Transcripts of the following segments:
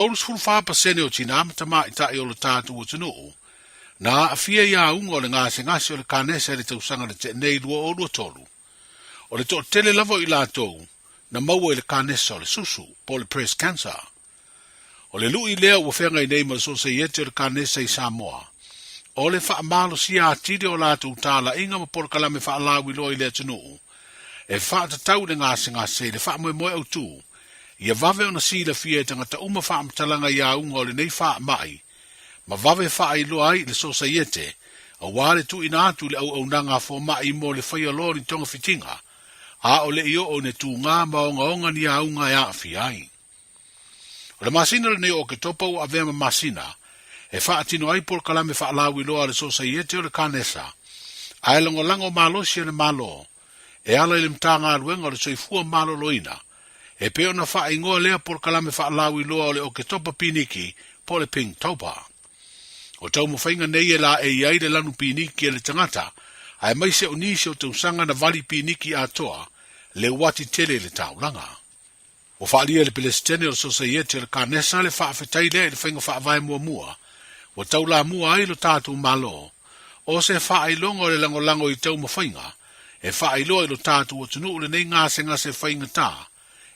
34% o tinā ma tamaitai o lo tatou atunuu na aafia i auga o le gasegase o le kanesa i le tausaga na tea nei 2023. O le toatele lava o i latou na maua i le kanesa o le susu, po o le breast cancer. O le lui lea ua feagai nei ma le Sosaiete o le Kanesa i Samoa, o le faamalosia atili o latou talaiga ma polokalame faalauiloa i le atunuu e faatatau i le gasegase i le faamoemoe autu ia vave ona silafia e tagata uma faamatalaga i auga o lenei faamai ma vave faailoa ai i le Sosaiete aua le tuuina atu i le auaunaga a fomai mo le faia loa o ni togafitiga a o le i oo ina tugā ma ogaoga ni auga e aafia ai. O le masina lenei o Oketopa ua avea ma masina e faatino ai polokalame faalauiloa a le Sosaiete o le Kanesa ae lagolago malosi e le Malo e ala i le Matagaluega o le Soifua Maloloina e pei ona faaigoa lea polokalame faalauiloa o le Oketopa Piniki po o le Pinktober. O taumafaiga nei e laei ai le lanu piniki a le tagata aemaise o nisi o tausaga na vali piniki atoa le uati tele i le taulaga. Ua faaalia e le Pelesitene o le Sosaiete o le Kanesa le faafetai lea i le faiga faavae muamua ua taulamua ai lo tatou Malo, o se faailoga o le lagolago i taumafaiga e faailoa i lo tatou atunuu lenei gasegase faigata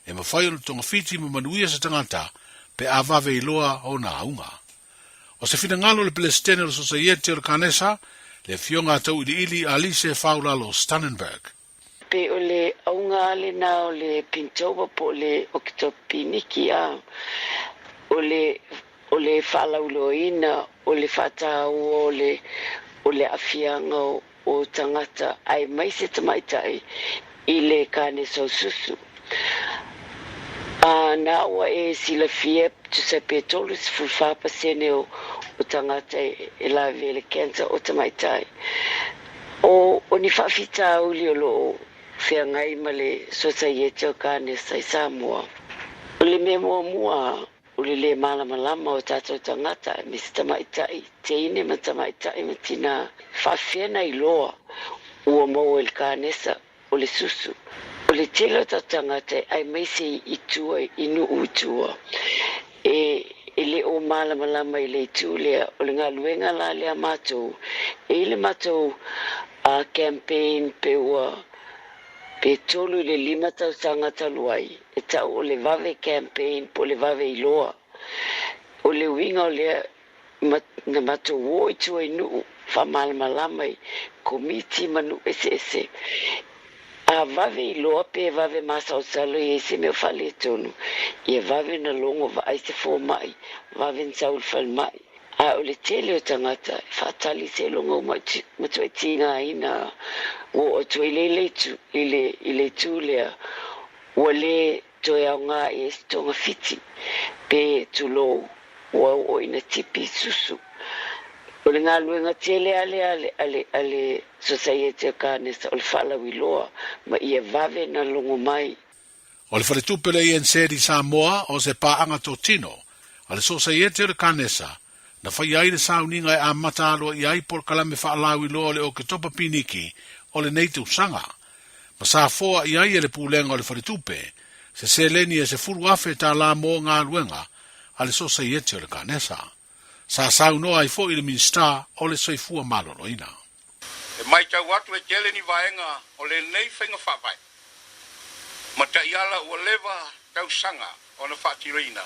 e mafai ona togafiti ma manuia se tagata pe a vave iloa ona auga. O se finagalo o le Pelesitene o le Sosaiete o le Kanesa, le Afioga a Tauiliili Alice Faulalo Stannenberg. Pe o le auga lava lena o le Pinktober po o le Oketopa-Piniki a o le o le faalauiloaina o le faataua o le o le aafiaga o o tagata aemaise tamaitai i le kanesa o susu. A na ua e silafia tusa pe 34% o o tagata e lavea i le cancer o tamaitai. O o ni faafitauli o lo o feagai ma le Sosaiete o Kanesa i Samoa. O le mea muamua, o le lē malamalama o tatou tagata aemaise tamaitai, teine ma tamaitai ma tinā, faafefea na iloa ua maua i le kanesa o le susu. O le tele o tatou tagata aemaise i tua i nuu i tua e e le o malamalama i le itu lea. O le galuega la lea a matou, e i ai le matou campaign pe ua pe 3 i le 5 tausaga talu ai, e tau o le vave campaign po o le vave iloa. O le uiga o lea, na matou o i tua i nuu faamalamalama i komiti ma nuu eseese. A vave iloa pe vave masalosalo i ai se mea o faaletonu, ia vave na logo vaai se fomai, vave na sau i le falemai. A o le tele o tagata e faatali seiloga ua matuai tigaina ua oo atu ai le i le itu lea ua le toe aoga i ai se togafiti pe tulou ua oo ina tipi susu. O le galuega tele lava lea a le Sosaiete o Kanesa o le faalauiloa ma ia vave na logo mai. O le faletupe o le ANZ i Samoa o se paaga totino a le Sosaiete o le Kanesa na faia ai le sauniga e amata aloaia ai polokalame faalauiloa o le Oketopa Piniki o lenei tausaga ma sa foa i ai e le Pulega o le Faletupe se seleni e $10,000 mo galuega a le Sosaiete o le Kanesa. Sa saunoa ai foi le Minisita o le Soifua Maloloina. E matau atu e tele ni vaega o lenei faiga faavae ma taiala ua leva tausaga ona faatinoina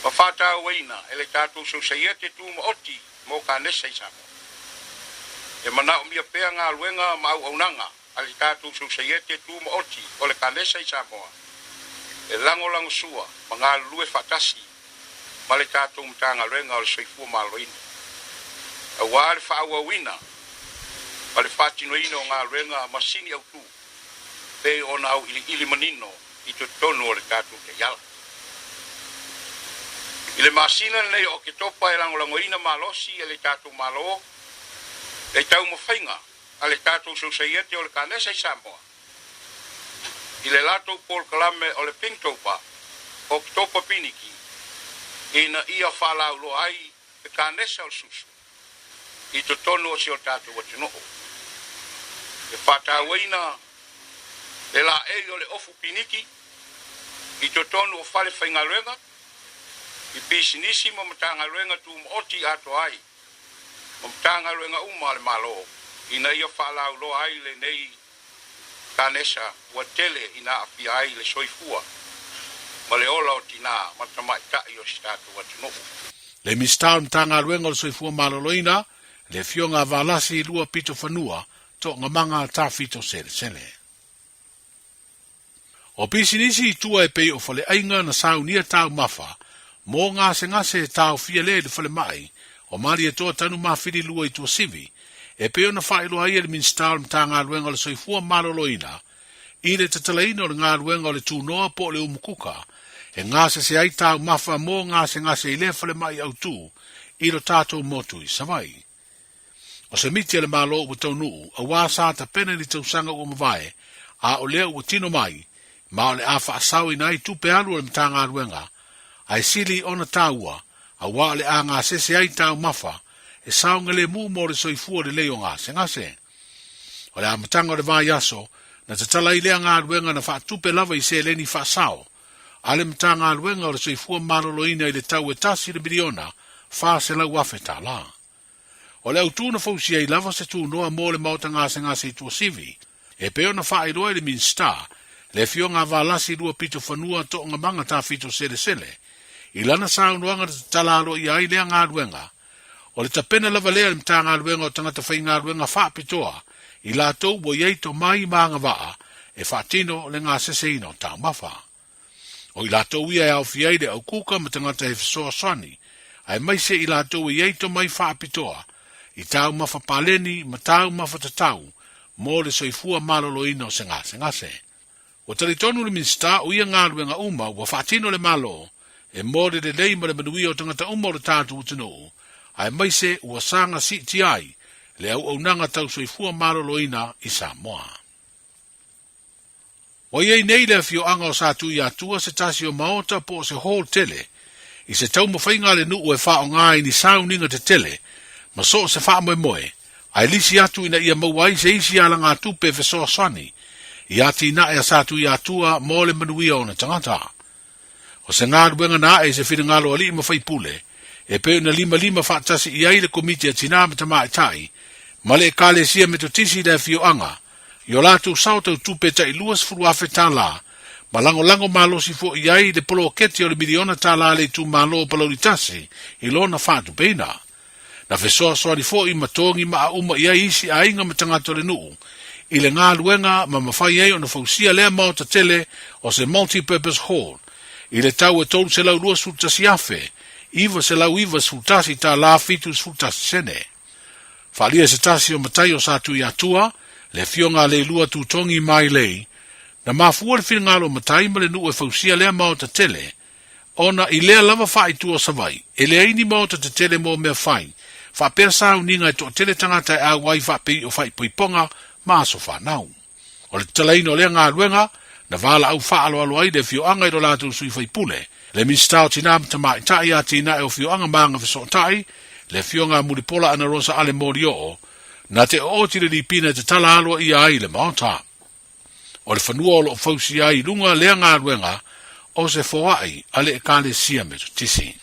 ma faatauaina e le tatou Sosaiete Tumaoti mo Kanesa i Samoa. E manaomia pea galuega ma auaunaga a le tatou Sosaiete Tumaoti o le Kanesa i Samoa e lagolagosua ma galulue faatasi ma le tatou Matagaluega o le Soifua Maloloina aua le faaauauina ma le faatinoina o galuega masini autu pei ona auiliili manino i totonu o le tatou taiala. I le masina lenei o Oketopa e lagolagoina malosi e le tatou Malo le taumafaiga a le tatou Sosaiete o le Kanesa i Samoa i le latou polokalame o le Pinktober, Oketopa Piniki, ina ia faalauiloa ai le kanesa o le susu i totonu o si o tatou atunuu. E faatauaina le laei o le ofu piniki i totonu o fale faigaluega. i pisinisi ma Matagaluega tumaoti atoa ai ma Matagaluega uma a le Malo ina ia faalauiloa ai lenei kanesa ua tele ina aafia ai le soifua ma le ola o tinā ma tamaitai o si tatou atunuu. Le Minisita o le Matagaluega o le Soifua Maloloina, le Afioga a Valasi Lua Pito Fanua, Toogamaga Tafito Selesele. O pisinisi i tua e pei o faleaiga na saunia taumafa mo gasegase e taofia lea i le falemai o Malietoa Tanumafili 2 i Tuasivi, e pei ona faailoa ai e le Minisita o le Matagaluega o le Soifua Maloloina i le tatalaina o le galuega o le tunoa po o le umukuka e gasese ai taumafa mo gasegase i lea falemai autu i lo tatou motu i Savaii. O se miti a le Malo ua taunuu, auā sa tapena i le tausaga ua mavae, a o lea ua tino mai, ma o le a faasaoina ai tupe alu a le Matagaluega, ae sili ona taua, auā o le a gasese ai taumafa e saogalemu mo le soifua lelei o gasegase. O le amataga o le vaiaso, na tatala ai lea galuega na faatupe lava i seleni faasao a le Matagaluega o le Soifua Maloloina i le tau e tasi le miliona $400,000. O le autu na fausia ai lava se tunoa mo le Maota Gasegase i Tuasivi, e pei ona faailoa e le Minisita, le Afioga a Valasi Luapito Fanua Toogamaga Tafito Selesele, i lana saunoaga na tatala aloaia ai lea galuega. O le tapena lava lea e le Matagaluega o Tagata Faigaluega Faapitoa i latou ua i ai tomai ma agavaa e faatino le gaseseina o taumafa. O i latou ia e aofia ai le aukuka ma tagata e fesoasoani, aemaise i latou e i ai tomai faapitoa i taumafa paleni ma taumafa tatau mo le soifua maloloina o se gasegase. Ua talitonu le Minisita o ia galuega uma ua faatino le Malo e mo le lelei ma le manuia o tagata uma o le tatou atunuu, aemaise ua saga siitia ai le auaunaga tau soifua maloloina i Samoa. Ua i ai nei le afioaga o Satuiatua se tasi o maota po o se hall tele i se taumafaiga a le nuu e faaaoga i ni sauniga tetele ma so o se faamoemoe, ae lisi atu ina ia maua ai se isi alagatupe e fesoasoani i atinae a Satuiatua mo le manuia o ona tagata. O se galuega na ae i se finagalo alii ma faipule, e pei ona limalima faatasi i ai le Komiti a Tinā ma Tamaitai ma le Ekalesia Metotisi i le afioaga, i o latou sao tau tupe tai $20,000 ma lagolago malosi foi i ai le poloketi o le miliona tala a le itumalo o Palauli 1 i lona faatupeina. Na fesoasoani foi ma togi maa uma i ai isi aiga ma tagata o le nuu i le galuega ma mafai ai ona fausia lea maota tele o se multi-purpose hall i le tau e $321,991.71 sene. Faaalia e se tasi o matai o Satuiatua, le afioga a Leilua Tutogi Mailei, na mafua le finagalo o matai ma le nuu e fausia lea maota tele Ona i lea lava faaitu o Savaii, e leai ni maota tetele mo mea fai, faapea sauniga e toatele tagata e auai faapei o faaipoipoga ma aso fanau. O le tatalaina o lea galuega, na valaau faaaloalo ai le afioaga i lo latou sui faipule, le Minisita o Tinā ma Tamaitai, Atinae o Afioaga ma Agafesootai, le Afioga a Mulipola Anarosa Ale Molioo, na te ooti le lipina e tatala aloaia ai le maota. O le fanua o lo o fausia ai i luga lea galuega o se foai a le Ekalesia Metotisi.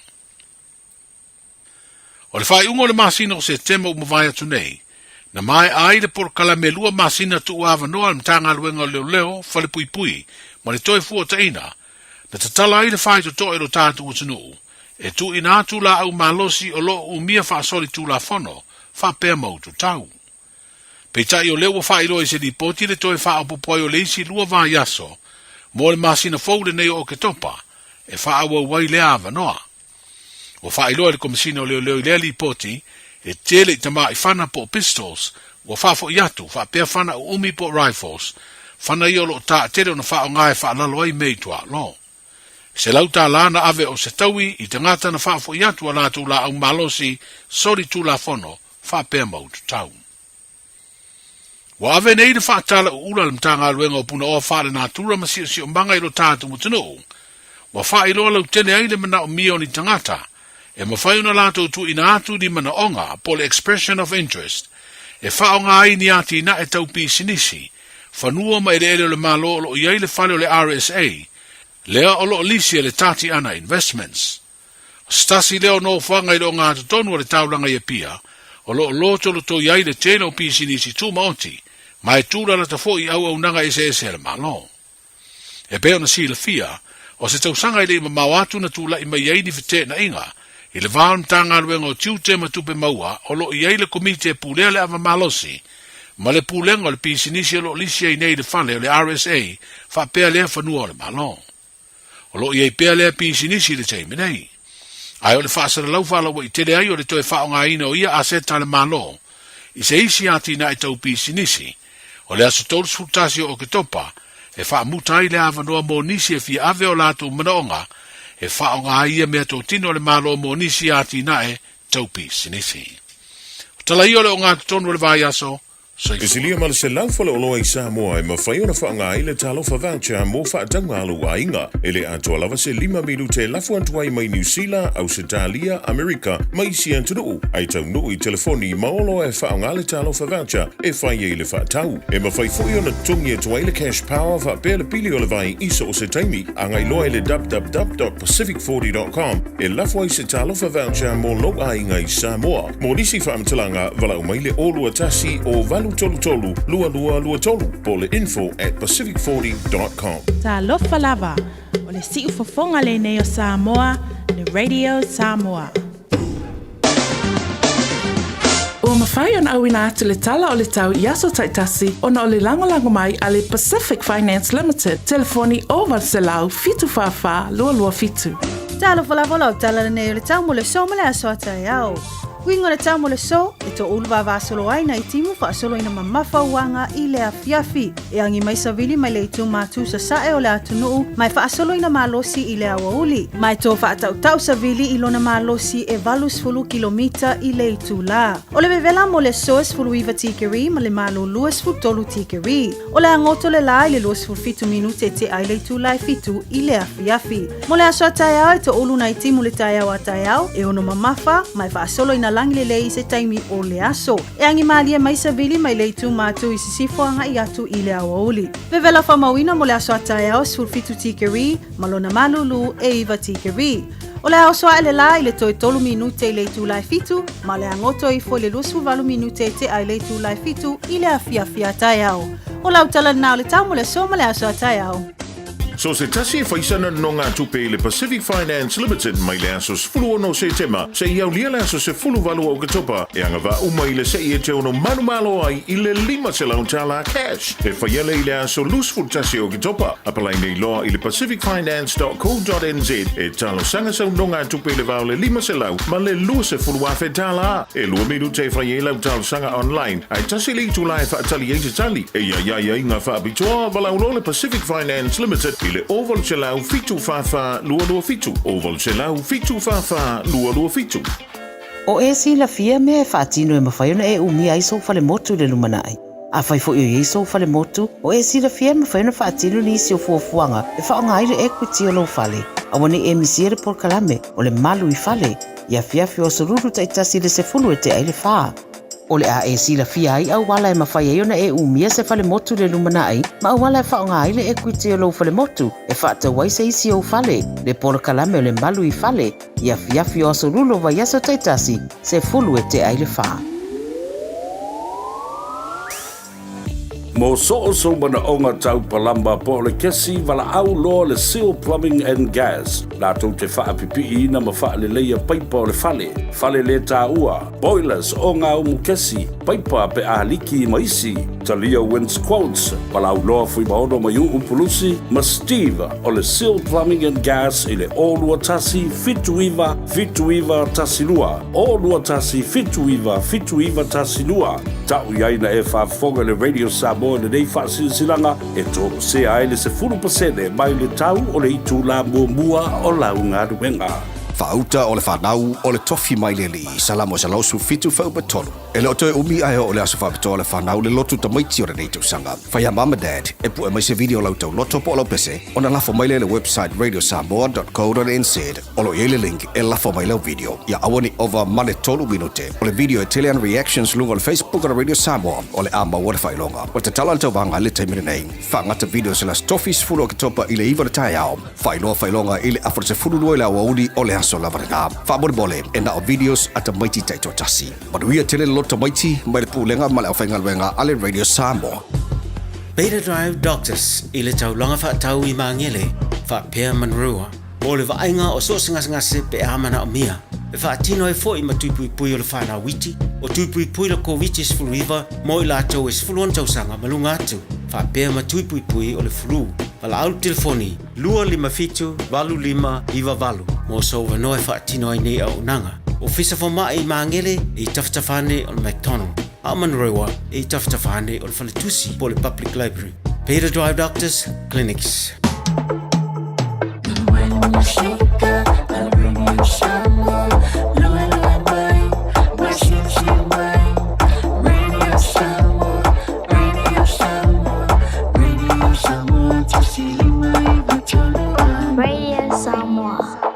O le faaiuga o le masina o Setema ua mavae atu nei, na maea ai le polokalame lua masina tuuavanoa a le Matagaluega o Leoleo, Falepuipui ma le Toefuataina, na tatala ai le faitotoa i lo tatou atunuu e tuuina atu laau malosi o lo o umia faasolitulafono faapea ma ututau. Peitai o lea ua faailoa i se lipoti le toe faaopoopo ai o le isi lua vaiaso mo le masina fou lenei o Oketopa e faaauau ai lea avanoa. Ua faailoa e le Komesina o Leoleo i lea lipoti e tele i tamai fana po o pistols ua faafoi atu faapea fana uumi po o rifles, fana ia o lo o taatele ona faaaoga e faalalo ai mea i tuaolo. $100 na ave o se taui i tagata na faafoi atu a latou laau malosi soli tulafono faapea ma ututau. Ua ave nei le faatala uula a le Matagaluega o Punaoa Faalenatura ma Siosiomaga i lo tatou atunuu, ua faailoa lautele ai le manaomia o ni tagata e mafai ona latou tuuina atu ni manaoga po o le expression of interest e faaaoga ai ni atinae tau pisinisi, fanua ma eleele o le Malo o lo o i ai le fale o le RSA, lea o lo o lisi e le Tatiana Investments. O se tasi lea o nofoaga i le ogatotonu o le taulaga i Apia, o lo o lotolotoi ai le tele o pisinisi tumaoti ma e tūlalata foi i auaunaga eseese a le Malo. E pei ona silafia, o se tausaga e le i mamao atu na tulai mai ai ni feteenaiga i le va o le Matagaluega o Tiute ma Tupe Maua o lo o i ai le Komiti e Pulea le Ava Malosi ma le Pulega o le Pisinisi o lo o lisi ai nei le fale o le RSA faapea lea fanua o le Malo. O lo o i ai pea lea pisinisi i le taimi nei. Ae o le faasalalau faalauaitele ai o le toe faaaogaina o ia aseta a le Malo i se isi atinae tau pisinisi, o le aso 31 o Oketopa e faamuta ai le avanoa mo nisi e fia ave o latou manaoga e faaaoga ai ia meatotino a le Malo mo nisi atinae tau pisinisi. O tala ia o le ogatotonu o le vaiaso. E silia ma le 100 faleoloa i Samoa e mafai ona faaaoga ai le Talofa Voucher mo faatauga a lou aiga. E le atoa lava se lima minute e lafo atu ai mai Niu Sila, Ausetalia, Amerika ma isi atunuu, ae taunuu i telefoni ma oloa e faaaoga le Talofa Voucher e fai ai le faatau. E mafai foi ona totogi atu ai le Cash Power faapea le pili o le vai i so o se taimi. Agai loa i le www.pacific40.com e lafo ai se Talofa Voucher mo lou aiga i Samoa. Mo nisi faamatalaga, valaau mai le 021 o 833 2223 po o le info at pacific40.com. Talofa lava, o le siufofoga lenei o Samoa, le Radio Samoa. Ua mafai ona auina atu le tala o le tau i aso taitasi ona o le lagolago mai a le Pacific Finance Limited, telefoni 0800 744 227. Talofa lava lau tala lenei o le tau mo le so ma le aso a taeao. Uiga o le tau mo le so, e toʻulu vavasolo ai nai timu faasoloina mamafa uaga i le afiafi. E agi mai savili mai le itu matū sasae o le atunuu ma e faasoloina malosi i le aoauli. Ma e to faatautau savili i lona malosi e 80 kilomita i le itulā. O le vevela mo le so e 19 tikeri ma le malo 23 tikeri. O le agoto le lā i le 27 minute e tea ai le itulā e fitu i le afiafi. Mo le aso a taeao e toʻulu nai timu le taeao a taeao e ono mamafa ma e faasolo ina lagi lelei i se taimi o le aso. E agi malie mai savili mai le itu matū i sisifo agai atu i le aoauli. Vevela faamauina mo le aso a taeao 17 tikeri ma lona malulu e 9 tikeri. O le a oso ae le lā i le toe tolu minute i le itula e fitu, ma le agoto ifo i le 28 minute e tea i le itula e fitu i le afiafi a taeao. O lau tala lena o le tau mo le aso ma le aso a taeao. So se tasi e fai sana nonogatupe i le Pacific Finance Limited mai le aso 16 Setema seia aulia le aso 18 o Oketopa e agavaa uma i le se'i e te ono manumalo ai i le $500 cash e faia lea i le aso 21 o Oketopa. Apalai nei loa i le pacificfinance.co.nz e talosaga sau nogatupe i le va o le 500 ma le $20,000. E lua minute e fai ai lau talosaga online, ae tasi le itula e faatali ai se tali. E iai ai aiga faapitoa, valaau loa le Pacific Finance Limited i le 0800 744 227, 0800 744 227. O e silafia mea e faatino e mafai ona e umia ai sou falemotu i le lumanai. Afai foi o i ai sou falemotu, o e silafia e mafai ona faatino nisi o fuafuaga e faaaoga ai le equity o lou fale. Aua ne i e misia le polokalame o le malu i fale i afiafi o aso lulu taitasi i le sefulu e tea ai le fa. O le a e silafia ai auala e mafai ai ona e umia se falemotu i le lumanai ma auala e faaaoga ai le equity o lou falemotu e faatau ai se isi ou fale, le polokalame o le malu i fale i afiafi o aso lulu o vaiaso taitasi, sefulu e tea ai le fa. Mo soo sou manaoga tau palama po o le kesi valaau loa le Seal Plumbing and Gas latou te faapipiiina ma faaleleia paipa o le fale, fale le taua, boilers, ogaumu kesi, paipa pe a liki ma isi. Talia Wins Quotes, valaau loa Fuimaono Maiuu Pulusi ma Steve o le Seal Plumbing and Gas i le 021 79 79 12, 021 79 79 12. Ta'u i ai na e faafofoga i le Radio Samoa i lenei faasilasilaga e toesea ai le 10% mai le tau o le itulā muamua o lau galuega. Faauta o le fanau o le tofi mai le Alii, Salamo 117 fuaiupu 3. E le o toe umi ae oo le aso faapitoa o le fanau le lotu tamaiti o lenei tausaga. Fai a mum and dad e pue mai se video o lau tauloto po o lau pese ona lafo mai lea i le website radiosamoa.co.nz o lo o i ai le link e lafo mai lau video. Ia aua ne i ova ma le tolu minute o le video e tele ana reactions luga o le Facebook o le Radio Samoa o le a maua le faailoga. Ua tatala le tauvaga i le taimi lenei. Faagata video se le Aso Tofi 10 Oketopa i le 9 o le taeao. Faailoa faailoga i le afa o le 12 i le aoauli o le aso. aso lava lena. Faamolemole, e na o videos a tamaiti taitoatasi. Manuia tele le loto tamaiti mai le Pulega ma le aufaigaluega a le Radio Samoa. Beta Drive Doctors i le taulaga faatau i Magele faapea Manurewa mo le vaaiga o so o se gasegase pe a manaomia. E faatino ai foi ma tui puipui o le whanau iti, o tui puipui le Koviti-19 mo i latou e 16 tausaga ma luga atu, faapea ma tui puipui o le flu. Valaau le telefoni 257 8598 mo sou avanoa e faatino ai nei auaunaga. Ofisa Fomai i Magele e i tafatafa ane o le McDonald, a o Manurewa e i tafatafa ane o le Faletusi po o le Public Library. Peter Drive Doctors Clinics. Radio Samoa.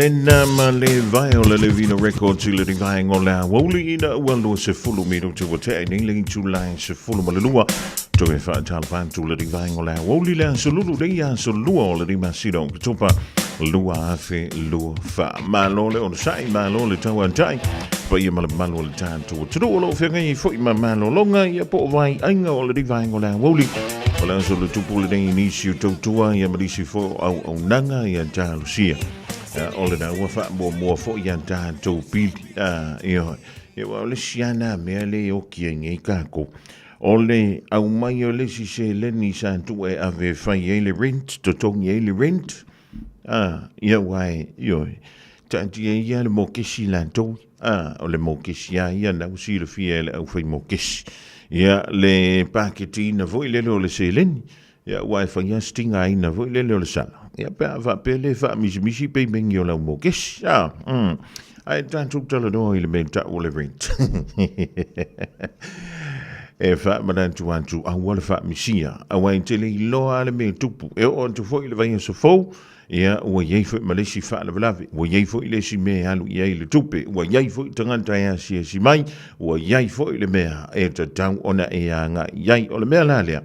Lena ma le vae o le Levina Records i le rivaenga o le aoauli ina ua 20 minuti ua tea i nei le itulai 12. Toe faatalofa atu le rivaenga o le aoauli le aso lulu nei aso lua o le 5 o Oketopa 2024. Malo le onosai, malo le tauatai. Paia ma le mamalu o le tatou atunuu o lo o feagai ai foi ma malologa ia po o vaiaiga o le rivaenga o le aoauli. O le aso le tupu lenei i nisi o tautua ia ma nisi foi o auaunaga ia talosia. O lena ua faamuamua foi ia tatou pili. Ioe. Ia aua o le isi lava na mea lea e oki ai nei tatou. O le aumai o le isi seleni sa tuu e ave e fai ai le rent, totogi ai le rent. Ia aua e, ioe, taatia ia le mokesi latou. O le mokesi lava ia na ua silafia e le aufai mokesi. Ia, le paketiina foi lele o le seleni. Ia, aua e fai lava si tigaina foi lele o le sala. Ia, pe a faapea le faamisimisi peimengi o lau mokesi. Ae tatou talanoa i le mea e tau o le rent. E faamanatu atu, aua le faamisia, aua e te le iloa lava le mea e tupu. E oo atu foi i le vaiaso fou, ia, ua i ai foi ma le isi faalavelave, ua i ai foi le isi mea e alu i ai le tupe, ua i ai foi tagata e asiasi mai, ua i ai foi le mea e tatau ona e agai i ai. O le mea la lea,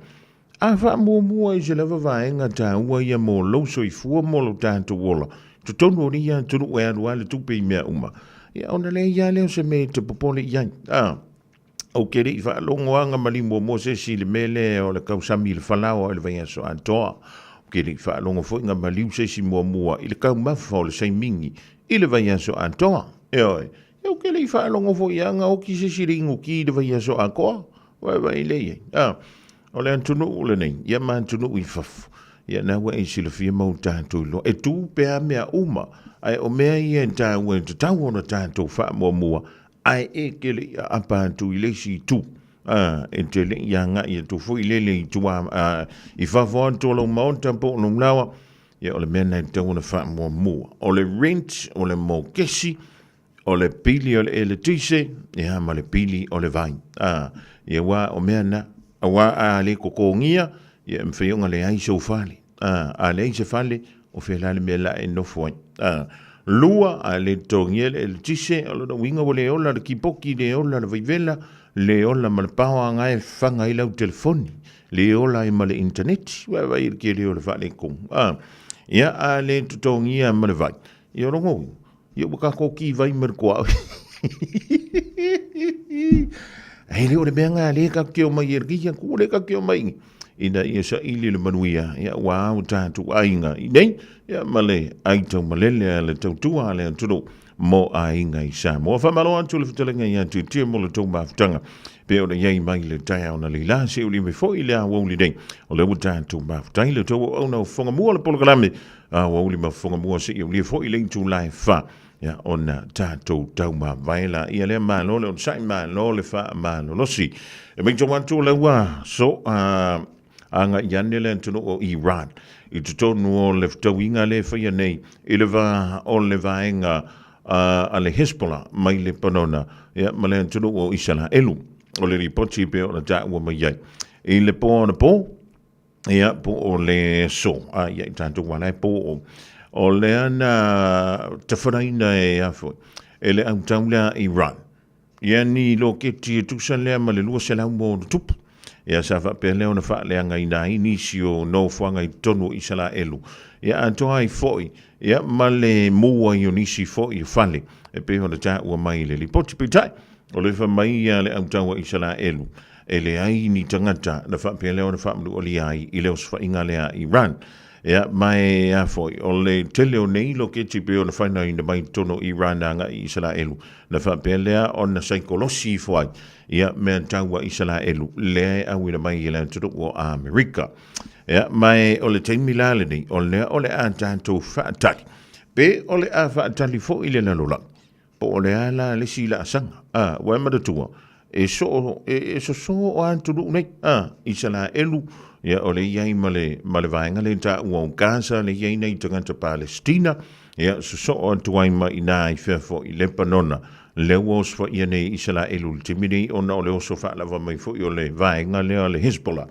A faamuamua i se lava vaega taua ia mo lou soifua mo lo tatou ola, totonu o nei atunuu e alu ai le tupe i mea uma, ia ona leai lava lea o se mea e te popole i ai. A, ou te le i faalogo lava na maliu muamua se isi i le mea lea o le tausami i le falaoa i le vaiaso atoa. Ou te le i faalogo foi na maliu se isi muamua i le taumafa o le saimini i le vaiaso atoa. Ioe, ia ou te le i faalogo foi lava na oti se isi i le inuti i le vaiaso atoa. Vaivai lea i ai. A, o le atunuu lenei, ia ma atunuu i fafo, ia na ua e silafia ma ua tatou iloa, e tu pea mea uma, ae o mea ia e taua e tatau ona tatou faamuamua, ae e te le i aapa atu i le isi itu. A, e te le i agai atu foi lele i tua, a, i fafo atu o lou maota po o lou laoa, ia o le mea lena e tatau ona faamuamua. O le rent, o le mokesi, O le pili o le eletise, ia ma le pili o le vai. A, ia aua o mea na, aua a le totogia, ia e mafai ona leai sou fale. A, a leai se fale, o fea la le mea la e nofo ai. A, lua, a le totogia le eletise, o lona uiga ua le ola le kipoki, le ola le vaivela, le ola ma le paoa na e faga ai lau telefoni, le ola ai ma le initaneti, vaivai i le tele o le faaletonu. A, ia a le totogia ma le vai, ia o lona uiga, Ia ua tatou ki vai ma le tuaoi. E le o le mea lena lea tatou te omai ai i lenei atu, lea tatou te omai ina ia saili le manuia, ia aua o tatou aiga i nei, ia ma le aitaumalele a le tautua a le atunuu mo aiga i Samoa. Faamalo atu le fetalaiga ia Tietie mo le tou mafutaga pei ona i ai mai le taeao na leila se uli mai foi le aoauli nei. O lea ua tatou mafuta i le tou auauna o fofoga mua le polokalame A ua uli ma fofoga mua seia ulia foi le itula e fa, ia ona tatou taumavae laia lea. Malo le onosai, malo le faamalolosi. E matau atu o lea ua so a agai ane le atunuu o Iran i totonu o le fetauiga lea e faia nei i le va o le vaega a le Hezbollah mai Lepanona ia ma le atunuu o Isaraelu. O le lipoti pei ona taua mai ai i le po anapo, Ia, po o le aso, a ia i tatou aua la e po o. O lea na tafanaina e a foi, e le autau lea a Iran. Ia ni loketi e tusa lea ma le 200 ma ona tupu. Ia sa faapea lea ona faaleagaina ai nisi o nofoaga i totonu o Isaraelu. Ia atoa ai foi, ia ma le mu ai o nisi foi o fale, e pei ona taua mai i le lipoti. Peitai, o le fai mai a le autau a Isaraelu, E leai ni tagata na faapea lea ona faamanualia ai i le osofaiga lea a Iran. Ia, ma e a foi, o le tele o nei loketi pei ona fainaina mai i totonu o Iran agai i Isaraelu, na faapea lea ona saikolosi ifo ai ia mea tau a Isaraelu lea e auina mai i le atunuu o Amerika. Ia, ma e o le taimi la lenei, o lea o le a tatou faatali, pe o le a faatali foi le lalolagi, Po o le a la le isi laasaga, a, ua e manatua, e soo, e, e sosoo a atunuu nei, a, Isaraelu, ia, o lea i ai ma le, ma le vaega lea e taua o Gaza, lea i ai nai tagata Palestina, ia, sosoo atu ai ma i ina i fea foi, Lepanona, lea ua osofaia nei e Isaraelu i le taimi nei ona o le oso faalava mai foi o le vaega lea o le Hezbollah.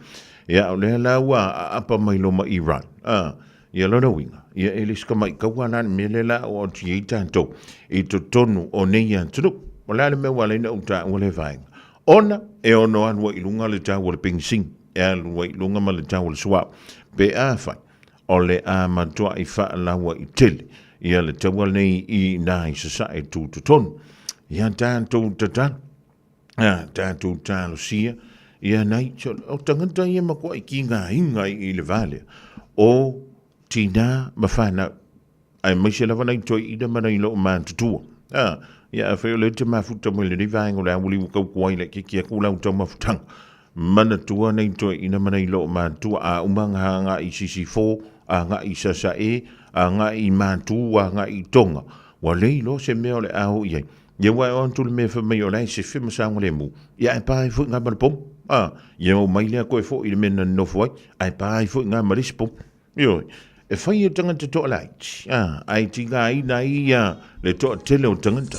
Ia, o lea la ua aapa mai loa ma Iran, a. Ia lona uiga, ia e le se tama'i taua la le mea lea la o atu i ai tatou i totonu o nei atunuu. O le a le mea ua ala ai ona ou taua lea vaega? Ona e ono alu ai i luga le tau o le penisini, e alu ai i luga ma le tau o le suauu, pe afai o le a matuai faalauaitele ia le taua lenei i ina i Sasae tutotonu. Ia tatou tatalo, a tatou talosia ia nai o tagata ia matuai tigaina ai i le va lea o tinā ma fanau, aemaise lava nai toeaina ma nai loomatutua. A, ia afai o lea e te mafuta mai lenei vaega o le aoauli ua tautua ai laitiiti atu lau taumafutaga, manatua nai toeaina ma nai loomatutua a uma ona agai i Sisifo, agai i Sasae, agai i Matu, agai i Toga, ua le iloa se mea o le a oo i ai. Ia ua e oo atu i le mea fai mai o la e sefe ma saogalemu, ia ae pa ai foi ngā ma le pomu. A, ia oo mai lea koe foi i le mea na nonofo ai, ae pa ai foi ngā ma le isi pomu. Ioe, e fai e tagata toalaiti, a, ae tigaina ai ia le toatele o tagata.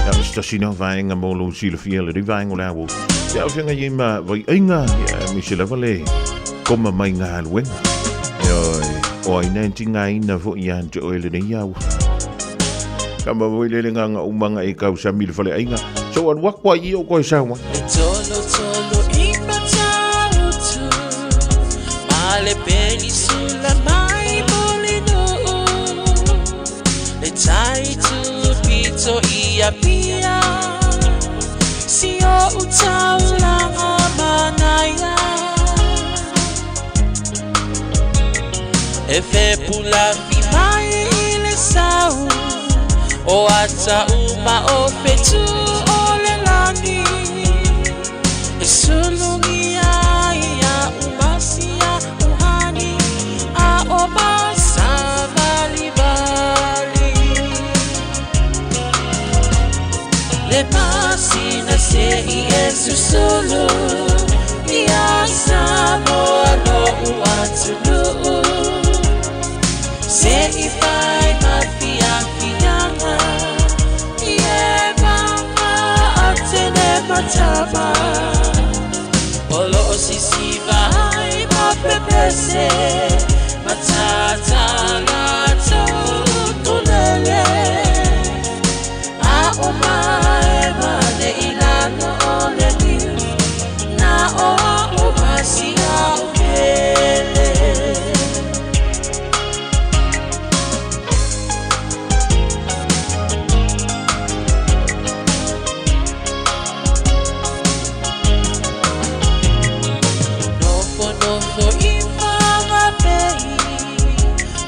Ia, o se tasi na vaega mo lou silafia lenei vaega o le aoauli. Ia, o feagai ai ma vaiaiga, ia, aemaise lava le koma mai galuega. Ioe, o ai na e tigaina foi ia te oe lenei aoauli. Kama foi lele nganga umanga e kau sami le fale aiga. So alu aku ai i o koe sau ai. Tolo tolo i matautu Ma le penisula mai Mulinuu Le tai tu pito i Apia Si o utaulanga manaia E fepulafi mai i le sau O ata uma o fetu o le lani E sulugia ia umasia uhani A o masavalivali Le masina se i e susulu Ia Samoa lo'u atunuu Se i fai ma fiafiaga I e vaga atene matama O loo sisiva ai ma pepese Matata latou tulele A o mae mane i lalo o le niu Na o a o masia o pele. Nofo nofo i Whangape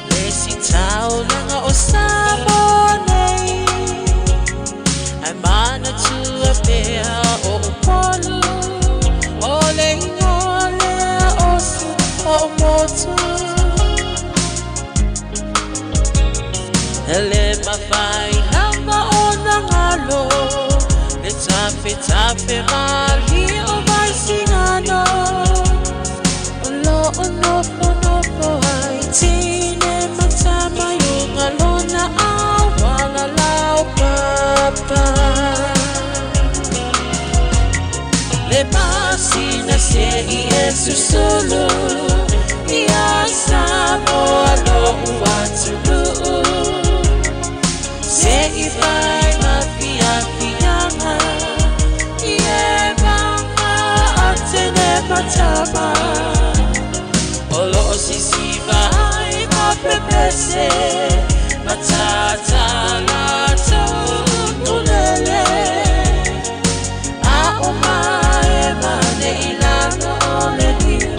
Le isi taulaga o Samoa nei Ae manatua pea o Upolu O le ingoa lea o si ou motu E le mafai lava ona galo Le tafetafe malie o Vaisigano O lo o nofonofo ai tine ma tama i uga lona auala laupapa. Le masina se i e susulu ia Samoa lo'u atunuu. Se i fai ma fiafiaga i e vaga atene matama. O loo sisiva ai ma pepese matata latou tulele. A o mae mane i lalo o le niu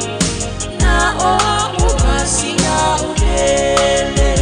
Na o a uma si au pele.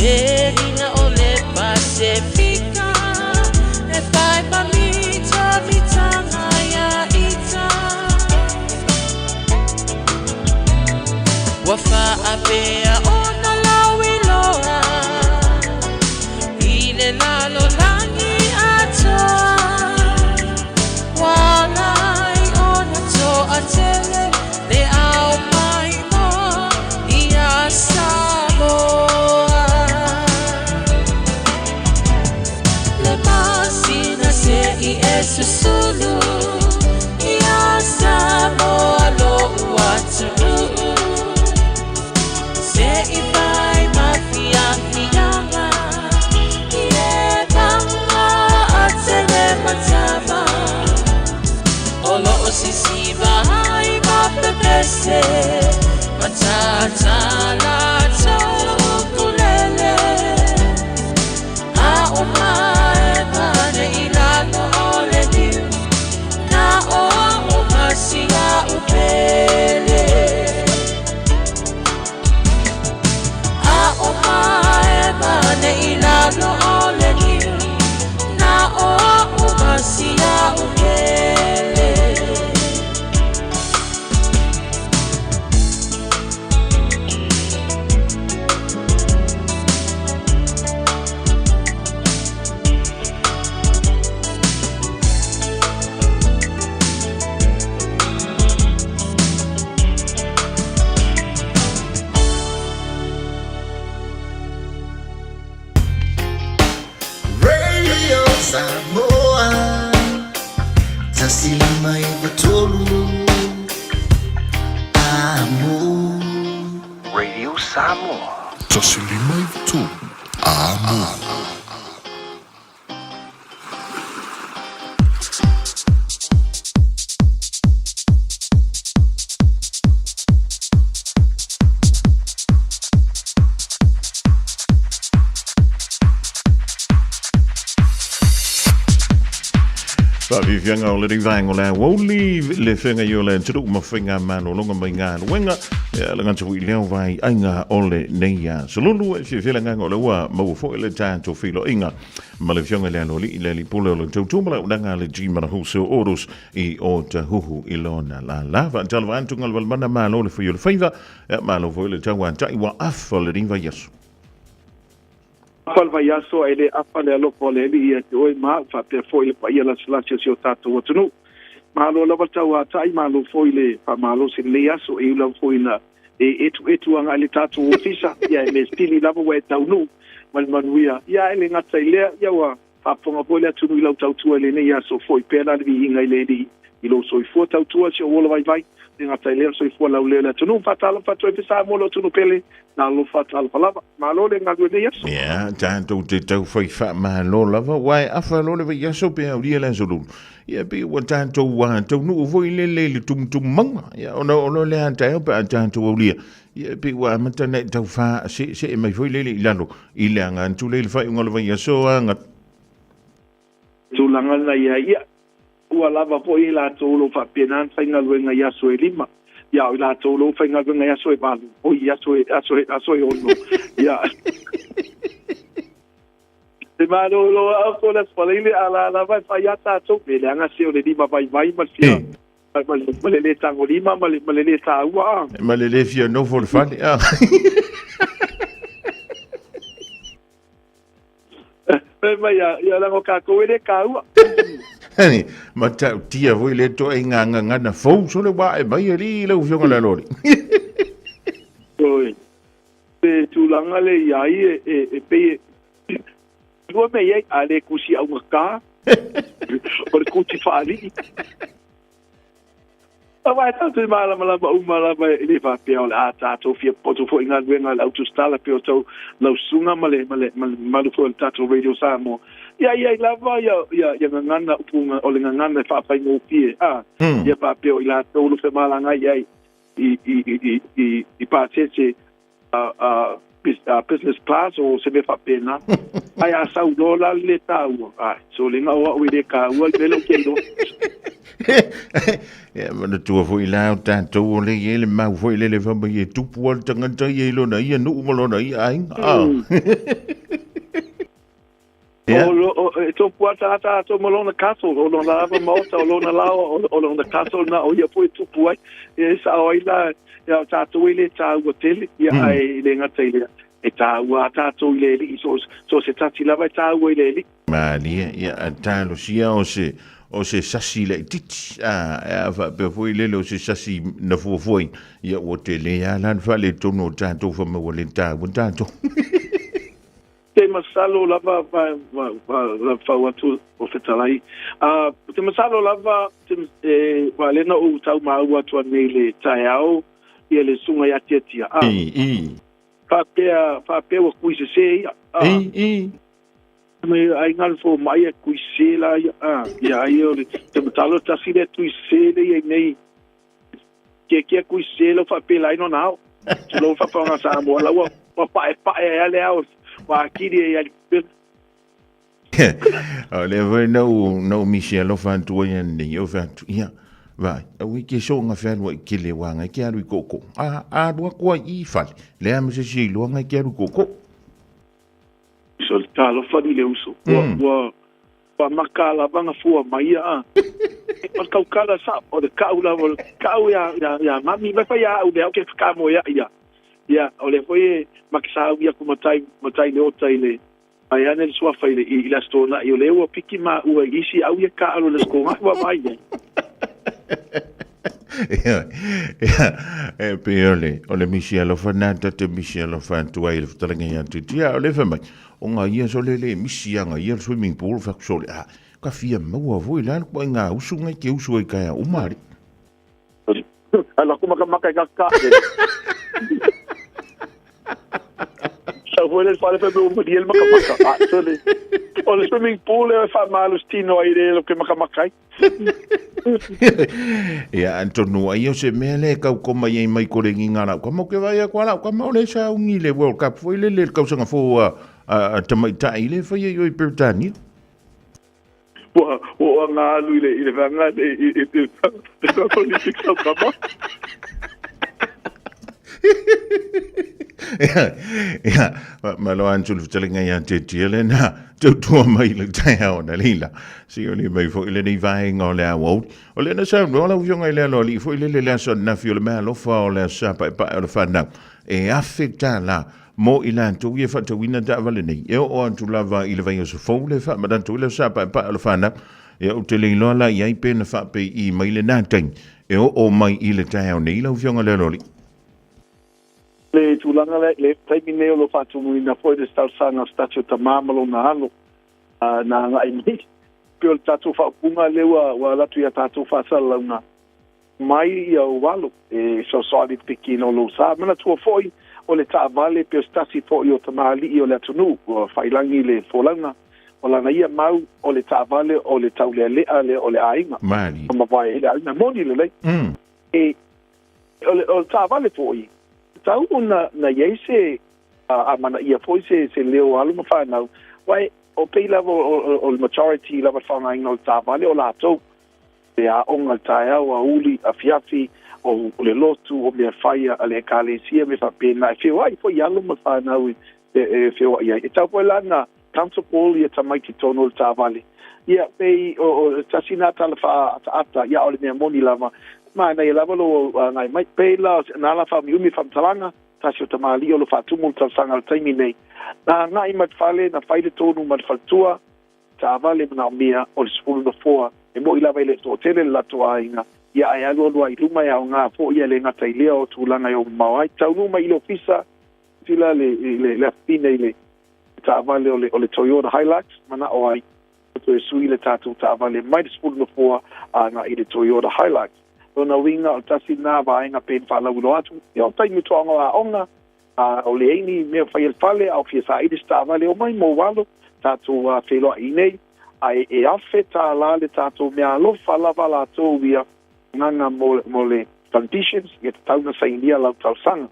Pelina o le Pasefika E whai ma mita mitanga ia ita Ua faapea ona lauiloa I le lalolagi atoa Ua ala ai ona toatele Le ao maimoa ia Samoa Le masina se i e susulu Ia Samoa lo'u atunuu Se i fai ma fiafiaga I e paga atele matava O loo sisiva ai ma pepese Matata latou ukulele A o mae pane i lalo o le liu Na o au ma si a'u pele A o mae pane i lalo o le liu Na o au ma si a'u pele. Radio Samoa 105.3 Amo. Radio Samoa. 105.3 Amo. Faafiafiaga o lenei vaega o le aoauli le feagai o le atunuu ma faigamalologa mai galuega e le gata foi i lea vaiaiga o lenei aso lulu. E fiafia le agaga o lea ua maua foi le tatou feiloaiga ma le afioga i le Aloalii, le Alii Pule o le Tautua ma le Auaunaga a le G Manahuso Oros i Otahuhu i lona lala. Faatalofa atu Galumalemana, malo le fai o le faiva, malo foi le tauatai ua afa lenei vaiaso. Afa le vaiaso ae le afa le alofa o le Alii ia te oe ma au faapea foi le paia lasilasi o si o tatou atunuu. Malo lava le tauatai, malo foi le faamalosi i lenei aso, e ui lava foi ina e etuetu agai le tatou ofisa, ia e mea sili lava ua e taunuu ma le manuia. Ia ae le gata i lea, ia ua faafofoga foi le atunuu i lau tautua i lenei aso foi pea la le viiga i le Alii i lou soifua tautua si ou ola vaivai, le gata i lea o le soifua laulea o le atunuu. Faatalofa atu ai Samoa lo atunuu pele, talofa talofa lava. Malo le galue i lenei aso. Ia, tatou te taufai faamalo lava, ua e afa loa le vaiaso pe aulia le aso lulu. Ia, pei ua tatou taunuu foi lele i le tumutumu mauga. Ia, ona oo loa lea a taeao pe a tatou aulia. Ia, pei ua amata ona e tau faaseesee mai foi lele i lalo i le aga atu lea i le faaiuga o le vaiaso aga. Tulaga na ia ia. Ua lava foi i latou o lo o faapena ona faigaluega i aso e 5, ia o i latou o lo o faigaluega i aso e 8, oi i aso e, aso e, aso e 6, ia. Te malōlō au ko le Aso Faraile a la lava e fai a tātou me leaga se o le lima vaivai ma le fia ma le, ma le lē tagolima ma le, ma le lē tāua a. Ma le lē fia nofo i le fale a. Fai mai ia, ia leaga o kākou e lē kāua. Ani, matautia foi le toaiga gagana fou sole ua ae mai alii lau Afioga i le Aloalii. Oi. Te tulaga le i ai e, e, e pei e lua mea i ai, a le kusi augata, o le kusi faalii. Aua e tatou te malamalama uma lava e le faapea o le a tatou fia poto foi i galuega a le autostala pei o tou lau susuga ma le ma le ma le mamalu foi o le tatou Radio Samoa. Ia i ai lava ia ia ia gagana upu o le gagana e faafaigofie a ia faapea o i latou o lo o femalagai ai i i i i i pasese a business class o se mea faapena. Ae a sau loa la le taua, ai, so le gao au i le taua le mea lea ou te iloa. Ia manatua foi la o tatou o le i ai le mau foi lele fai mai e tupu lava le tagata ia i lona ia nuu ma lona ia aiga. Ah. Ia. O, e tupu lava le tagata atoa ma lona castle, o lona lava maota, o lona laoa, o lona castle na o ia foi e tupu ai. Ia e sao ai la, ia o tatou e le taua tele, ia ae le gata i lea, e taua a tatou i le alii, so, so se tasi lava e taua i le alii. Malie, ia, a talosia o se, o se sasi laitiiti, a, e a faapea foi lele o se sasi na fuafuaina, ia ua tele lava la le faaletonu o tatou fai mai ua le taua tatou. Te masalo lava va fau atu o fetalai. A te masalo lava te e va le na ou tau maua atu anei le taeao ia le susuga ia Tiatia. A. I, i. Faapea, faapea ua kui sese ia. A. I, i. Mai ai ngā fo mai e kui sese la ia. A, ia ai o le te matalo tasi le tui sese le ia nei. Kia kia kui sese lau faapea lai no nao. Tulou faafofoga Samoa la ua ua paepae ai le ao ua akili ai ali pele. O lea foi na ou, na ou misi alofa atu ai anei, o fai atu, ia, vaai, aua e ke soonga fealuai kele wā ngai ke alu i koʻokoʻo. A, a alu aku ai i fale, leai ma se isi e iloa ngai ke alu i koʻokoʻo. So le talofa ni le uso. Ua, ua, ua maka lava na fua mai ia a. O le taukala sa, o le kau lava, o le kau ia, ia, ia mami, mai fai ia au lea, o ke whakamoe ia ia. Ia, o le foi e makasau ia ku matai, matai le ota i le, Mai ane le suafa i le i le Aso Toonai, o lea ua piki maua i isi au ia kaalo i le Aso Toonai ua vaai ai. Ia, ia, e pei o le, o le misi alofa na ta te misi alofa atu ai i le fetalaiga ia Titi, a o le fai mai, o ngā ia sole le misi a ngā ia le swimming pool, fai atu sole, a, ka fia maua foi la le koe ngā usu ngai ke usu ai kai a uma ali. Ala ku makamaka i ka ka. Sau foi le fale pe o mali el makamaka. Ah, so le o le swimming pool e fa malus tino ai le lo ke makamaka ai. Ia, atonu ai o se mea le kau koma i ai mai kore ngi ngā rau. Ka mo ke vai a kua rau, ka mo le sa ungi le World Cup foi le le kausaga fo a tamaitai le fai ai oi Peretania. Ua ua nga alu i le i le vanga i i i i le Olympics au kama. Ia, ia, malo atu le fetalaiga ia te tia le na tautua mai le taeao na leila. Si o le mai foi lenei vaega o le aoauli. O le na saunoa lau afioga i le aloalii foi lele le aso ananafi o le meaalofa o le aso Sa paepae o le fanau. E $1,000 mo i latou ia faatauina taavale nei. E oo atu lava i le vaiaso fou le faamanatu i le aso Sa paepae o le fanau. Ia ou te le iloa la i ai pe na faapei mai lena taimi e oo mai i le taeao nei lau afioga i le aloalii. Le tulaga lea, le taimi nei o lo o faatumuina foi le talosaga o se tasi o tama ma lona alo na agai mai. Pei o le tatou faaupuga lea ua ua alu atu i a tatou faasalalauga mai ia ou alo e fesoasoani i le pikiina o lou sa. Manatua foi o le taavale pei o se tasi foi o tamalii o le atunuu ua faailagi le folauga o lana ia mau o le taavale o le taulealea lea o le aiga. Malie. Mavae i le aiga. Moni lelei. E O le, o le taavale foi, tatau ona na i ai se amanaia foi se, se leo o alo ma fanau, aua e, o pei lava o, o, o le majority lava le faaaogaina o le taavale o latou, le aoga, le taeao, aoauli, afiafi, o, o le lotu, o mea fai a le ekalesia, mea faapena, e feoai foi alo ma fanau e, e, e feoai ai. E tatau foi la na comfortable ia tamaiti tonu o le taavale. Ia, pei o, o tasi nā tala faaataata, ia o le mea moni lava, manaia lava lou agai mai. Pei la, nā la whaamiumi whamtalanga, tasi o tamalii o lo whaatumu le talosaga o le taimi nei. Na agai mai le fale, na fai le tonu ma le faletua, taavale manaomia o le 10 nofoa, e mo'i lava e le toatele le latou aiga, ia ae alualu ai i luma e aoga foi ia le gata i lea o tulaga e o mamao ai. Taunuu mai i le ofisa, sila le, le, le afafine i le taavale o le, o le Toyota Hilux, manao ai toe sui le tatou taavale mai le 10 nofoa agai i le Toyota Hilux. Lona uiga o le tasi lena vaega pe na faalauiloa atu, ia o taimi toaga o aoga, a o leai ni mea fai e le fale, a o fia saili se taavale, omai mo alo, tatou feiloai nei, ae e $1,000 le tatou mea alofa lava latou ia agaga mo, mo le conditions, ia tatau na sainia lau talosaga.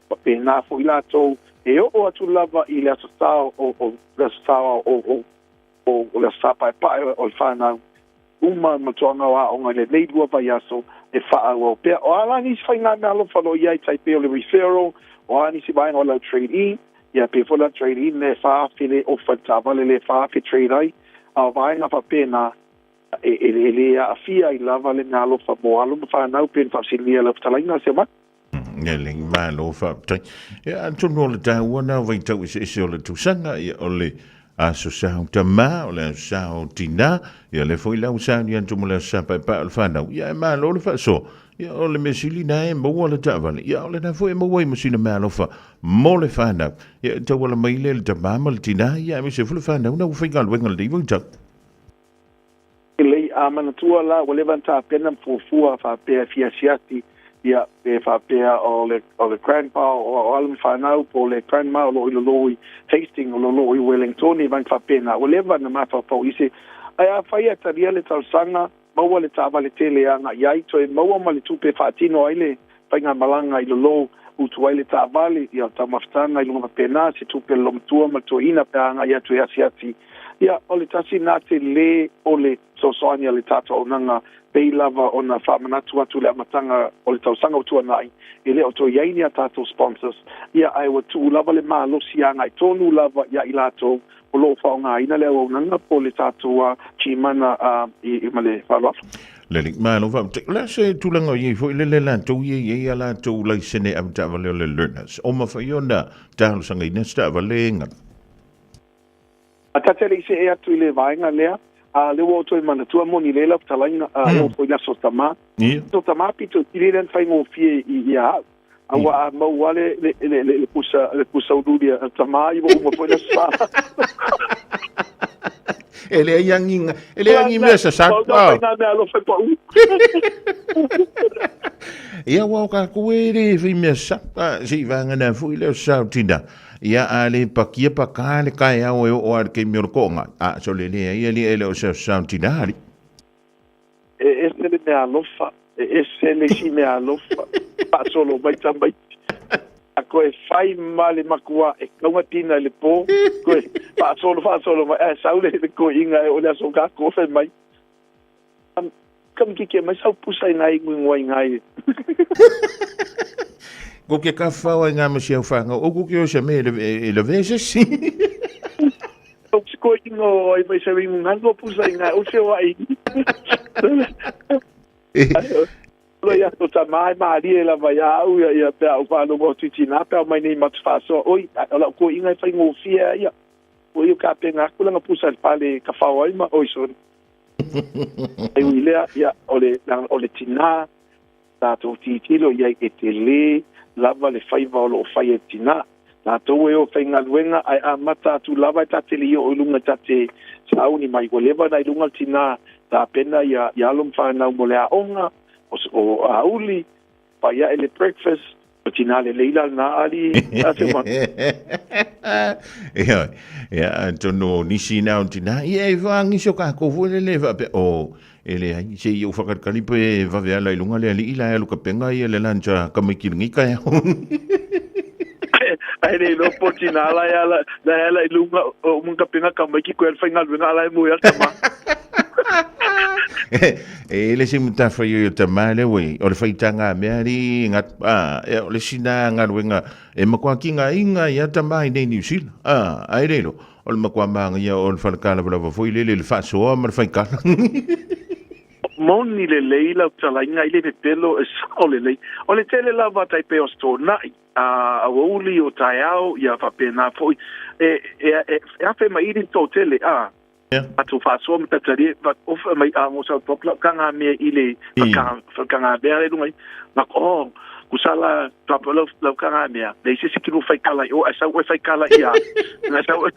Faapena foi latou e oo atu lava i le aso Sa o, o le aso Sa o, o, o, o le aso Sa paepae o le fanau. uma ma toaga o aoga i lenei 2 vaiaso e faaauau pea. O a la nisi faiga meaalofa o lo o i ai tai pei o le referral, o a nisi vaega o lau trade-in, ia pei foi la trade-in e 4,000 le ofa i le taavale le 4,000 trade ai, a o vaega faapena e e le aafia ai lava le meaalofa mo alo ma fanau pei ona faafesiligia e lau fetalaiga Siamani. E le malo faafetai. Ia atonu o le taua na o vaitau eseese o le tausaga, ia o le aso sao tama, o le aso sao tina, ia lea foi la ua sauni atu ma le aso sa paepae o le fanau, ia e malo le faasoa. Ia o le mea sili na e maua le taavale, ia o lena foi e maua ai ma sina meaalofa mo le fanau. Ia e tauala mai lea i le tama ma le tina, ia aemaise foi le fanau na ua faigaluega lenei vaitau. Lelei, a manatua la ua leva ona tapena ma fuafua faapea e fia asiasi, ia, pe faapea o le, o le grandpa o alo ma fanau po o le grandma o lo o i lalo i Hastings, o lo o i Wellingtone, vaega faapena, ua leva ona mafaufau i se. Ae afai e talia le talosaga, maua le taavale tele e agai ai, toe maua ma le tupe e faatino ai le faigamalaga i lalo, utu ai le taavale, ia, taumafataga i luga faapena, se tupe a le loomatua ma le toeaina pe a agai atu e asiasi. Ia, o le tasi lena tele o le fesoasoani a le tatou auaunaga, pei lava ona faamanatu atu i le amataga o le tausaga ua tuanai, e le o toe i ai ni a tatou sponsors, ia, ae ua tuu lava le malosi agai tonu lava ia i latou o lo o faaaogaina le auaunaga po o le tatou Gmana i ma le faaaloalo. Lelei, malo faafetai. O le a se tulaga o i ai foi lele latou ia e i ai a latou laisene avetaavale o le learners, o mafai ona talosagaina se taavale e galu? A ta te le i see atu i le vaega lea, a lea ua ou toe manatua moni lelei lau fetalaiga, a e oo foi i le Aso Tama. Aso Tama pito sili lea na faigofie i ia au. A ua a maua le le le le pusa le pusa uliuli a Tama i ua uma foi le aso sa. E leai agi e leai agi mea sasā. Pau nā whai ngā mea alofa e pau. Ia ua o kākou e le whai mea sa, se i vāngana foi leo sa o tina. Ia a le pakia pa kā le kae ao e o a le keimi o le koonga. A so le lea ia li e le o sa sa o tina ali. E ese le mea alofa, e ese le isi mea alofa, faasolo mai tamaiti. A koe fai ma le makua e kaugatina i le po, koe faasolo faasolo mai, ae sau le koiga e oo i le aso kako fai mai. Kamikike mai sau pusa i ngai ingoingoa i ngai. Ko ke ka whao ai ngā masi au whāngau, o ko ke o sa me e la vese si. O se koe ingo ai mai sa ingo ngai pusa i ngai, o se o ai. Lo ia to ta mai malie lava ia au ia ia pe au whālongo o tuiti nā pe au mai nei matu whāsoa. Oi, o lau koe inga e whai ngōwhia ia. O ia ka pe ngā kulanga pusa i pale ka whao ai ma, oi sorry. Ai ui lea, ia, o le, o le tinā, tātou titilo i ai e telē lava le faiva o lo o fai e tinā. Tātou e o faigaluega ae amata atu lava e ta te le i oo i luga ta te sauni mai ua leva ona i luga le tinā tapena ia ia alo ma whanau mo le aoga o, o auli pai ae le breakfast o tinā lelei la lena ali a te ma. Ia, ia, atonu o nisi nā o tinā, ia e whaangiso kākou foi le le whaapea, o, e leai, se i o whakalikali pe vave ala i lunga le ali'i la e alu ka penga ia le lancha ka mai ki rangi kai au. Ai le iloa po tinā la e ala, la e ala i lunga o munga penga ka mai ki koe al whaingaluenga ala e moe al tama. E le se matawhai o tama le ue, o le whaitanga mea ri ngat, a, e, o le sina ngaluenga e makua ki ngā inga i a tama i nei New Zealand. A, ai le lo, o le makua maanga ia o le whalakalavalava foi le le le whaasoa ma le whaikala. Moni lelei lau talaiga i le pepelo e sao lelei. O le tele lava tai pei o se tona'i, a aoauli o taeao ia faapena foi. E, e, e, e afe mai i le totele, a. Atu faasoa ma tatalie, va ofa mai a mo sau top lau kanga mea i le whakanga mea le lunga i. Ma ko, oh, kusala top lau, lau kanga mea. Nei se siki lu whaikala i o, ai sau e whaikala i a. Ngai sau e...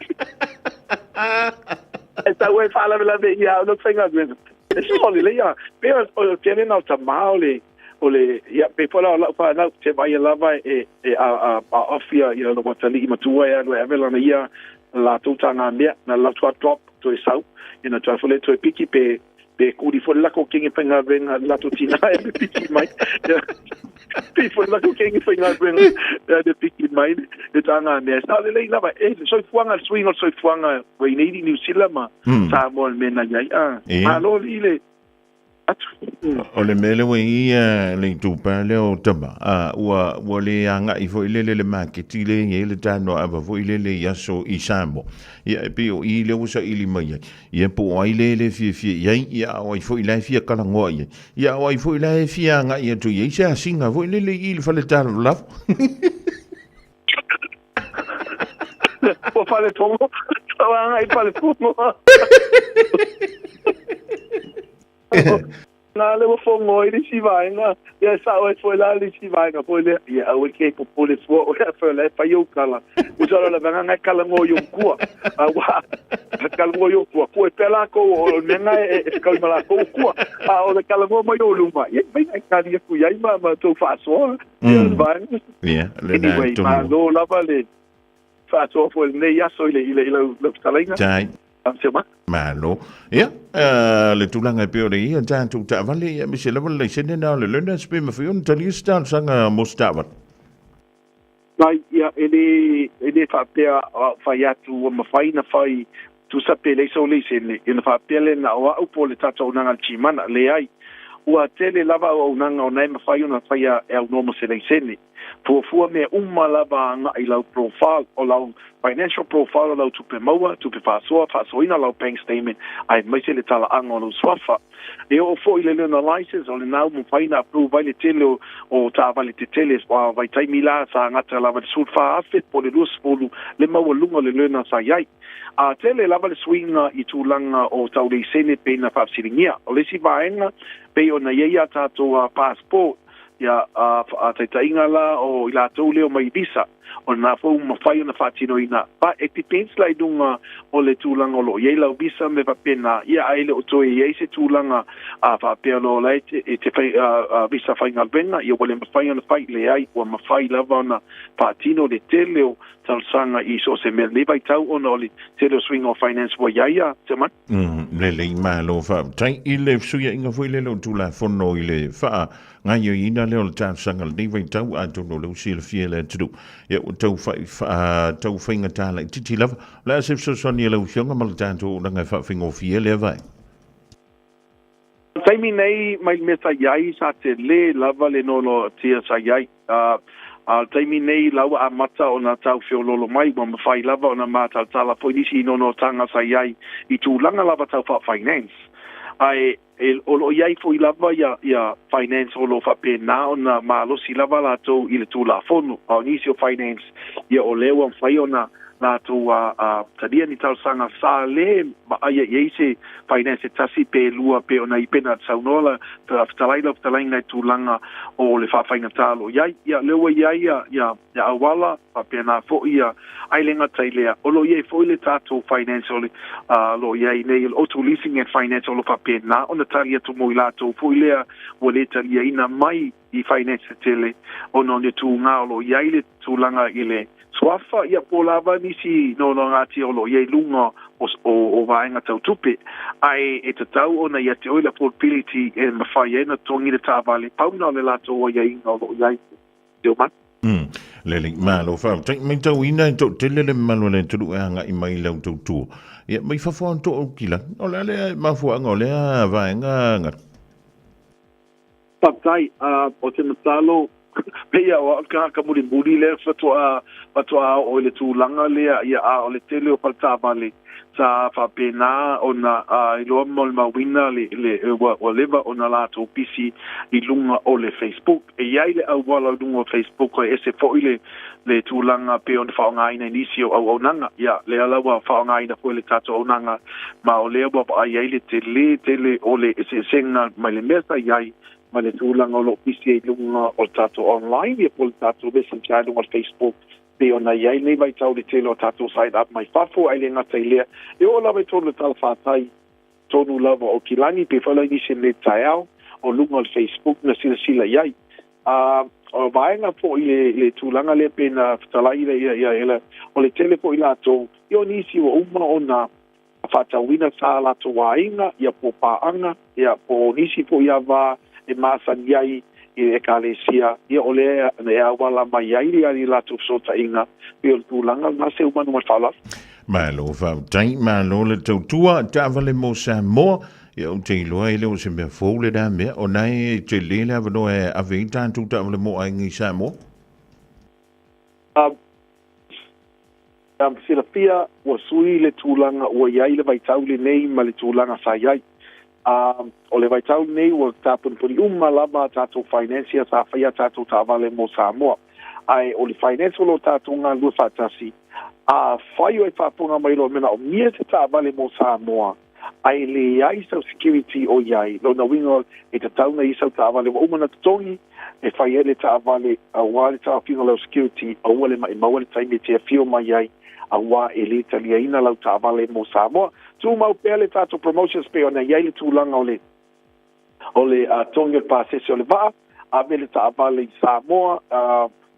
Ai sau e whaalawelawe i a, o lau whainga luenga. E so le leia, pe o tele nau ta mao le, o le, ia, pe po lau lau whanau, te vai lava e, e a, a, a offia ia lo watali'i matua e alu e ave lana ia latou tā ngā mea, na lau tua drop toe sau, ia na toe fole toe piki pe pe kuri fole lako kenge whaingaruenga latou tina e pe piki mai. Pe fole lako kenge whaingaruenga e te piki mai e tā ngā mea. Sa le lei lava, e le soifuaga, le suiga o le soifuaga ua i nei New Zealand ma Samoa le mea na iai. Ah, malo li le. atu. O le mea lea ua i ai le itupa lea o Tama, a, ua, ua le agai foi lele le maketi lea e i ai le tanoaava foi lele i aso i Samoa. Ia, e pei o i lea ua saili mai ai. Ia, po o ai lea e le fiafia i ai, ia, a o ai foi la e fia talanoa i ai. Ia, a o ai foi la e fia agai atu i ai se asiga foi lele i i le fale talavalava. Ua fale fogo, tau agai fale fogo. Na le ua fogo ai le isi vaega, ia e sao ai foi la le isi vaega foi lea. Ia aua e ke popole fua o lea foi la e fai ou tala. Ua sala la vaega ngai kala ngo i ou kua. A ua kala ngo i ou kua. Kua e pea lākou o le mea nga e whakau ma lākou kua. A o le kala ngo mai o luma. Ia mai ngai kali aku iai ma tou faasoa. Ia le vaega. Ia, le na Anyway, tonu. malo lava le faasoa foi lenei aso i le i le i lau lau fetalaiga. Tai. Faamsema. Malo. Ia, uh, le tulaga e pei ona i ai tatou taavale, ia aemaise lava le laisene na o le learners pe mafai ona talia se talosaga mo se taavale. Mai, ia, e le, e le faapea fai atu ua mafai na fai tusa pe leai sou laisene, ia ona faapea lea na o a'u po o le tatou auaunaga a le Tšimana. Leai. Ua tele lava auaunaga o na e mafai ona faia e aunoa ma se laisene. Fuafua mea uma lava agaʻi i lau profile, o lau financial profile o lau tupe maua, tupe faasoa, faasoaina lau bank statement, aemaise le talaaga o lou suafa. E oo foi i le learner license, o lena ua mafai ona approve ai le tele o taavale tetele a vaitaimi la sa gata lava i le 14,000 po o le 20 le maualuga o le learner sa i ai. A tele lava le suiga i tulaga o tau leisene pei ona faafesiligia. O le isi vaega pei ona i ai a tatou passport, ia, a taitaiga la o i latou lea o mai visa, o lena foi ua mafai ona faatinoina. But it depends la i luga o le tulaga o lo o i ai lau visa ma mea faapena, ia ae le o toe i ai se tulaga a faapea loa o la e te, e te fai, visa faigaluega, ia ua le mafai ona fai. Leai, ua mafai lava ona faatino le tele o talosaga i so o se mea i lenei vaitau ona o le tele o suiga o finance ua i ai a Tiamani. Lelei malo faafetai i le fesuiaiga foi lele o Tulafono i le faagaoioiina lea o le talosaga i lenei vaitau, atonu o lea ua silafia e le atunuu, ia ua tau fai, tau faigata laitiiti lava. O le a se fesoasoani a lau Afioga ma le tatou auaunaga e faafaigofie lea vaega? I le taimi nei mai le mea sa i ai, sa tele lava le noanoatia sa i ai. A, a o le taimi nei la ua amata ona tau feoloolo mai, ua mafai lava ona mātalatala foi nisi i noanoatanga sa i ai i tulaga lava tau faa-finance. Ae e, o lo o i ai foi lava ia, ia finance o lo o faapena ona malosi lava latou i le Tulafono. A o nisi o finance, ia o lea ua mafai ona latou a, a talia ni talosaga sa le vaaia i ai se finance e tasi pe lua pe ona i pena saunoa la fetalai lau fetalaiga i tulaga o le faafaigata o lo o i ai. Ia lea ua i ai ia, ia, ia auala faapena foi ia ai le gata i lea o lo o i ai foi le tatou finance o le a lo o i ai nei o le auto leasing and finance o lo o faapena ona tali atu mo i latou foi lea ua le taliaina mai i finance tetele ona o le tūgā o lo o i ai le tulaga i le suafa, ia po o lava nisi noanoagātia o lo o i ai luga o, o, o vaega tau tupe. Ae e tatau ona ia te oe le affordability e mafai ai ona totogi le taavale, pau na o le latou aiaiga o lo o i ai te omai. Lelei, malo faafetai. Matauina e toatele le mamalu o le atunuu e agai mai i lau tautua. Ia, mai fafo atu o Aukilani. O le a lea mafuaaga o lea vaega galu? Faafetai, o te masalo, pei o au le tagata mulimuli lea faatoa, faatoa oo i le tulaga lea, ia, a o le tele o faletaavale sa faapena ona iloa ma molimauina le, le, ua, ua leva ona latou pisi i luga o le Facebook. E i ai le auala i luga o Facebook e ese foi le, le tulaga pei ona faaaogaina i nisi o auaunaga. Ia, lea la ua faaaogaina foi le tatou auaunaga, ma o lea ua vaai ai le tele tele o le eseesega mai le mea sa i ai ma le tulaga o lo o pisi ai i luga o le tatou online ia po o le tatou messenger i luga o le Facebook pei ona i ai lenei vaitau i le tele o tatou sign up mai fafo ae le gata i lea e oo lava i totonu o le talafatai tonu lava o Kilani pei foi la i nisi o lenei taeao o luga o le Facebook na silasila i ai. A o vaega foi i le, le tulaga lea pei na fetalai le, ia, ia, ia, o le tele foi latou, ia o nisi ua uma ona faatauina sa latou aiga, ia po paaga, ia po nisi foi ava e masani ai i le Ekalesia, ia o lea e auala mai ai ia latou fesootaiga, pei o le tulaga lena se uma ma le faaaloalo. Malo faafetai, malo le tautua, taavale mo Samoa. Ia ou te iloa e le o se mea fou le na mea, o na e tele le avanoa e ave ai tatou taavale mo aiga i Samoa. Silafia ua sui le tulaga ua i ai le vaitau lenei ma le tulaga sa i ai. O le vaitau lenei ua tapunipuni uma lava a tatou finance ia sa faia tatou taavale mo Samoa. Ae o le finance o lo o tatou galulue faatasi, afai o e faafofoga mai loa e manaomia se taavale mo Samoa, ae leai sau security o i ai, lona uiga e tatau ona i ai sau taavale ua uma ona totogi e fai ai le taavale aua le taofiga o lau security, aua le maimau le taimi e te afio mai ai, aua e le taliaina lau taavale mo Samoa. Tumau pea le tatou promotions pei ona i ai le tulaga o le o le togi o le pasese o le vaa, ave le taavale i Samoa,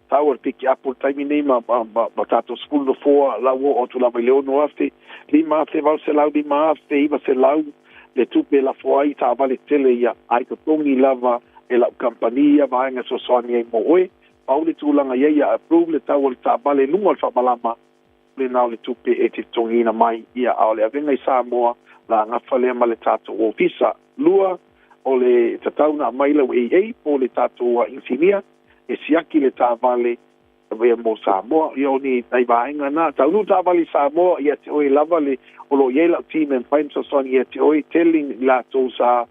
tau o le pikiapu i le taimi nei ma, ma, ma, ma tatou 10 nofoa, la ua oo atu lava i le 6,000, 5,800, 5,900 le tupe e lafo ai i taavale tele ia, ae totogi lava e lau kamupani ia vaega e fesoasoani ai mo oe. Pau le tulaga i ai ia approve le tau o le taavale i luga o le faamalama, lena o le tupe e te totogiina mai ia, a o le avega i Samoa, la gafa lea ma le tatou ofisa. Lua, o le tatau ona aumai lau AA po o le tatou inisinia e siaki le taavale ia mo Samoa. Ia o ni nai vaega na. Taunuu taavale i Samoa ia te oe lava le o lo o i ai lau team e mafai ona fesoasoani ia te oe, tele i latou sa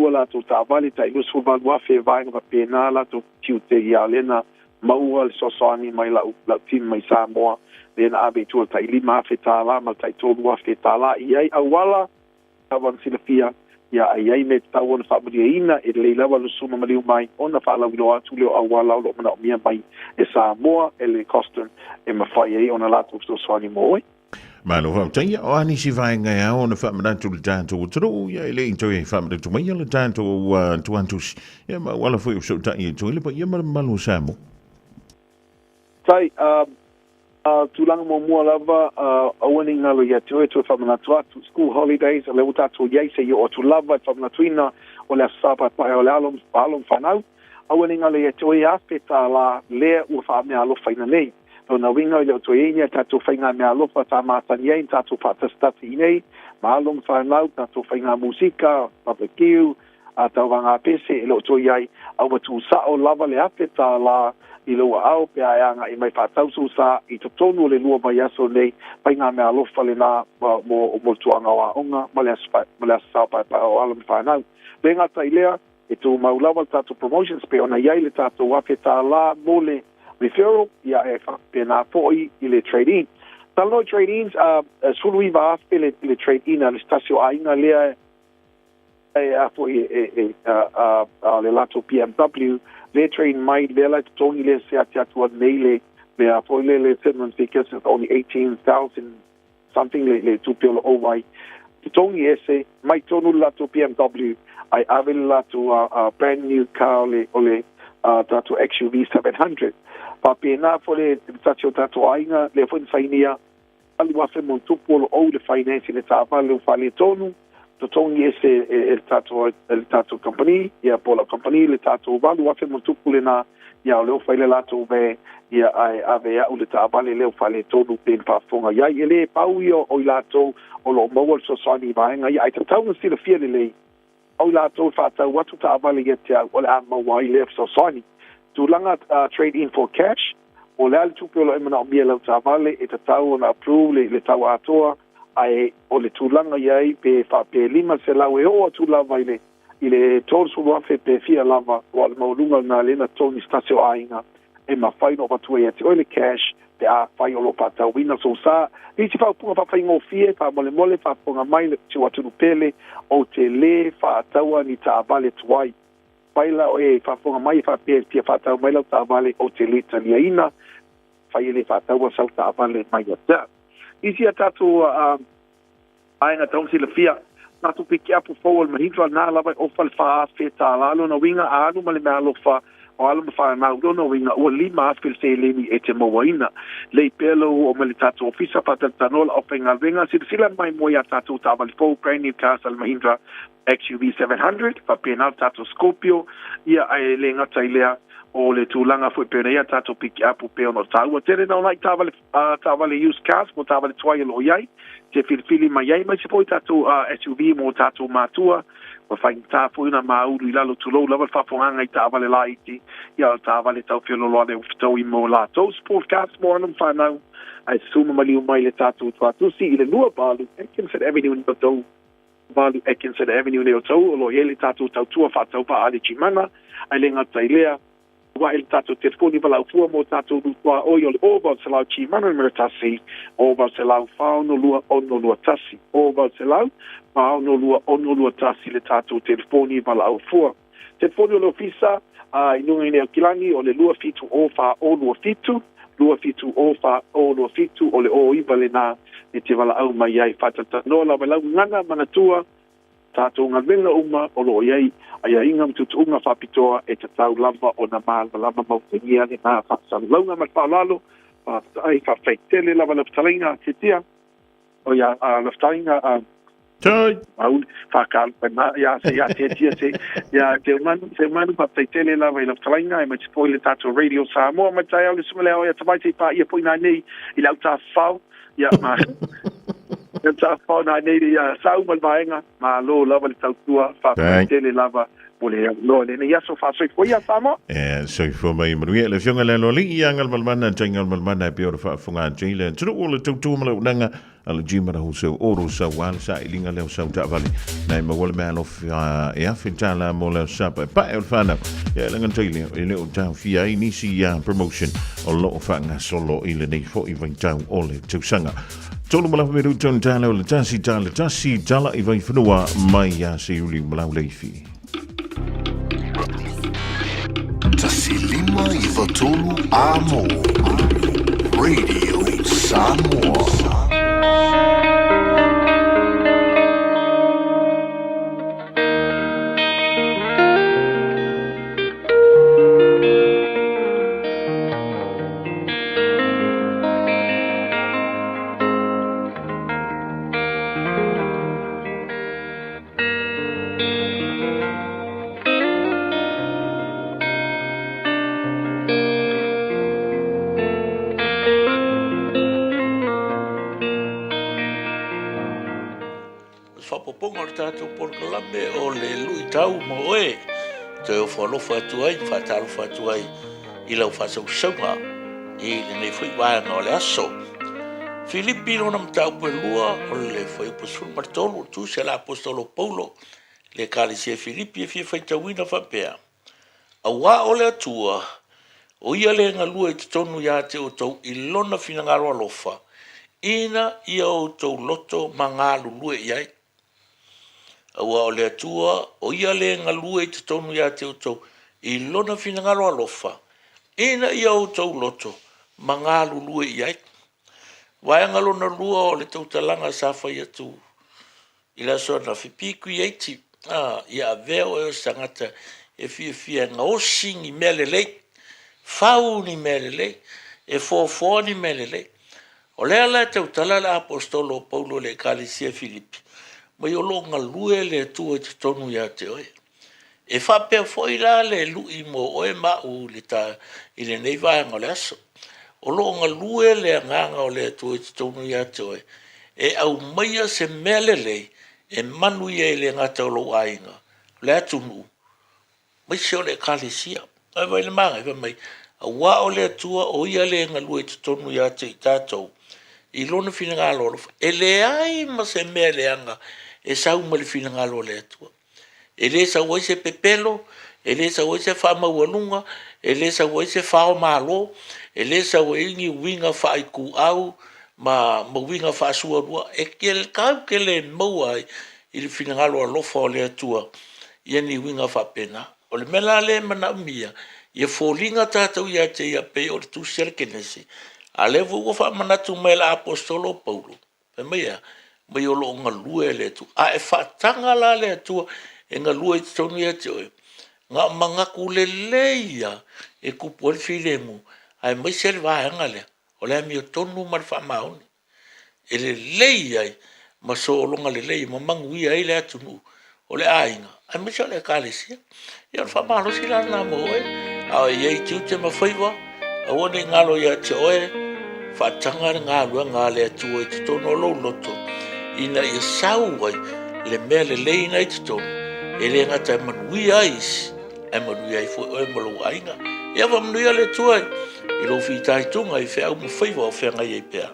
ua latou taavale tai 28,000 e vaega faapena latou tiute ia lea na maua le fesoasoani mai lau lau team mai Samoa lea na ave i tua tai $5,000 ma le tai $3,000 i ai auala lava ona silafia ia a i ai mea tatau ona faamalieina e lelei lava le suma maliu mai ona faalauiloa atu lea o auala o lo o manaomia mai e Samoa e le Costin e mafai ai ona latou fesoasoani mo oe. Malo faafetai, o a nisi vaega e ao ona faamanatu i le tatou atunuu, ia e le i toe faamanatu maia le tatou tuatusi, ia ma auala foi o fesootai ai toe le paia ma le mamalu o Samoa. Tai, tulaga muamua lava, aua ne i galo ia te oe toe faamanatu atu, school holidays, o lea ua tatou i ai se i oo atu lava i le faamanatuina o le Aso Sa Paepae o le alo, alo ma fanau, aua ne i galo ia te oe $1,000 lea ua faameaalofaina nei. Lona uiga e le o toe i ai ni a tatou faiga meaalofa sa masani ai na tatou faatasitasi i nei, ma alo ma fanau, tatou faiga musika, barbecue, a tauvaga pese, e le o toe i ai, a ua tuusao lava le $1,000 i lou aao pe a e agai mai faataususa i totonu o le 2 vaiaso nei, faiga meaalofa lena mo mo le tulaga o aoga ma le aso ma le Aso Sa Paepae o alo ma fanau. Le gata i lea, e tumau lava le tatou promotions pei ona i ai le tatou $1,000 mo le referral, ia e faapena foi i le trade-in. Talanoa i trade-ins, 19,000 le, le trade-in a le se tasi o aiga lea e a foi e, e, a, a, le latou BMW, le trade mai lea la e totogi lea se ati atu nei le le a foi le le settlement figures it's only 18,000 something le le tupe o lo o ai totogi ese mai tonu le latou BMW ae ave le latou brand new car o le o le tatou XUV 700. Faapena foi le tasi o tatou aiga lea foi na sainia 8,000 ma ona tupu o lo o le finance i le taavale ua faaletonu, totogi ese e le tatou e le tatou company ia po o lau company le tatou 8,000 ma ona tupu lena ia o lea ua fai le latou van ia ae ave e au le taavale lea ua faaletonu pei ona faafofoga i ai. E le pau ia o i latou o lo o maua le fesoasoani i vaega ia ae tatau ona silafia lelei o i latou e faatau atu taavale ia te au o le a maua ai lea fesoasoani. Tulaga trade in for cash, po o le a le tupe o lo o e manaomia i lau taavale e tatau ona approve le le tau atoa ae o le tulaga i ai pe faapea 500 e oo atu lava i le i le 30,000 pe fia lava ua o le maualuga lena lea na totogi se tasi o aiga e mafai ona avatua ia te oe le cash pe afai o lo o faatauina sou sa. Nisi faaupuga faafaigofie, faamolemole, faafofoga mai le si ou atunuu pele, ou te lē faataua ni taavale tuai. Fai la oe faafofoga mai e faapea e fia faatau mai lau taavale, ou te lē taliaina, fai e lē faataua sau taavale mai ia te au. Nisi a tatou Vaega tau silafia, tatou pikiapu fou o le Mahindra na lava e ofa le $4,000. Lona uiga a alu ma le meaalofa o alo ma fanau, lona uiga ua $5,000 le seleni e te mauaina. Lei pea lou oo mai le tatou ofisa faatalatalanoa le aufaigaluega, silasila mai mo ia tatou taavale fou brand new cars a le Mahindra XUV 700, faapena le tatou Scorpio, ia ae le gata i lea, O le tulaga foi pei ona i ai a tatou pikiapu pei ona taua tele na o nai taavale taavale used cars po o taavale tuai o lo o i ai te filifili mai ai aemaise foi tatou SUV mo tatou matua ua faigata foi ona maulu i lalo tulou lava le faafofogaaga i taavale laiti ia o le taavale tau feoloolo ua fetaui mo latou. Sport cars mo alo ma fanau ae susu ma maliu mai le tatou tuatusi i le 28 Atkinson Avenue i Otahuhu. 8 Atkinson Avenue nei o Tau, o lo o i ai le tatou tautua faatauvaa a le Gimana, ae le gata i lea, ua ae le tatou telefoni valaau fua mo tatou lutuaoi o le 0800 Gimana numera 1, 0800 462 621, 0800 462 621 le tatou telefoni valaau fua. Telefoni o le ofisa i luga i nei o Kilani o le 27 o 4 o 27, 27 o 4 o 27, o le 09 lenā e te valaau mai ai. Faatalatanoa lava i lau gagana manatua tatou galuega uma o lo o i ai aiaiga ma tuutuuga faapitoa e tatau lava ona malamalama mautagia lenā faasalalauga. Ma le faaaloalo, faafetai, faafetai tele lava lau fetalaiga Setia. O ia a lau fetalaiga a Tai. Mauli, whakaaro ma ia se ia te tia se ia te manu te manu faafetai tele lava i lau fetalaiga aemaise foi le tatou Radio Samoa mai taeao le susuga le ao ia Tamaiti paia foi nanei i le autafafao ia ma le autafafao nanei ia sa uma le vaega malo lava le tautua faafetai tele lava mo le avanoa i lenei aso faasoifua ia Samoa. E soifua mai manuia le Afioga i le Aloalii ia Galumalemana tai Galumalemana e pei o le faafofoga a Jay le atunuu o le tautua ma le auaunaga a le Jim Rahuso Oro Sauā le sailiga lea o sau taavale na e maua le meaalofa e $1000 mo le aso paepae o le whanau. Ia e laga taile e le o taofia ai nisi ia promotion o loo faagasolo i lenei foi vaitau o le tausaga. Tolu ma lafa meru tonu tala o le tasi tala tasi tala i vaifanua mai ia Seiuli Malauleifi. 1 5 9 3 Amo Radio Samoa. Faaopoopoga o le tatou polokalame o le luitau mo oe, toe ofo alofa atu ai ma faatalofa atu ai i lau faasausauga i lenei foi vaega o le aso. Filipi lona mataupu e lua o le fuaiupu 13 o le tusi a le aposetolo Paulo i le Ekalesia Filipi e fia faitauina faapea, Auā o le Atua, o Ia le galue i totonu iā te outou i Lona finagalo alofa, ina ia outou loto ma galulue i ai. Auā o le Atua, o Ia le galue i totonu iā te outou i Lona finagalo alofa, ina ia outou loto ma galulue i ai. Vaega lona lua o le tautalaga sa fai atu I le aso ananafi, be creative, a, ia avea oe o se tagata e fiafia e gaosi ni mea lelei, fau ni mea lelei, e foafoa ni mea lelei. O lea la e tautala le Aposetolo o Paulo i le Ekalesia Filipi, mai o lo o galue le Atua i totonu ia te oe. E faapea foi la le lui mo oe ma au i le ta, i lenei vaega o le aso. O lo o galue le Agaga o le Atua i totonu ia te oe, e aumaia se mea lelei e manuia ai le gata o lou aiga, le atunuu, aemaise o le Ekalesia. Ae vaai le manaia, fai mai, Auā o le Atua o Ia le galue i totonu ia te i tatou, i Lona finagalo alofa. E leai ma se mea leaga e sau mai le finagalo o le Atua. E le sau ai se pepelo, e le sau ai se faamaualuga, e le sau ai se fao malo, e le sau ai ni uiga faaituau ma uiga faasualua. E tatou te le maua ai i le finagalo alofa o le Atua ia ni uiga faapena. O le mea la lea e manaomia, ia foliga tatou ia te Ia pei o le Tusi a le Kenese, a o lea foi ua faamanatu mai e le Aposetolo o Paulo, Fai mai e a? Mai o lo o galue le Atua. A e faataga la le Atua e galue i totonu ia te oe, na o manatu lelei lava e tupu ai le filemu, aemaise le vaega lea, o le amiotonu ma le faamaoni, e lelei ai ma sologa lelei ma manuia ai le atunuu o le aiga, aemaise o le Ekalesia. Ia o le faamalosi la lena mo oe. A o i ai tiute ma faiva, aua ne i galo ia te oe, faataga le galuega a le Atua i totonu o lou loto, ina ia sau ai le mea lelei na i totonu, e le gata e manuia ai isi, ae manuia ai foi oe ma lou aiga. Ia faamanuia le Atua i lou fitaituga i feau ma faiva o feagai ai pea.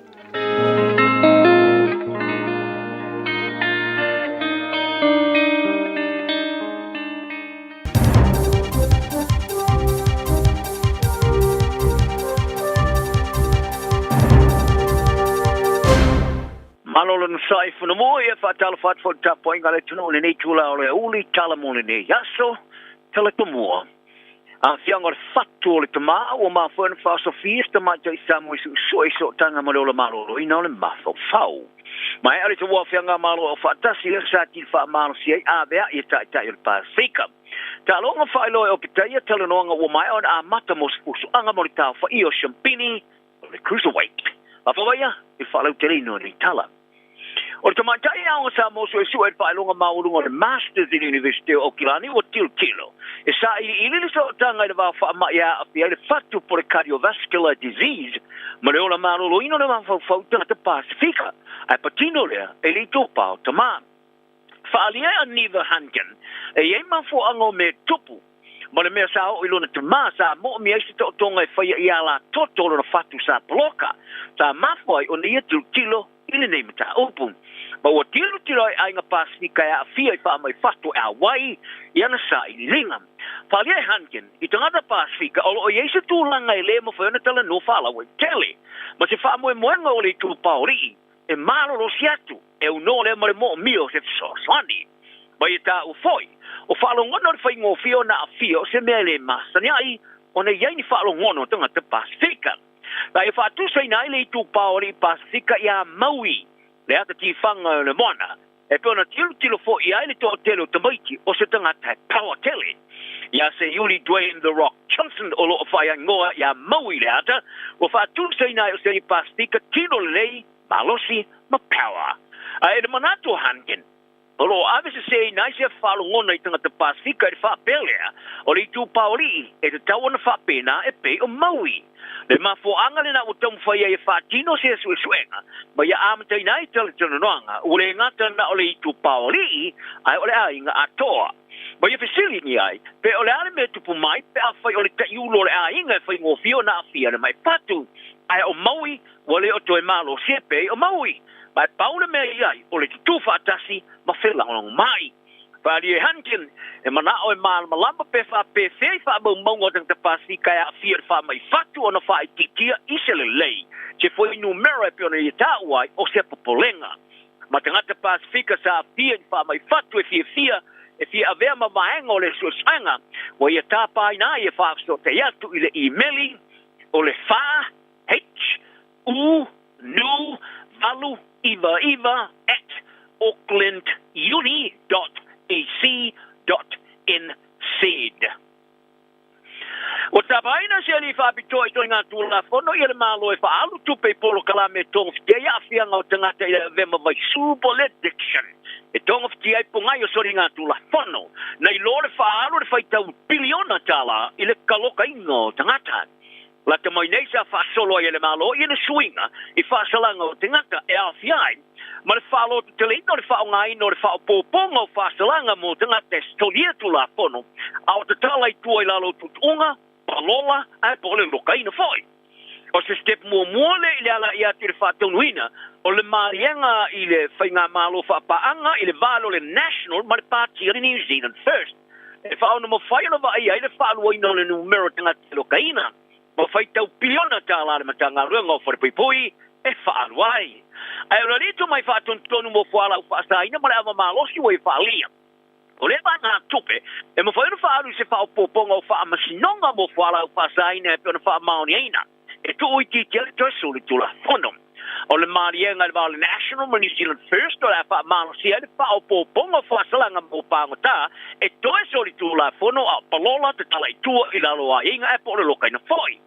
Malo le onosai fonamua ia faatalofa atu foi i le tapuaiga a le atunuu i lenei itula o le aoauli tala mo lenei aso tala tomua. Aafiaga o le fatu o le tamā ua mafua ai ona faaosofia se tamaitai Samoa i suesue i sootaga ma le ola maloloina o le mafaufau. Maea le tauaofiaga Malo Aufaatasi lea sa tili faamalosi ai avea'i e taitai o le Pasefika. Taaloga faailoa e Opitaia talanoaga ua maea ona amata mo se fusuaga mo le taofaia o Siampini o le Cruiserweight. Faafawaia i le faalauteleina o nei tala. O le tamaitai aoga Samoa suesue i le faailoga maualuga o le Masters i le Iunivesite o Aukilani ua tilotilo e sailiili le sootaga i le va o faamai e aafia ai le fatu po o le cardiovascular disease ma le ola maloloina o le mafaufau i tagata Pasefika, ae patino lea e le i topao tama. Faaalia e a Neva Hunkin e i ai mafuaaga o mea tupu ma le mea sa oo i lona tama sa moomia ai se taotoga e faia i ala toto o lona fatu sa poloka sa mafua ai ona ia tilotilo i lenei mataupu. Ma ua tilotilo ai aiga Pasefika e aafia i faamai fatu e auai i ana sailiiliga. Faaalia e Hunkin i tagata Pasefika o lo o i ai se tulaga e le mafai ona talanoa faalauaitele ma se faamoemoega o le itupa o alii e malolosi atu e uno lea ma le moomia o se fesoasoani. Ma ia taua foi, o faalogona o le faigofie ona aafia o se mea e le masani ai ona i ai ni faalogona o tagata Pasefika. La e faatusaina ai le itupa o alii Pasefika iā Maui, le ata tifaga o le moana, e pei ona tilotilo foi i ai le toatele o tamaiti o se tagata e power tele. Iā Seiuli Dwayne The Rock Johnson o lo o faaigoa iā Maui le ata, ua faatusaina ai o se alii Pasefika tino lelei, malosi ma power. Ae i le manatu o Hunkin, o lo o ave seseina ai se faalogona i tagata Pasefika i le faapea lea, o le itupa o alii e tatau ona faapena e pei o Maui. Le mafuaaga lena ua taumafai ai e faatino se suesuega ma ia amataina ai talatalanoaga ua le gata na o le itupa o alii ae o le aiga atoa. Ma ia fesiligia ai pe o le a le mea tupu mai pe afai o le taiulu o le aiga e faigofie ona aafia le mai fatu ae o Maui ua le o toe malosi e pei o Maui. Ma e pau le mea i ai o le tutū faatasi ma felagolagomai. Faaalia e Hunkin, e manao e malamalama pe faapefea i faamaumauga o tagata Pasefika e aafia i le faamai fatu ona faaitiitia i se lelei se fuainumera e pei ona ia taua ai o se popolega. Ma tagata Pasefika sa aafia i le faamai fatu e fiafia e fia avea ma vaega o le suesuega ua ia tapaina ai e faafesootai atu i le imeli o le fa H U N 8 9 9 at aucklanduni dot ac dot nz. Ua tapaina se alii faapitoa i toega Tulafono ia le Malo e faaalu tupe i polokalame e togafiti ai aafiaga o tagata i le avea ma vaisū po o le addiction e togafiti ai pogai o soliga Tulafono nai lo le faaalu le faitau piliona tala i le kalokaina o tagata. Lata mai nei sa faasolo ai e le Malo i ana suiga i faasalaga o tagata e aofia ai ma le faalototeleina o le faaaogaina o le faaopoopoga o faasalaga mo tagata e solia Tulafono a o tatala i tua i lalo o tuutuuga, palola ae po o le lokaina foi. O se step muamua lea i le alaia atu i le faataunuina o le maliega i le Faigamalo Faapaaga i le va o le National ma le Pati o le New Zealand First. E faaonomafai ona vaaia ai le faaluaina o le numera o tagata e lokaina ma faitau piliona tala le Matagaluega o Falepuipui e faalu ai. Ae o le alii tomai faatonutonu mo fualaau faasaina ma le ava malosi ua ia faaalia. O lea vaegatupe e mafai ona faaalu i se faaopoopoga o faamasinoga mo fualaau faasaina e pei ona faamaoniaina e tuuitiitia le toe suli Tulafono. O le maliega i le va o le National ma New Zealand First o le a faamalosia ai le faaopoopoga o faasalaga mo pagota e toe soli Tulafono a o palola tatala i tua i lalo o aiaiga ae po o le lokaina foi.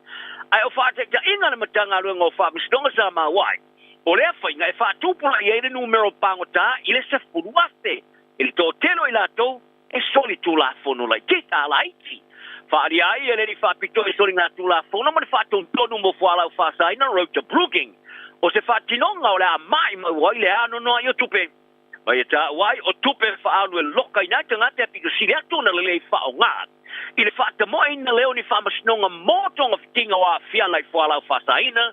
Ae o faataitaiga a le Matagaluega o Faamasinoga sa maua ai, o lea faiga e faatupulaia ai le numera o pagota i le 10,000 i le toatele o i latou e soli Tulafono laitiiti a laiti. Faaalia ai e le Alii Faapitoa i soligatulafono ma le faatonutonu mo fualaau faasaina Roger Brooking, o se faatinoga o le a maimau ai le anoanoai o tupe. Ma ia taua ai o tupe e faaalu e lokaina ai tagata e pito sili atu ona lelei faaaoga i le faatamoeina lea o ni faamasinoga mo togafitiga o aafiaga i fualaau faasaina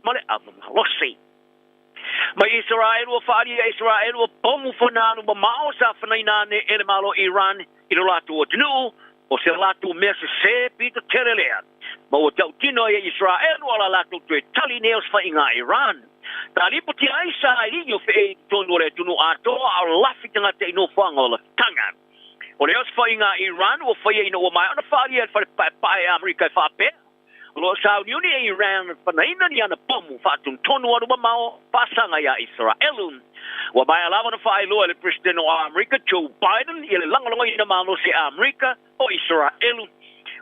ma le ava malosi. Mai Isaraelu ua faaalia e Isaraelu ua pomu fana alu mamao sa fanaina ane e le Malo Iran i lo latou atunuu, o se latou mea sesē pito tele lea. Ma ua tautino ai e Isaraelu o la latou toe tali nei osofaiga a Iran. Sa lipotia ai sailiga o feʻe i totonu o le atunuu atoa a o lafi tagata i nofoaga o lafitaga. O le osofaiga a Iran ua faia ina ua maea ona faaalia e le Fale Paepae e Amerika e faapea, O lo o sauniuni e Iran e fanaina ni ana pomu faatonutonu alu mamao faasaga iā Isaraelu. Ua maea lava ona faailoa e le Peresetene o Amerika Joe Biden ia le lagolagoina malosi e Amerika o Isaraelu.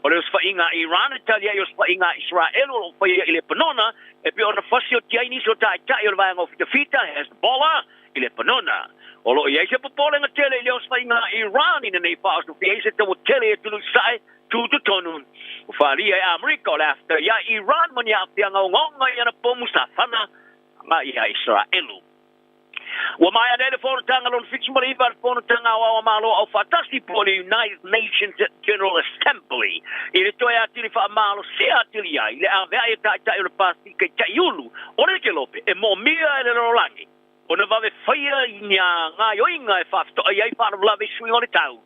O le osofaiga a Iran e tali ai osofaiga a Isaraelu o lo o faia i Lepanona e pei ona fasioti ai nisi o taitai o le vaega o fitafita, Hezbollah, i Lepanona. O lo o i ai se popolega tele i le osofaiga a Iran ina nei faaosofia ai se taua tele i atunuu i sasae tutotonu. Ua faaalia e Amerika o le a fetaui ai Iran ma ni aafiaga ogaoga i ana pomu safana agai iā Isaraelu. Ua maea nei le Fonotaga lona 79 a le Fonotaga Aoao a Malo Aufaatasi po o le United Nations General Assembly i le toe atili faamalosia atili ai le avea'i a Taitai o le Pasefika i Taiulu o le Kelope e moomia e le lalolagi ona vave faia i ni gaoioiga e faafetoai ai faalavelave i suiga o le tau.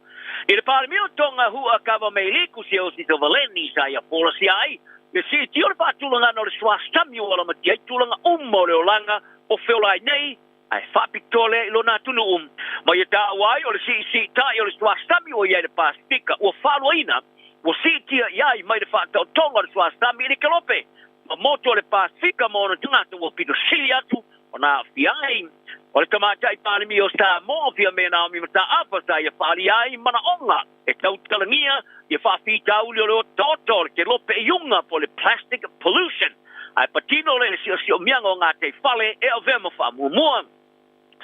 I le Palemia o Tonga Hu'a Kava Meiliku Siaosi Sovaleni sa ia folasia ai le siitia o le faatulagaga o le suasami ua lamatia ai tulaga uma o le olaga o feola ai nei ae faapitoa lea i lona atunuu. Ma ia taua ai o le siisiitai o le suasami ua i ai le Pasefika ua faaluaina ua siitia i ai mai le faataotoga o le suasami i le Kelope ma motu o le Pasefika ma ona tagata ua pito sili atu ona aafia ai. O le Tamaitai Palemia o Samoa, Fiame Naomi Mataafa, sa ia faaalia ai manaoga e tautalagia ia faafitauli o le otaota o le kelope iuga po o le plastic pollution, ae patino le siosiomiaga o gataifale e avea ma faamuamua.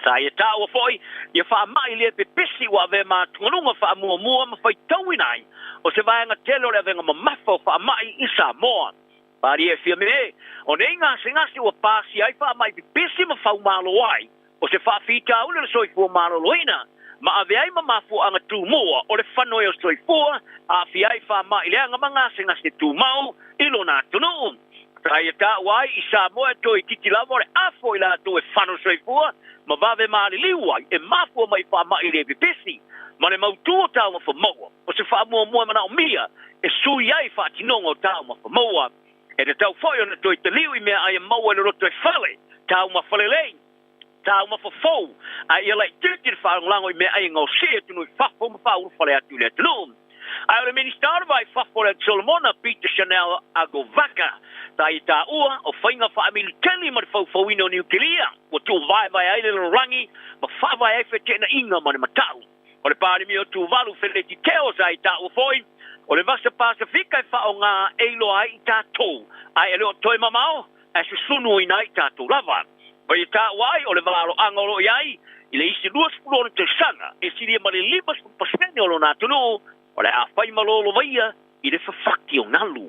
Sa ia taua foi ia faamai le pepesi ua avea ma atugaluga faamuamua ma faitauina ai o se vaega tele o le avega mamafa o faamai i Samoa. Paria e Fiame, o nei gasegase ua pasia ai faamai pepesi ma faumalo ai, o se faafitauli o le soifua maloloina, ma ave ai ma mafuaaga tumua o le fanoe o soifua, aafia ai faamai leaga ma gasegase tumau i lona atunuu. Sa ia taua ai i Samoa e toeitiiti lava o le afo i latou e fano soifua ma vave maliliu ai e mafua mai i faamai le pepesi ma le mautū o taumafa maua. O se faamuamua e manaomia e sui ai faatinoga o taumafa maua. E tatau foi ona toe taliu i meaai e maua i le loto e fale, taumafa lelei, taumafa fou, a ia laitiiti le faalagolago i meaai e gaosia i atunuu i fafo ma faaulufale atu i le atunuu. Ae o le Minisita o le Va i Fafo o le Atu Solomona, Peter Chanel Agovaka, sa ia taua o faiga faamiliteli ma le faufauina o Niukilia ua tuuvaevae ai le lalolagi ma faavae ai feteenaiga ma le matau. O le Palemia o Tuvalu, Feleti Teo, sa ia taua foi o le Vasa Pasefika e faaaoga e iloa ai i tatou, ae e le o toe mamao ae susunuina ai i tatou lava. Ma ia taua ai o le valoaga o lo o i ai i le isi 26 tausaga e silia ma le 50% o lona atunuu o le a fai malolo vaia i le fafati o galu.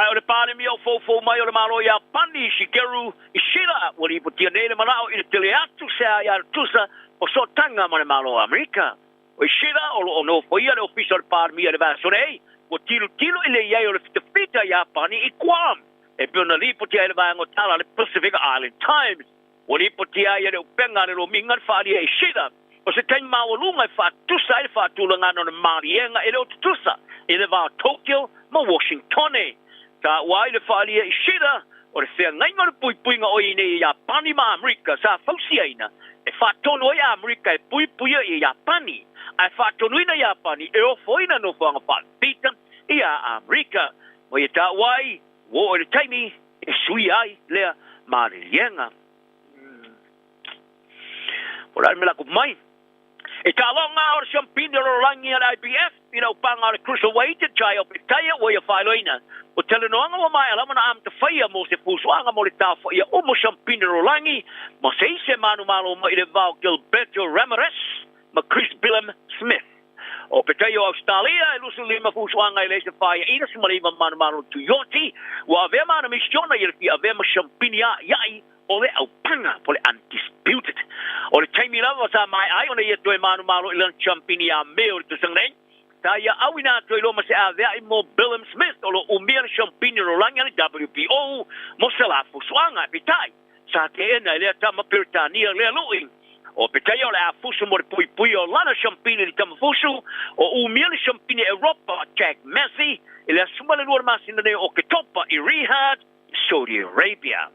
Ae o le Palemia o foufou mai o le Malo Iapani, Shigeru Ishida, ua lipotia nei le manao i le tele atu se aia tutusa o sootaga ma le Malo o Amerika. O Ishida o lo o nofoia le ofisa o le Palemia i le vaiaso nei, ua tilotilo i le i ai o le fitafita Iapani i Guam e pei ona lipotia ai le vaega o tala a le Pacific Island Times. Ua lipotia ai e le upega a le lomiga le faaalia e Ishida o se taimi maualuga e faatutusa ai le faatulagaga o le maliega e le o tutusa i le va o Tokyo ma Washingtone. Taua ai le faaalia e Ishida o le feagaiga o le puipuiga o i nei e Iapani ma Amerika sa fausiaina e faatonu ai Amerika e puipuia i Iapani, ae faatonuina Iapani e ofoina nofoaga faapita iā Amerika. Ma ia taua ai ua oo i le taimi e suia ai lea maliliega. O le a le mea la mai? E taaloga o le siampini o le lalolagi a le IBF i le aupaga o le Cruiserweight Jai Opetaia ua ia faailoaina. O talanoaga ua maea lava ona amatafaia mo se fuafuaga mo le taofaia uma o siampini o le lalolagi ma se isi e manumalo mai i le va o Gilberto Ramirez ma Chris Billam Smith. O Petaia o Ausetalia e 25 fusuaga e leai se faiaina 19 manumalo o le Tuioti ua avea ma ana misiona i le fia avea ma siampini a'ia'i o le aupaga po o le undisputed. O le taimi lava sa maea ai ona ia toe manumalo i lana siampini amē o le tausaga nei, sa ia auina atu ai loa ma se avea'i mo Billam Smith o lo o umia le siampini o lalolagi a le WBO mo se la fusuaga. Peitai, sa teena e lea tama Peretania lea lu'i. O Petaia o le a fusu mo le puipuia o lana siampini i le tama fusu o umia le siampini Europa Jack Massey i le aso 12 o le masina nei o Oketopa i Riyadh, Saudi Arabia.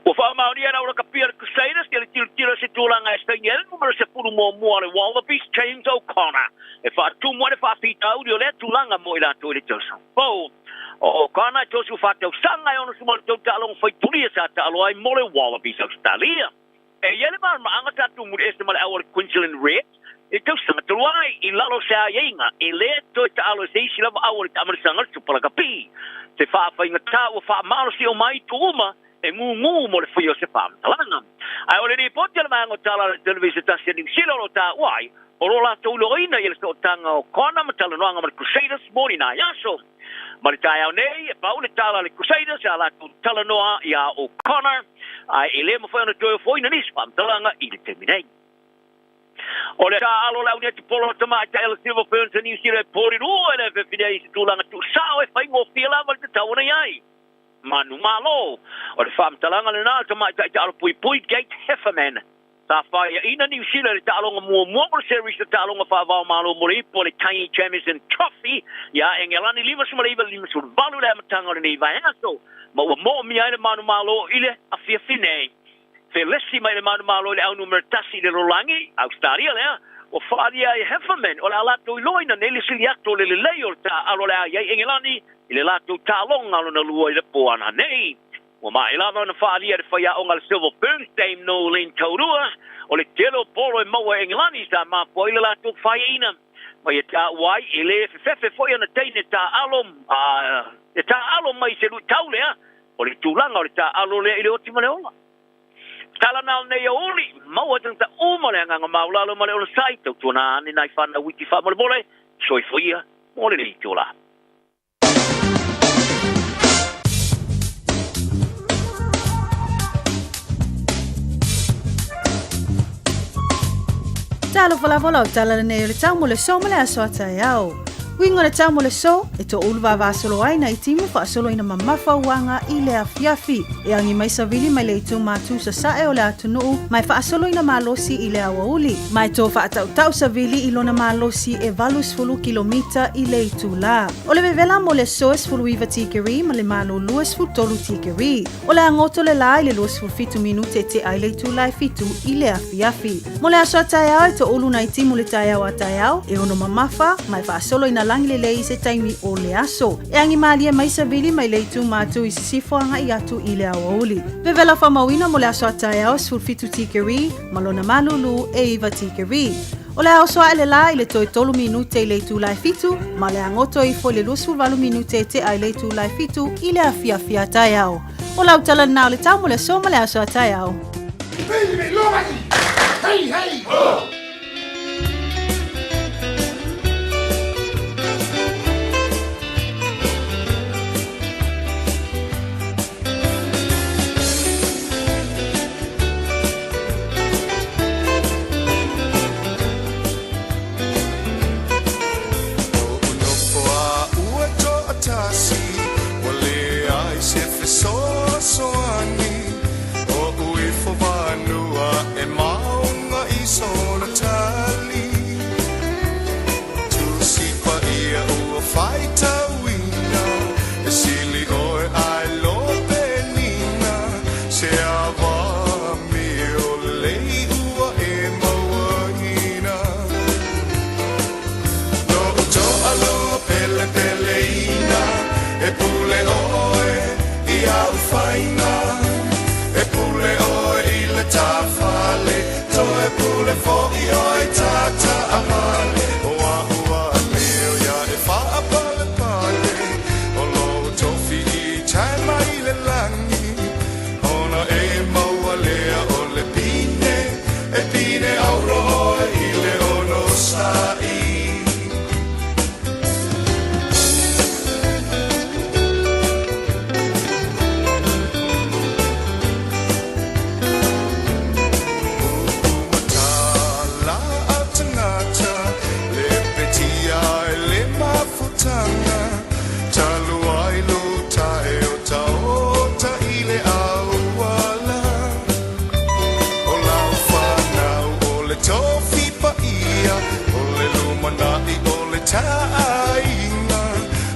Ua faamaonia e le aulakapia a le Crusaders ia le tilotilo i se tulaga e saini ai le numera 11 a le Wallabies James O'Connor e faatumu ai le faafitauli o lea tulaga mo i latou i le tausaga fou. O O'Connor e 34 tausaga e 63 taaloga faitulia sa taalo ai mo le Wallabies Ausetalia. E i ai le malamalamaaga sa tumuli ese ma le au a le Queensland Reds i le tausaga talu ai i lalo o se aiaiga e le toe taalo e se isi lava au o le taamalisaga o le Super Lakapi. Se faafaigata ua faamalosi uma ai itu uma e gūgū mo le faia o se faamatalaga. Ae o le lipoti a le vaega o tala a le Televisa tasi a Niu Sila o lo o taua ai, o lo o latou iloaina i le sootaga o Connor ma talanoaga ma le Crusaders mo ni nai aso. Ma le taeao nei, e pau le tala a le Crusaders a latou talanoa iā O'Connor, ae e le mafai ona toe ofoina nisi faamatalaga i le taimi nei. O le taaalo o le auniatipolo a tamaitai a le Silver Ferns a Niu Sila e porirua e le FF nei i se tulaga tuusao e faigofie lava le tatau ona i ai. Manumalo. O le faamatalaga lena a le tamaitai taalo puipui Gate Hefferman. Sa faiaina Niu Sila i le taaloga muamua mo le series o taaloga faava-o-Malo mo le ipu o le Taini Jamieson Trophy iā Engelani 59-58 i le amataga o lenei vaiaso ma ua moomia ai le manumalo i le afiafi nei. Felesi mai le manumalo i le au numera tasi i le lalolagi, Ausetalia lea, ua faaalia ai e Hefferman o le a latou iloaina nei le sili atu o le lelei o le taaalo o le a i ai Engelani i le latou taaloga lona lua i le po ananei. Ua maea lava ona faaalia e le faiaoga a le Silver Ferns, Dame Noeline Taurua, o le tele o polo e maua e Engelani sa mafua ai le latou faiaina. Ma ia taua ai, e le fefefe foi ana teine taaalo, e taaalo mai i se luitau lea, o le tulaga o le taaalo lea i le oti ma le ola. Tala na o nei aoauli, maua tagata uma le agaga maualalo ma le onosai, tautuana ane nai fanau iti faamolemole, soifua ia mo lenei itula. Talofa lava lau tala lenei o le tau mo le so ma le aso a taeao. Uiga o le tau mo le so, e toʻulu vavasolo ai nai timu faasoloina mamafa uaga i le afiafi. E agi mai savili mai le itu matu sasae o le atunuu ma e faasoloina malosi i le aoauli. Ma e to faatautau savili i lona malosi e 80 kilomita i le itulā. O le vevela mo le aso e 19 tikeri ma le malo 23 tikeri. O le a goto le lā i le 27 minute e tea ai le itulā e 7 i le afiafi. Mo le aso a taeao e toʻulu nai timu le taeao a taeao e ono mamafa ma e faasolo ina lagi lelei i se taimi o le aso. E agi malie mai savili mai le itu matu i sisifo agaʻi atu i le aoauli. Vevela faamauina mo le aso a taeao e 17 tikeri ma lona malulu e 9 tikeri. O le a oso aʻe le lā i le toe tolu minute i le itula e 7, ma le a goto ifo i le 28 minute e tea i le itula e 7 i le afiafi a taeao. O lau tala lena o le tau mo le aso ma le aso a taeao. Hey, hey, ho! tofi paia O le lumanai o le taaiga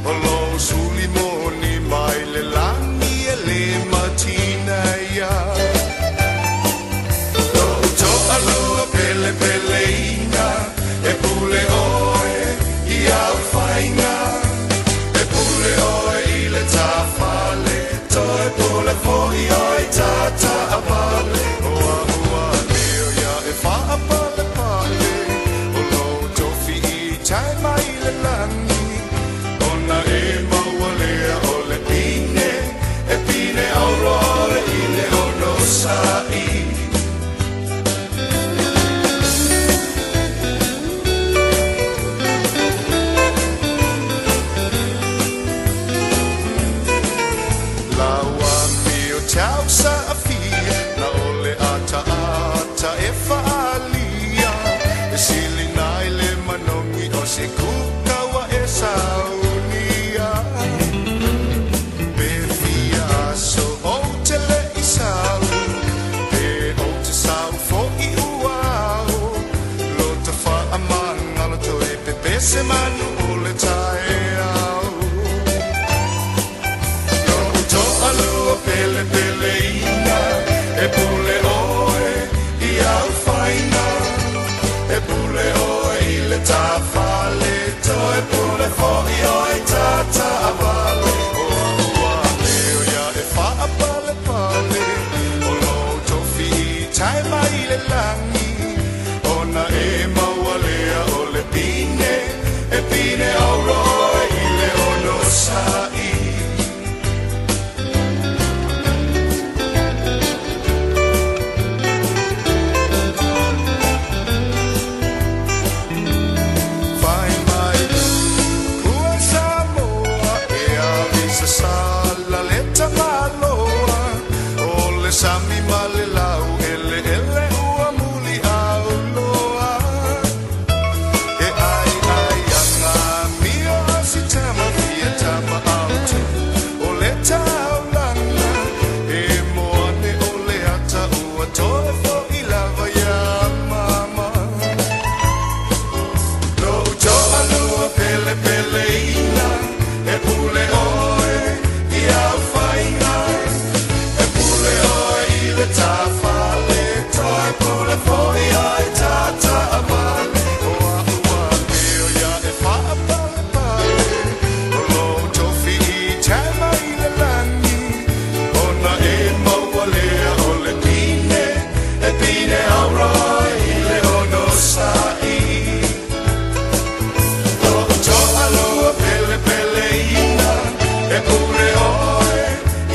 O lou suli moni mai le lagi e le matina ia Lou toalua pelepeleina E pule oe i au faiga E pule oe i le tafale Toe pule foi oe i tataavale O a'u amio ia e faapalepale O lou tofi i tai mai le lagi Ona e maua lea o le pine E pine auro oe i le onosai. Lau amio tau saafia na o le ataata e faalia e silina i le manogi o se kuka ua e saunia pe fia aso ou te le i sau pe ou te sau foi ua ao lo ta faamagalo toe pepese manu o le taeao Lou toalua pelepeleina e pule oe i au faiga e pule oe i le tafale toe pule foi oe i tataavale o a'u amio ia e faapalepale o lou tofi i tai mai le lagi ona e maua lea o le pine e pine auro oe i le onosai. Fai mai pua Samoa e avisa sala le tamaloa o le sami ma le lau eleele ua muli auloa e ai ai anga mio a si tama fia tama autu o le taulaga e moane o le ata ua toe foi lava ia mama Lou toalua pelepeleina e pule oe i au faiga e pule oe i le tafale toe pule foi oe i tataavale o a'u amio ia e faapalepale o lou tofi i tai mai le lagi ona e maua lea o le pine e pine auro oe i le onosai Lou toalua pelepeleina e pule oe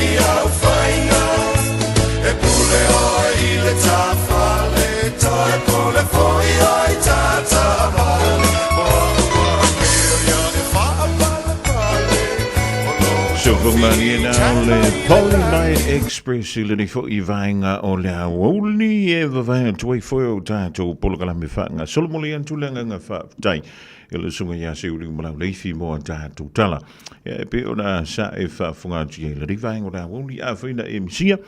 i au faiga e pule oe i le tafale toe pule foi oe i tataavale o a'u amio ia e faapalepale o lou Sofomalie na o le Polymai Express i lenei foi vaega o le aoauli e vavae atu ai foi o tatou polokalame faagasolo. Momoli atu le agaga faafetai i le susuga ia Seuliu Malauleifi mo a tatou tala. E pei ona sa e faafofoga atu i ai lenei vaega o le aoauli, afai na e misia,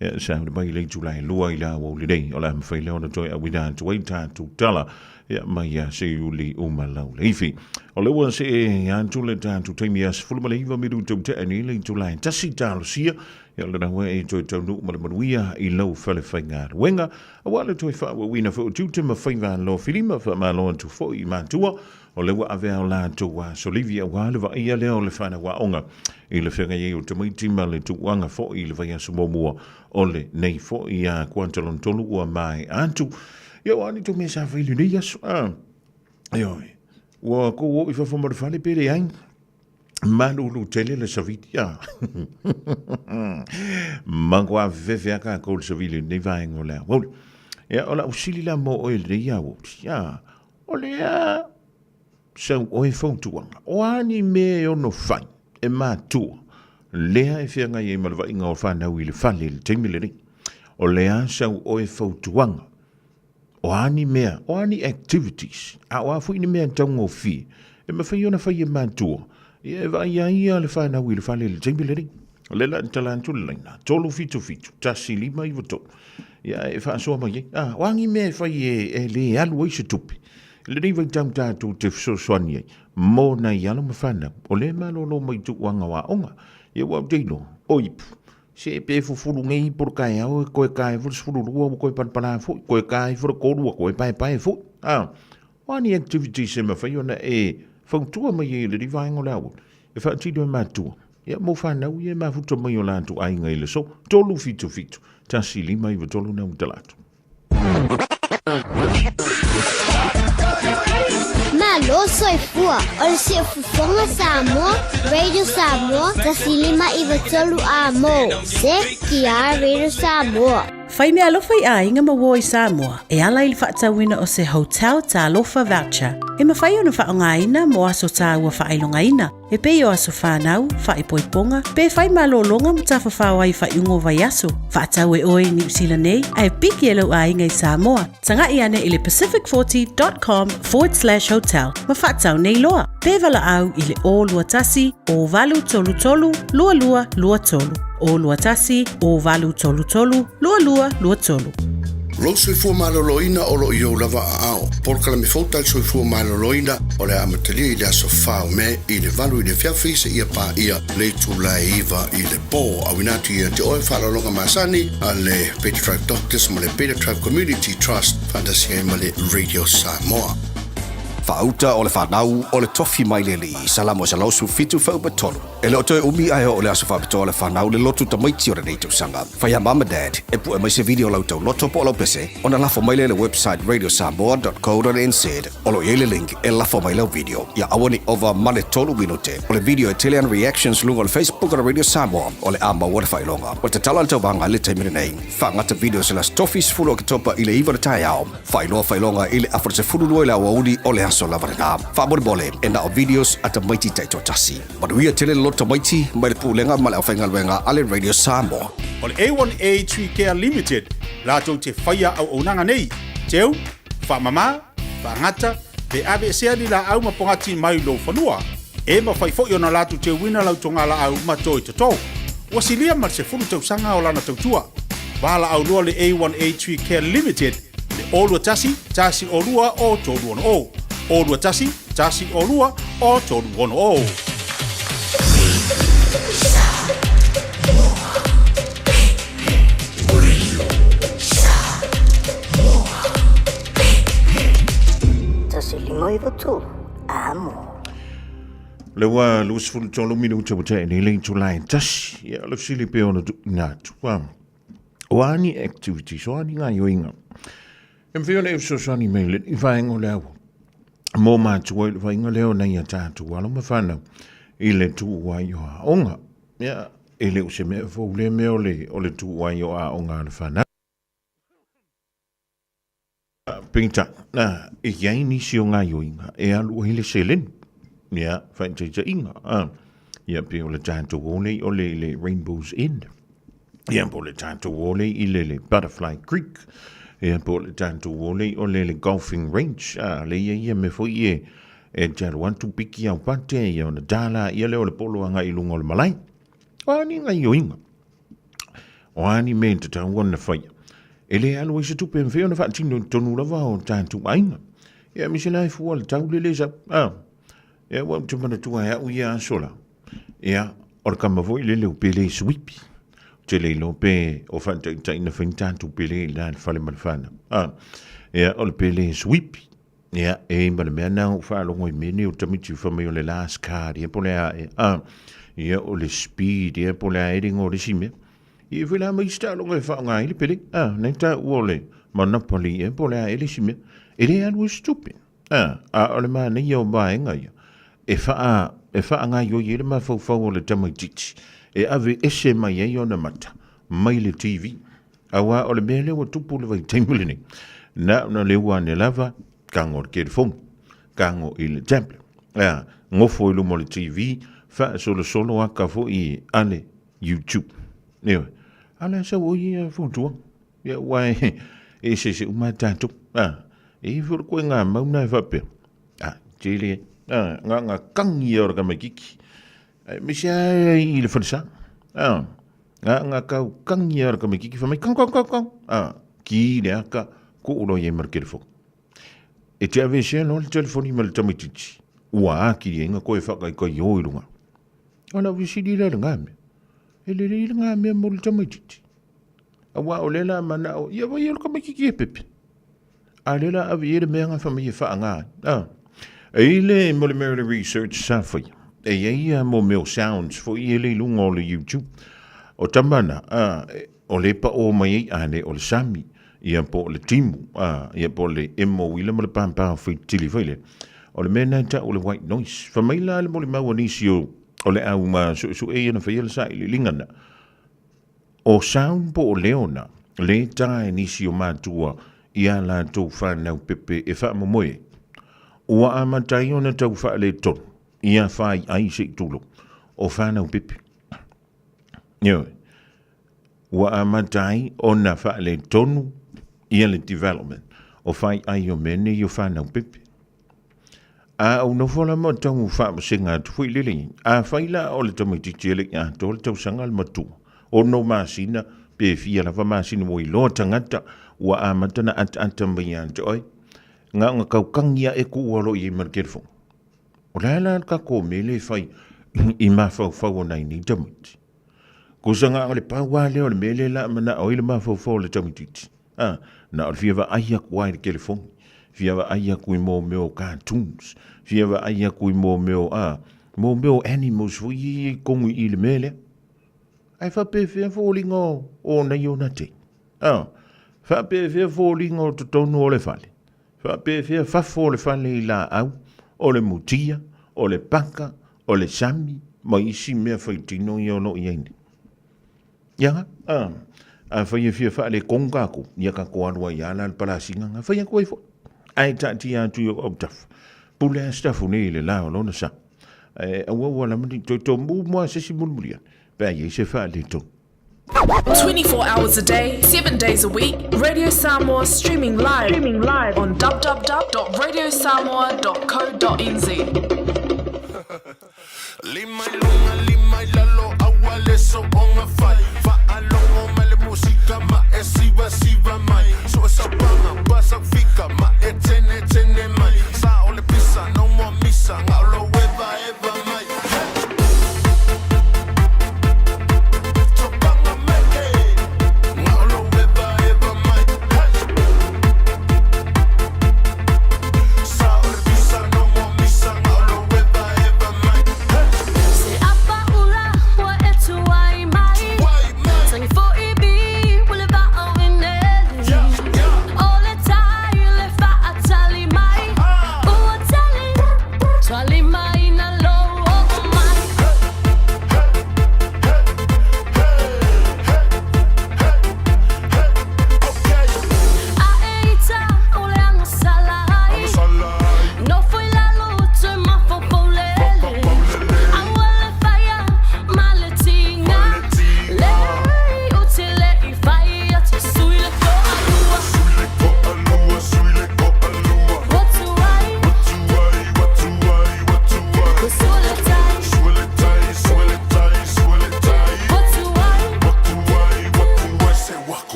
e sauni mai i le itula e lua i le aoauli nei, o le a mafai lea ona toe auina atu ai tatou tala ia mai ia Seiuli Umalauleifi. O le ua see atu le tatou taimi ia 19 minuta ua tea nei le itula e tasi talosia, ia lena ua e toe taunuu ma le manuia i lau fale faigaluega, aua le toe faaauauina foi o tiute ma faiva alofilima, faamalo atu foi i matua, o lea ua ave a latou aso livi aua le vaaia lea o le fanau aoga i le feagai ai o tamaiti ma le tuuaga foi i le vaiaso muamua o lenei foi a kuata lona tolu ua maea atu. Ia ua ani tou mea sa fai i lenei aso? A, ioe, ua tou o i fafo ma le fale pe leai? Malulu tele le savili a. Matua fefe a tatou le savili i lenei vaega o le aoauli. Ia, o lau sili la mo oe i lenei aoauli, a, o lea sau oe fautuaga, o a ni mea e ono fai e matua lea e feagai ai ma le vaaiga o fanau i le fale i le taimi lenei. O lea sau oe fautuaga, o a ni mea, o a ni activities, a o a foi ni mea taugofie e mafai ona fai e matua, ia e vaai ai ia le fanau i le fale i le taimi lenei. O le la tala atu le laina, 377 1593. Ia e faasoa mai ai. Ah, o a ni mea e fai e, e le alu ai se tupe. I lenei vaitau tatou te fesoasoani ai mo nai alo ma fanau o lea e malolo mai tuuaga o aoga. Ia ua ou te iloa, o ipu, se pe fufulu nei ipu o le taeao e toe ta ifo le 12 ua toe palapala foi, toe ta ifo le 3 ua toe paepae foi. Ah, o a ni activities e mafai ona e fautua mai ai i lenei vaega o le aoauli e faatino e matua ia mo fanau ia e mafuta mai o latou aiga i le aso 377 1593 na ua tala atu. Malo soifua o le siufofoga Samoa, Radio Samoa, 1593 amo. CKR Radio Samoa. Fai meaalofa i aiga ma uo i Samoa e ala i le faatauina o se Hotel Talofa Voucher e mafai ona faaaogaina mo aso taua faailogaina e pei o aso whānau, whaipoiponga, pe whai malōlōga ma tafafao ai whaiuga o vaiaso. Faatau e oe i Niu Sila nei, ae piki e lou aiga i Samoa. Taga'i ane i le pacific40.com/hotel ma faatau nei loa. Pe valaau i le 021 0833 2223. 021 0833 2223. Lou soifua maloloina o lo o i ou lava aao. Polokalame fou tali soifua maloloina o le a amatalia i le aso 4 o Me i le 8 i le afiafi seia paia le itula e 9 i le po. Auina atu ia te oe faaaloaloga masani a le Beta Tribe Doctors ma le Beta Tribe Community Trust faatasi ai ma le Radio Samoa. Faauta o le fanau o le tofi mai le Alii, Salamo 117 fuaiupu 3. E le o toe umi ae oo le aso faapitoa le fanau le lotu tamaiti o lenei tausaga. Fai a Mum and Dad e pue mai se video o la outou loto po o lau pese ona lafo mai lea i le website radiosamoa.co.nz o lo o i ai le link e lafo mai lau video. Ia aua ne i ova ma le 3 minute o le video e tele ana reactions luga o le Facebook o le Radio Samoa o le a maua le faailoga. Ua tatala le tauvaga i le taimi lenei. Faagata video se las tofi 10 Oketopa i le 9 o le taeao. Faailoa faailoga i le afa 12 i le aoauli o le aso lava lena. Faamolemole, e na o videos a tamaiti taitoatasi. Manuia tele le loto tamaiti mai le Pulega ma le Aufaigaluega a le Radio Samoa. O le A1A Tree Care Limited latou te faia auaunaga nei, teu, faamama, faagata, pe aveesea ni laau ma pogati mai lou fanua. E mafai foi ona latou teuina lau togalaau ma toi toto. Ua silia ma le 10 tausaga o lana tautua. Valaau loa le A1A Tree Care Limited i le 021 102 o 360. 021 102 o 360. 1593, amo. Le ua 23 minuta ua tea nei le itula e tasi. Ia, o le fesili pei ona tuuina atu. O a ni activities, o a ni gaoioiga. E mafai ona e fesoasoani mai i le vaega o le aua. Mo matua i le vaaiga lea o nai a tatou alo ma fanau i le tuu ai o aoga. Ia, e le o se mea fou lea mea o le, o le tuu ai o aoga a le fanau. Peitai, na, e i ai nisi o gaoioiga e alu ai le seleni. Ia, faitaitaiga, a. Ia, pei o le tatou o lea o le, le Rainbow's End. Ia, po o le tatou o lea i le, le Butterfly Creek. Ia, po o le tatou o lea o le, le Golfing Range. A, le ia ia mea foi e, e te alu atu piki au pate, ia ona tala ia lea o le polo agai i luga o le malae. O a ni gaoioiga? O a ni mea e tatau ona faia? E le alu ai se tupe e mafai ona faatino i totonu lava o tatou aiga. Ia aemaise la e fua le tau lele sau. A, ia ua ou te manatua e au ia aso la. Ia, o le kama foi lele o Pele Suipi. Ou te le iloa pe o faataitaiina fai ni tatou Pele i la le fale ma le fanau. A, ia, o le Pele Suipi. Ia, e ma le mea na ou faalogo i mea nei o tamaiti fai mai o le last card, ia po o le a ea. A, ia o le speed, ia po o le a ea le igoa o le isi mea. Ia e fai la ma isi taaloga e faaaoga ai le pele. A, na i taua o le Monopoly ea po o le a ea le isi mea. E le alu ai se tupe. A, a o le manaia o vaega ia, e faa, e faagaoioi ai le mafaufau o le tamaitiiti e ave ese mai ai ona mata mai le TV. Aua o le mea lea ua tupu le vaitaimi lenei, na ona le ua ane lava, tago i le telefoni, tago i le tablet, a, gofo i luma o le TV, faasolosolo aka foi a le YouTube. Ioe. A o le a sau ai ia fautuaga? Ia, aua e eseese uma lava tatou. A, e i ai foi le koega mau lena e faapea, a, tele, a, na ona kagi lava o le tamaitiiti. Aemaise lava i le falesa. A, nga kau kangi a le tamaititi fai mai kang kang kang kang, a, ki le aka, kuu loa i ai ma le telefoni. E te aveesea loa le telefoni ma le tamaititi, ua akili ai nga koe faakaikaio i luga. O lau fesili lea i lena mea, e lelei lena mea mo le tamaititi? Aua o lea la manao, ia vai o le tamaititi e pepe. A lea la ave i ai le mea na fai mai e faaaga ai. A. E i le mo le mea o le research sa faia, e i ai ia mo mea o sounds foi ia le i luga o le YouTube. O tama na, a, o le paʻo mai ai a le o le sami, ia po o le timu, a, ia po o le emo uila ma le pāpā o faitili foi lea. O le mea na e tau o le white noise. Fai mai la le molimau a nisi o, o le au ma suesue ia na faia le sailiiliga na, O sound po o leo na, le ta e nisi o matua i a latou whanau pepe e whaamomoe ai. Ua amata ai ona tau faaletonu i a whai ai se i tulou o whanau pepe. Ioe. Ua amata ai ona faaletonu ia le development o whai ai o mea nei o whanau pepe. A ou nofo la ma tau faamasega atu foi lele i. Afai la o le tamaitiiti e le i atoa le tausaga le matua, ono masina pe fia lava masina ua iloa tagata ua amata na ataata mai ia te oe, na ona kaukangi ae kuu alo i ai ma le telefoni. O le a la le tatou mea lea e fai i mafaufau o nai nei tamaiti? Kusa na o le pau lava lea o le mea lea la manao ai le mafaufau o le tamaitiiti. A, na o le fia vaai atu lava i le telefoni, fia vaai atu i mea o cartoons, fia vaai atu i mea o, a, mea o animals foi ia i totonu i i le mea lea. Ae faapefea foliga o nai ona te? A, faapefea foliga o totonu o le fale? Faapefea fafo o le fale i laau, o le mutia, o le paka, o le sami, ma isi mea faitino ia o lo o i ai nei? Ia, a, afai e fia faaletonu tatou, ia tatou alu ai lava la le palasina na fai atu ai foi. Ae taatia atu i ou autafa. Pule lava Sitafu nei i le la o lona sa. Ae aua ua lama ni toe tomu mo a se isi mulimuli ane, pe a i ai se faaletonu. 24 hours a day, 7 days a week, Radio Samoa streaming live, streaming live on www.radiosamoa.co.nz. Lima i luga, lima i lalo, aua le soonga fai. Faalogo mai le musika ma e sivasiva mai. So e saupaga, pasaufika ma e tenetene mai. Sa o le pisa, no more misa, nga o lou evaeva mai. Hey! Topanga meke, nga o lou evaeva mai. Hey! Sa o le pisa, no more misa, nga o lou evaeva mai. Hey! Se apa ula ua e tuai mai.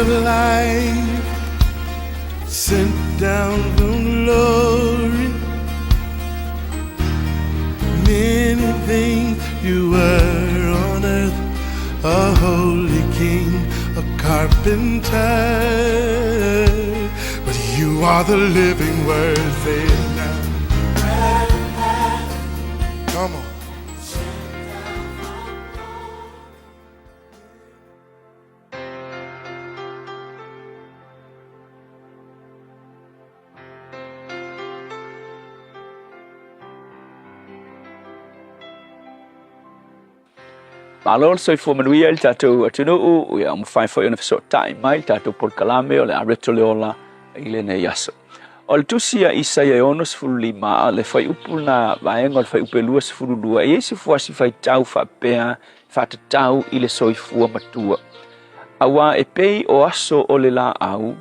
of life, sent down from glory. Many things you were on earth, a holy king, a carpenter. But you are the living word, say it now. Come on. Malo le soifua manuia i le tatou atunuu, ia mafai foi ona fesootai mai le tatou polokalame o le Areto le Ola i lenei aso. O le tusi a Isaia e 65, le fuaiupu lena vaega o le fuaiupu e 22, e i ai se fuasi faitau faapea faatatau i le soifua matua. Auā e pei o aso o le laau,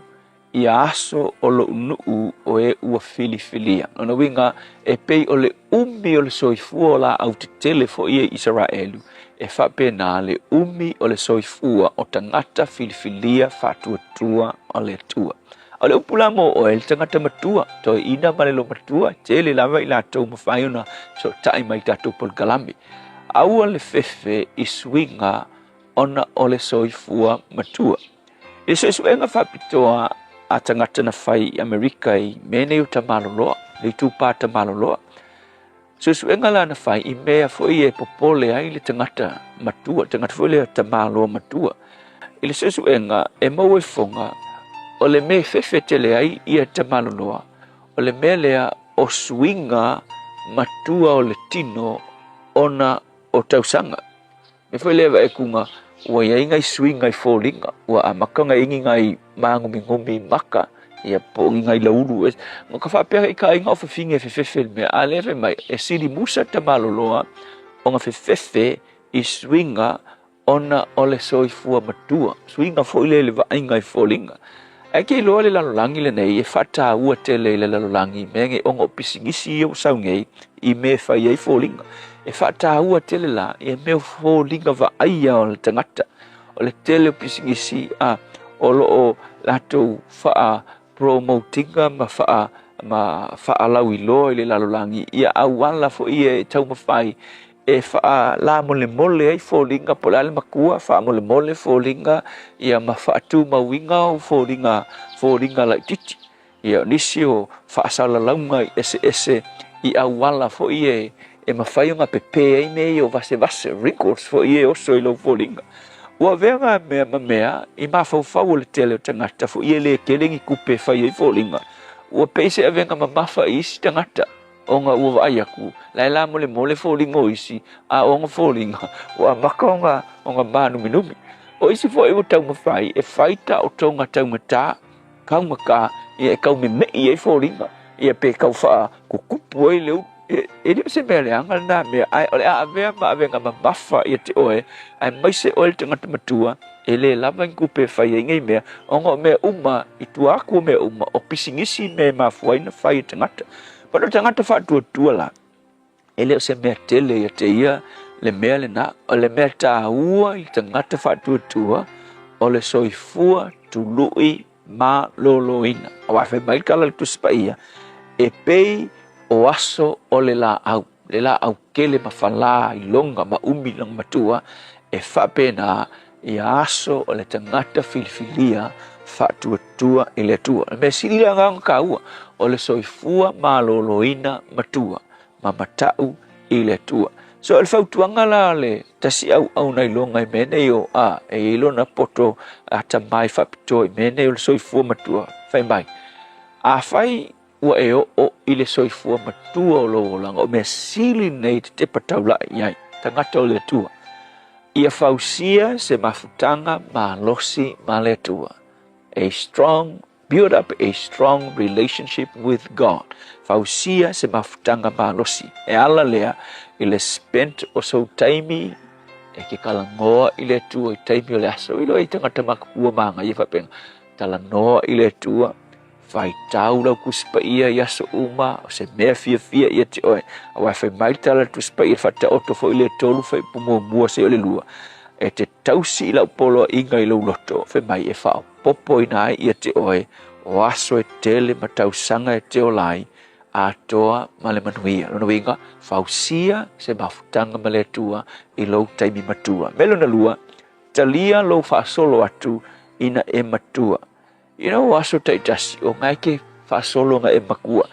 ia aso o lou nuu o e ua filifilia. Lona uiga, e pei o le umi o le soifua o laau tetele foi ia i Isaraelu, e faapena le umi o le soifua o tagata filifilia faatuatua o le Atua. O le upu la mo oe, le tagata matua, toeaina ma le lomatua, tele lava i latou mafai ona sootai mai i tatou polokalame. Aua le fefe i suiga ona o le soifua matua. I le suesuega faapitoa a tagata na fai i Amerika i mea nei o tamaloloa, le itupa tamaloloa, suesuega la na fai i mea foi e popole ai le tagata matua, tagata foi lea tamaloa matua. I le suesuega e maua i foga o le mea e fefe tele ai ia tamaloloa, o le mea lea o suiga matua o le tino ona o tausaga. Mea foi lea vaekuga ua i ai ngai suiga i foliga, ua amata ona ingi ngai māgumigumi i maka, ia po o ni ngai laulu. Ma ka faapea i ka aiga o fafine e fefefe i le mea, a lea fai mai, e sili musa tamaloloa ona fefefe i suiga ona o le soifua matua, suiga foi lea i le vaaiga i foliga. Ae ke iloa le lalolagi lenei e faataua tele i le lalolagi i mea nei ona o pisinisi ia ua sau nei i mea e fai ai foliga. E faataua tele la ia mea o foliga vaaia o le tagata. O le tele o pisinisi a o lo o latou faa promote ina ma faa ma faalauiloa i le lalolagi ia auala foi e taumafai e faalamolemole ai foliga po o le a le matua, faamolemole foliga ia ma faatumauina o foliga, foliga laitiiti. Ia o nisi o faasalalauga eseese i auala foi e, e mafai ona pepē ai mea ia o vasevase, wrinkles foi e oso i lou foliga. Ua avea ngā mea ma mea i mafaufau o le tele o tagata foi e le tele ni tupe e fai ai foliga. Ua pei se avega mamafa i isi tagata. Ona ua vaai atu, la e lamolemole foliga o isi, a o ona foliga, ua amata ona, ona mānuminumi. O isi foi ua taumafai e fai taotoga taugata, taugata, ia e tau memeʻi ai foliga, ia pe tau faakukupu ai le ulu. E, e le o se mea leaga lena mea, ae o le a avea ma avega mamafa ia te oe, aemaise oe le tagata matua, e le lava ni tupe e fai ai nei mea, ona o mea uma, i tua atu o mea uma, o pisinisi mea e mafua ai ona fai e tagata. But o le tagata faatuatua la, e le o se mea tele ia te ia le mea lena, o le mea taua i le tagata faatuatua, o le soifua tului malōlōina. Aua fai mai le tala a le Tusi Paia, e pei o aso o le laau, le laau tele ma falā i lona ma umi lona matua, e faapena ia aso o le tagata filifilia faatuatua i le Atua. O le mea sili le agaga taua, o le soifua malōlōina matua ma matau i le Atua. So o le fautuaga la a le tasi auauna i loga i mea nei o a, e i ai lona poto atamai faapitoa i mea nei o le soifua matua, fai mai, afai ua e oo i le soifua matua o lou olaga, o mea sili nei te tepa taulai i ai, tagata o le Atua, ia fausia se mafutaga malosi ma le Atua. A strong, build up a strong relationship with God. Fausia se mafutaga malosi. E ala lea i le spent o sou taimi e ke talanoa i le Atua i taimi o le aso. I loa i tagata makapua magaia faapena. Talanoa i le Atua, Faitau lau Tusi Paia i aso uma, o se mea fiafia ia te oe. Aua e fai mai le tala a le Tusi Paia, faataoto foi le tolu, fai muamua seia o le lua. E te tausi i lau poloaiga i lou loto, fai mai e faaopoopoina ai ia te oe o aso e tele ma tausaga e te ola ai, atoa ma le manuia. Lona uiga, fausia se mafutaga ma le Atua i lou taimi matua. Me lona lua, talia lou faasolo atu ina e matua. You know, o aso taitasi, o ngae ke faasolo nga e makua.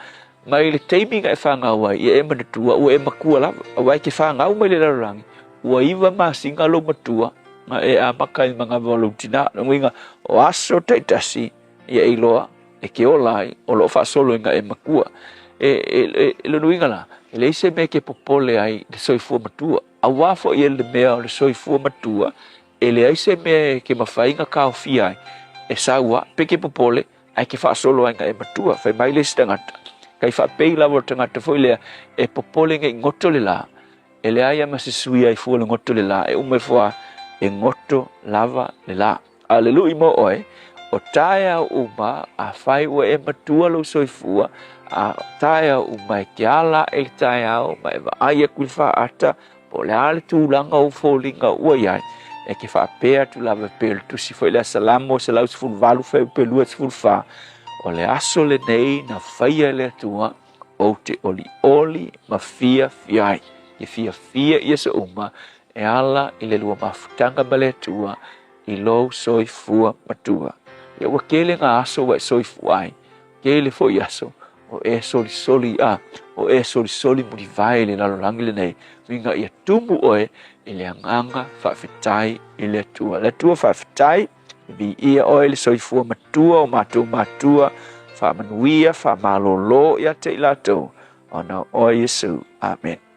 Mai le taimi nga e whangau ai, ia e manatua, ua e makua lava. Aua e ke whangau mai le lalolagi, ua iva masina lou matua, nga e amaka i mangawa o lou tina. Lona uiga, o aso taitasi, ia e iloa, e ke ola ai, o loo faasolo i nga e makua. E, e, e, e lona uiga la, e leai se mea e ke popole ai le soifua matua. Auā foi e le mea o le soifua matua, e leai se mea e ke mafai na taofia ai, e sau a, pe ke popole, ae ke faasolo ai nga e matua. Fai mai le isi tagata, kai faapei lava o le tagata foi lea, e popole nei goto le la, e leai a ma se sui ai fua le goto le la, e uma ifo a, e goto lava le la. A o le lui mo oe, o taeao uma, afai ua e matua lou soifua, a o taeao uma e ke ala aʻe i le taeao ma e vaai aku i le faata, po o le a le tulaga o ou foliga ua i ai, e ke faapea atu lava e pei o le tusi foi lea Salamo 118 fuaiupu 24, o le aso lenei na faia e le Atua, ou te olioli ma fiafia ai. Ke fiafia i aso uma e ala i le lua mafutaga ma le Atua i lou soifua matua. Ia ua tele ngā aso ua e soifua ai, tele foi aso o e solisoli a, o e solisoli mulivae i le lalolagi lenei, uiga ia tumu oe i le agaga faafetai i le Atua. Le Atua faafetai, viia oe i le soifua matua o matou matua, faamanuia, faamalōlō ia te i latou, ona o oe Iesu. Amen.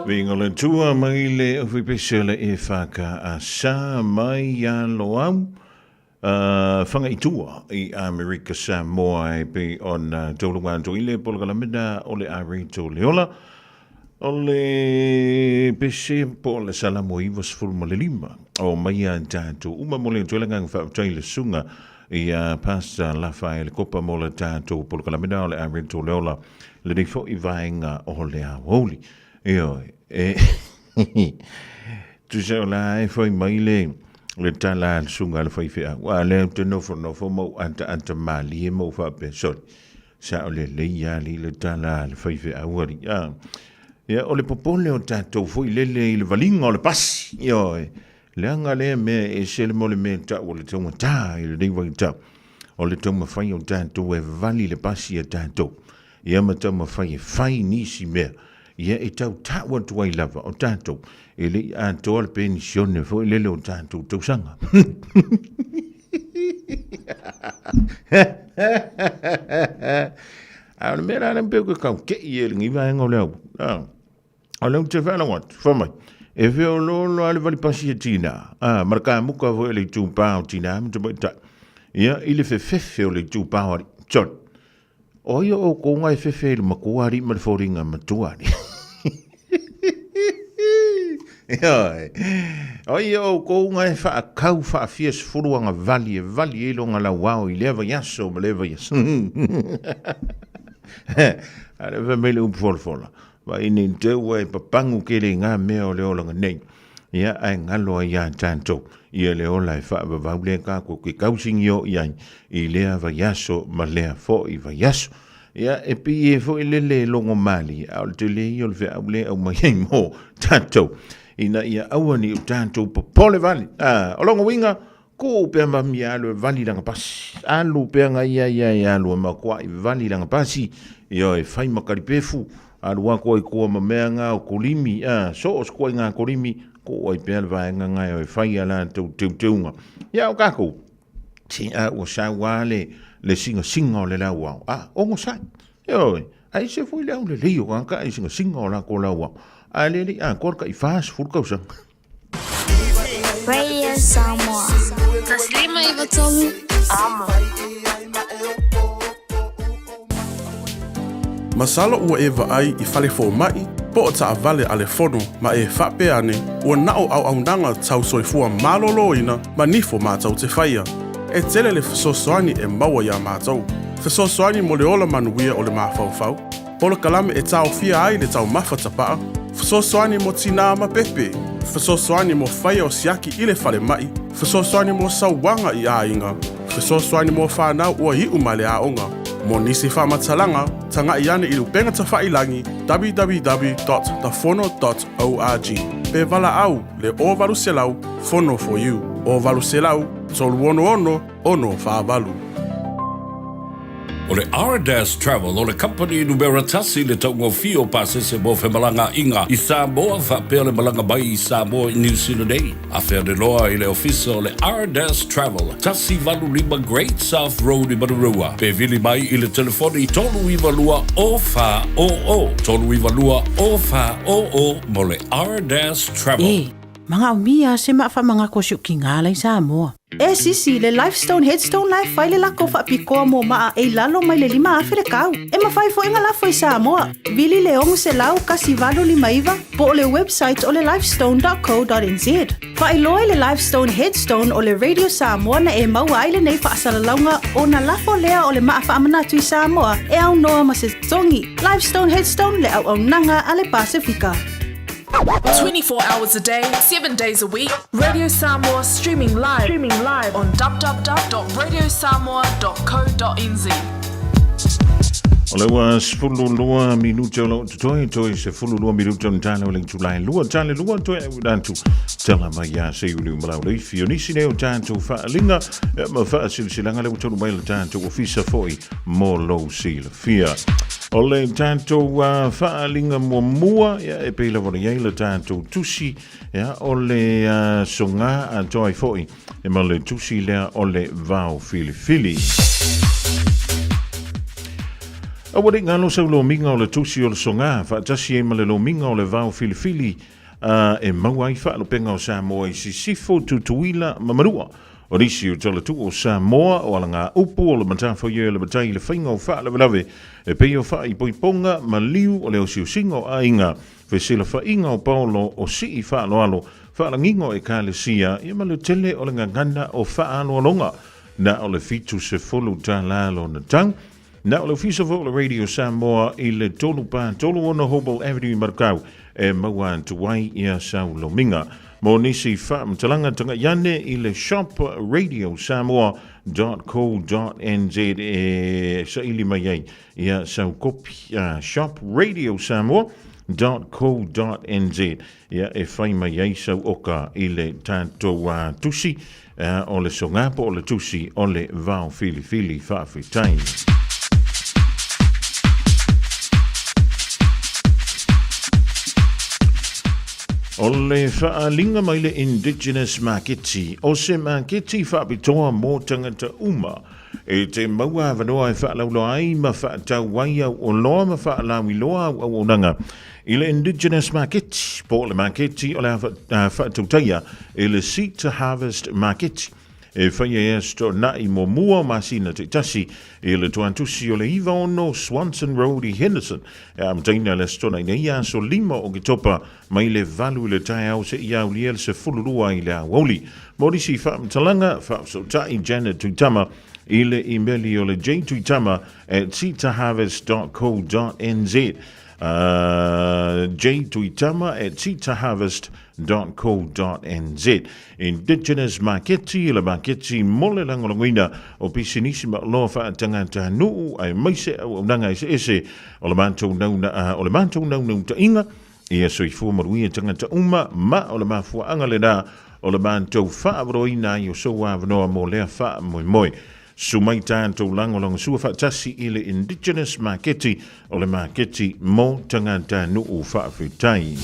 Viiga le Atua mai le Ofipese o le EFKS mai ia Loau Fagaitua i Amerika Samoa e pei ona tauluga atu i le polokalame o le Areto le Ola. O le pese po o le Salamo 95 o mai ia tatou uma mo le atu ai le agaga faafetai i le susuga ia Pastor Lafaele Kopa mo le tatou polokalame o le Areto le Ola lenei foi vaega o le aoauli. Ioe, e tusa o la e fai mai le le tala a le susuga a le faifeau, a lea ou te nofonofo ma ou ataata malie ma ou faapea, sole, sao lelei lava alii le tala a le faifeau alii. A, ia, o le popole o tatou foi lele i le valiga o le pasi, ioe, leaga lea mea e ese le mo le mea e tau o le taugata i lenei vaitau, o le taumafai o tatou e vali le pasi a tatou. Ia ma taumafai e fai nisi mea, ia e tau tau atu ai lava o tatou e le i atoa le penisione foi lele o tatou tausaga. A o le mea la lea pei ou te tau tei e lenei vaega o le au. O lea ou te faalogo atu, fai mai, e feoloolo lava le valipasi a tina, a, ma le kamuka foi a le itupa o tina ma tamaitai, ia, i le fefefe o le itupa o alii. Sorry. O ai o outou na e fefe i le matua alii ma le foliga matua alii? Ioe. O ai o outou na e faatau faafia sefulu aga vali e vali ai lona lauao i lea vaiaso ma lea vaiaso? A lea fai mai le upu folafola, Vaai nei te ua e papagu tele i ngā mea o le olaga nei. Ia, ae galo ai iā tatou, ia le ola e faavavau lea tatou te tausigio i ai i lea vaiaso ma lea foi vaiaso. Ia, e pei e foi lele e logo malie, a o le tele ia o le feau lea e aumai ai mo tatou, ina ia aua ne i o tatou popole vale. A, o lona uiga, Tuu pea mami e alu e vali lana pasi. Alu pea nga ia ia e alu e makuai vali lana pasi. Ioe, fai ma kalipefu, alu atu ai tua ma mea nga o kolimi, a, so o se koa i nga kolimi, tuu ai pea le vaega nga e o e fai a latou teuteuga. Ia o tatou, se a ua sau a le, le singasinga o le lauao, a, onosai. Ioe, ai se foi le aulelei o tagata i singasinga o latou lauao. A le le i atoa le tai 40 tausaga. Radio Samoa. 153 Amo. Masalo ua e vaai i fale fomai po o taavale a le fono ma e faapea ane ua na o auaunaga tau soifua maloloina ma nifo matou te faia. E tele le fesoasoani e maua iā matou. Fesoasoani mo le ola manuia o le mafaufau, Polokalame e taofia ai le taumafa tapaa, fesoasoani mo tinā ma pepe, fesoasoani mo faia o siaki i le falemai, fesoasoani mo sauaga i aiga, fesoasoani mo whanau ua iu mai le aoga. Mo nisi faamatalaga, taga'i ane i le upega tafailagi www.tafono.org pe valaau le 0800 Fono for you 0800 366 648. O le Ardas Travel o le kamupani numera tasi i le taugofie o pasese mo femalagaaiga i Samoa faapea le malaga mai i Samoa i New Zealand nei. Afe ane loa i le ofisa o le Ardas Travel, 185 Great South Road i Manurewa, pe vili mai i le telefoni 392 0400, 392 0400 mo le Ardas Travel. E, manaomia se maa faamanatu o si'utiga la i Samoa. E sisi, le Lifestone Headstone la e fai le lako faapitoa mo maa e i lalo mai le 5,000 le kau. E mafai foi ona lafo i Samoa. Vili le 600 1859 po o le website o le lifestone.co.nz. Faailoa i le Lifestone Headstone o le Radio Samoa na e maua ai lenei faasalalauga ona lafo lea o le maa faamanatu i Samoa e aunoa ma se totogi. Lifestone Headstone le auaunaga a le Pasefika. 24 hours a day, 7 days a week. Radio Samoa streaming live, streaming live on www.radiosamoa.co.nz. O le ua 12 minute o loo totoe, toe 12 minute o tala o le itula e lua, tale lua toe au atu. Tala mai ia se uli umalau le ifi o nisi nei o tātou whaalinga, ma whaasilisilaga le ua mai le tātou ofisa foi mo lou silafia. O le tātou whaalinga muamua, ia e pei lava ona i ai le tātou tusi, ia o le soga atoa ai foi e ma le tusi lea o le vao filifili. Aua ne i galo sau lomiga o le tusi o le soga, faatasi ai ma le lomiga o le vao filifili, a e maua ai faalupega o Samoa i Sisifo, Tutuila ma Manua. O nisi o talatuu o Samoa, o alagaupu, o le matafaioi a le matai i le faiga o faalavelave e pei o faaipoipoga, maliu, o le osiosiga o aiga, fesilafaiga o paolo, o sii faaaloalo, faalagiga o ekalesia, ia ma le tele o le gagana o faaaloaloga. Na o le $70 lona tau. Na o le Ofisa foi o le Radio Samoa i le 3 4 3 6 Hobel Avenue i Marukau e maua atu ai ia sau lomiga. Mo nisi faamatalaga tagai ane i le shop radiosamoa.co.nz e saili mai ai ia sau kopi shop radiosamoa.co.nz ia e fai mai ai sau oka i le tatou tusi o le soga po o le tusi o le vao filifili. Faafetai. O le faaaliga mai le Indigenous Maketi, o se maketi faapitoa mo tagata uma e te maua avanoa e faalauloa ai ma faatau ai au oloa ma faalauiloa au auaunaga I le Indigenous Maketi, po o le maketi o le a faatautaia e le Seed to Harvest Maketi, e fai ai aso toonai muamua o masina taitasi i le tuatusi o le 96 Swanson Road i Henderson, e amataina le aso toonai nei aso 5 o Oketopa mai le 8 i le taeao seia aulia le 12 i le aoauli. Mo nisi faamatalaga, faafesootai Janet Tuitama i le imeli o le jtuitama@seedtoharvest.co.nz. Jtuitama at seedtoharvest.co.nz. Indigenous Maketi, le maketi mo le lagolagoina o pisinisi ma oloa faatagatanuu aemaise auaunaga eseese o le matou nauna, o le matou naunautaiga ia soifua manuia tagata uma ma o le mafuaaga lena o le matou faaavanoaina ai o sou avanoa mo lea faamoemoe. Susu mai tatou lagolagosua faatasi i le Indigenous Maketi o le maketi mo tagatanuu. Faafetai.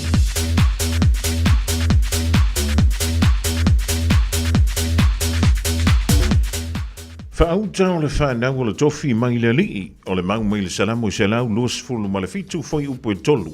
Faauta o le whanau o le tofi mai le alii, o le mau mai le Salamo 127 fuaiupu e 3.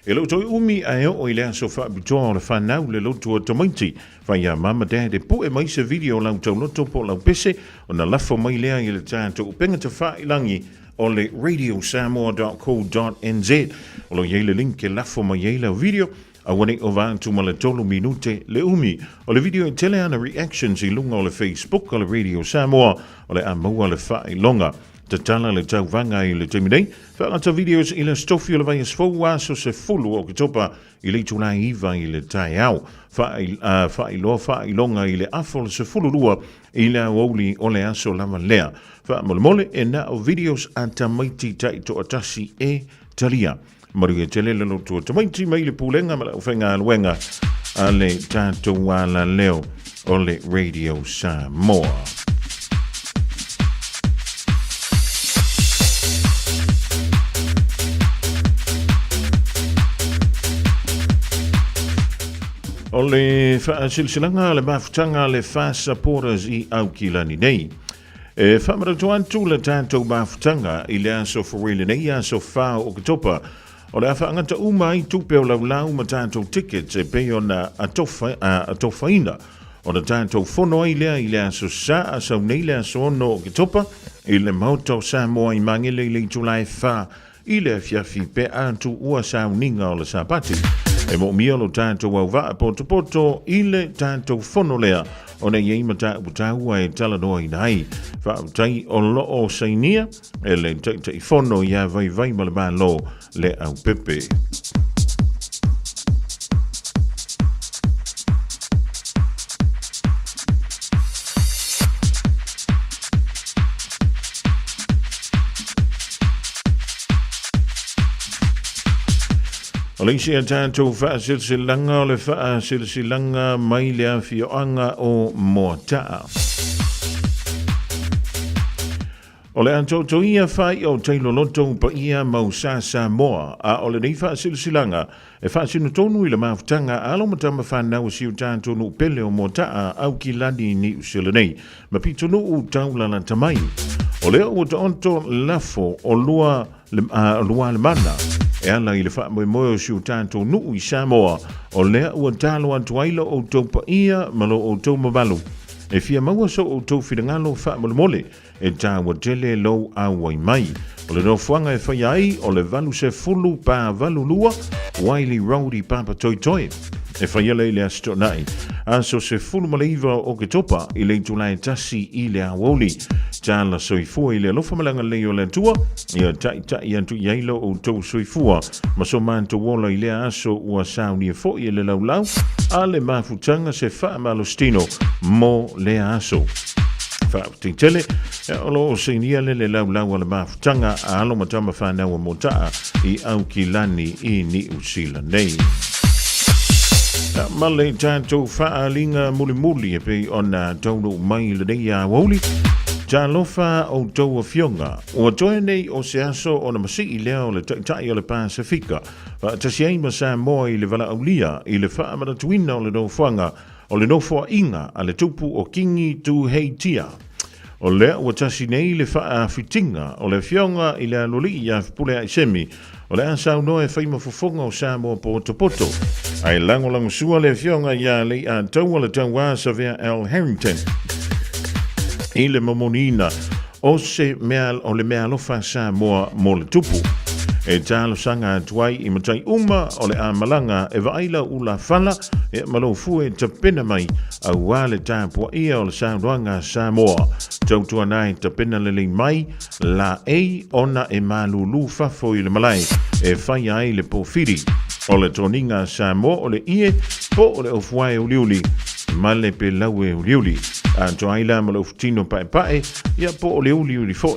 E le o toe umi ae oo i le aso faapitoa o le whanau le lotu o tamaiti. Fai a mama dad e pue mai se video o lau tauloto po o lau pese ona lafo mai lea i le tatou upega tafailangi o le radiosamoa.co.nz. O lo o i ai le link e lafo mai ai lau video, aua ne i ova atu ma le tolu minute le umi. O le video e tele ana reactions i luga o le Facebook o le Radio Samoa o le a maua le faailoga. Tatala le tauvaga i le taimi nei. Faagata videos i le Aso Tofi o le vaiaso fou aso 10 o Oketopa i le itula e 9 i le taeao. Faailoa faailoga i le afa o le 12 i le aoauli o le aso lava lea. Faamolemole e na o videos a tamaiti taitoatasi e talia. Manuia tele le lotu o tamaiti mai le pulega ma le aufaigaluega a le tatou alaleo o le Radio Samoa. O le faasilasilaga a le mafutaga a le Fast Supporters i Aukilani nei. E faamanatu atu le tatou mafutaga i le aso Faraile nei, aso 4 o Oketopa, o le a faagata uma ai tupe o laulau ma tatou tickets e pei ona atofaina. Ona tatou fono ai lea i le aso Sa a sau nei le aso 6 o Oketopa i le Maota o Samoa i Magele i le itula e 4 i le afiafi pe a tuua sauniga o le Sapati. E moomia lo tatou auvaa potopoto i le tatou fono lea ona e i ai mataupu taua e talanoaina ai. Faafetai o lo o sainia e le Taitaifono ia Vaivaimalemalo Leaupepe. O le isi a tatou faasilasilaga o le faasilasilaga mai le afioaga o Moataa. O le atoatoia faai'a o tailoloto paia mau sa Samoa, a o lenei faasilasilaga e faasino tonu i le mafutaga a alo ma tama fanau o si o tatou nuu pele o Moataa, Aukilani, Niu Sila nei, ma pitonuu taulalata mai. O lea ua taoto lafo o lua le, lua le mana e ala i le faamoemoe o si o tatou nuu i Samoa, o lea ua talo atu ai lo outou paia ma lo outou mamalu e fia maua so outou finagalo faamolemole e tāua tele lou auai mai. O le nofoaga e faia ai o le 80 pa 82 Wiley Road i Papatoetoe. E faia lea i le Aso Toonai, aso 19 o Oketopa i le itula e 1 i le aoauli. Tala soifua i le alofa ma le agalelei o le Atua, ia taitai atu i ai lo outou soifua ma so matou ola i lea aso ua saunia foi e le laulau a le mafutaga se faamalositino mo lea aso. Faafetai tele, o lo o sainia le le laulau a le mafutaga a alo ma tama fanau a Motaa i Aukilani i Niu Sila nei. Ma le tatou faaaliga mulimuli e pei ona taunuu mai lenei aoauli, talofa outou afioga, ua toe nei o se aso ona masii lea o le Taitai o le Pasefika faatasi ai ma Samoa i le valaaulia i le faamanatuina o le nofoaga o le nofoaiga a le tupu o Kingi Tuheitia. O lea ua tasi nei le faafitiga o le afioga i le Aloalii ia Fepuleaisemi o le a saunoa e fai ma fofoga o Samoa potopoto. Ae lagolagosua le afioga ia Leiataua le Tauā Savea L. Harrington i le momoniina o se mea o le meaalofa Samoa mo le tupu. E talosaga atu ai i matai uma o le a malaga e vaai lau ula fala e ma lou fue tapena mai auā le tapuaia o le saunoaga a Samoa. Tautuana e tapena lelei mai laei ona e malūlū fafo i le malae e faia ai le pōwhiri. O le toniga a Samoa o le ie po o le ofuae uliuli ma le pelaue uliuli. Atoa ai la ma le ofutino paepae ia po o le uliuli foi.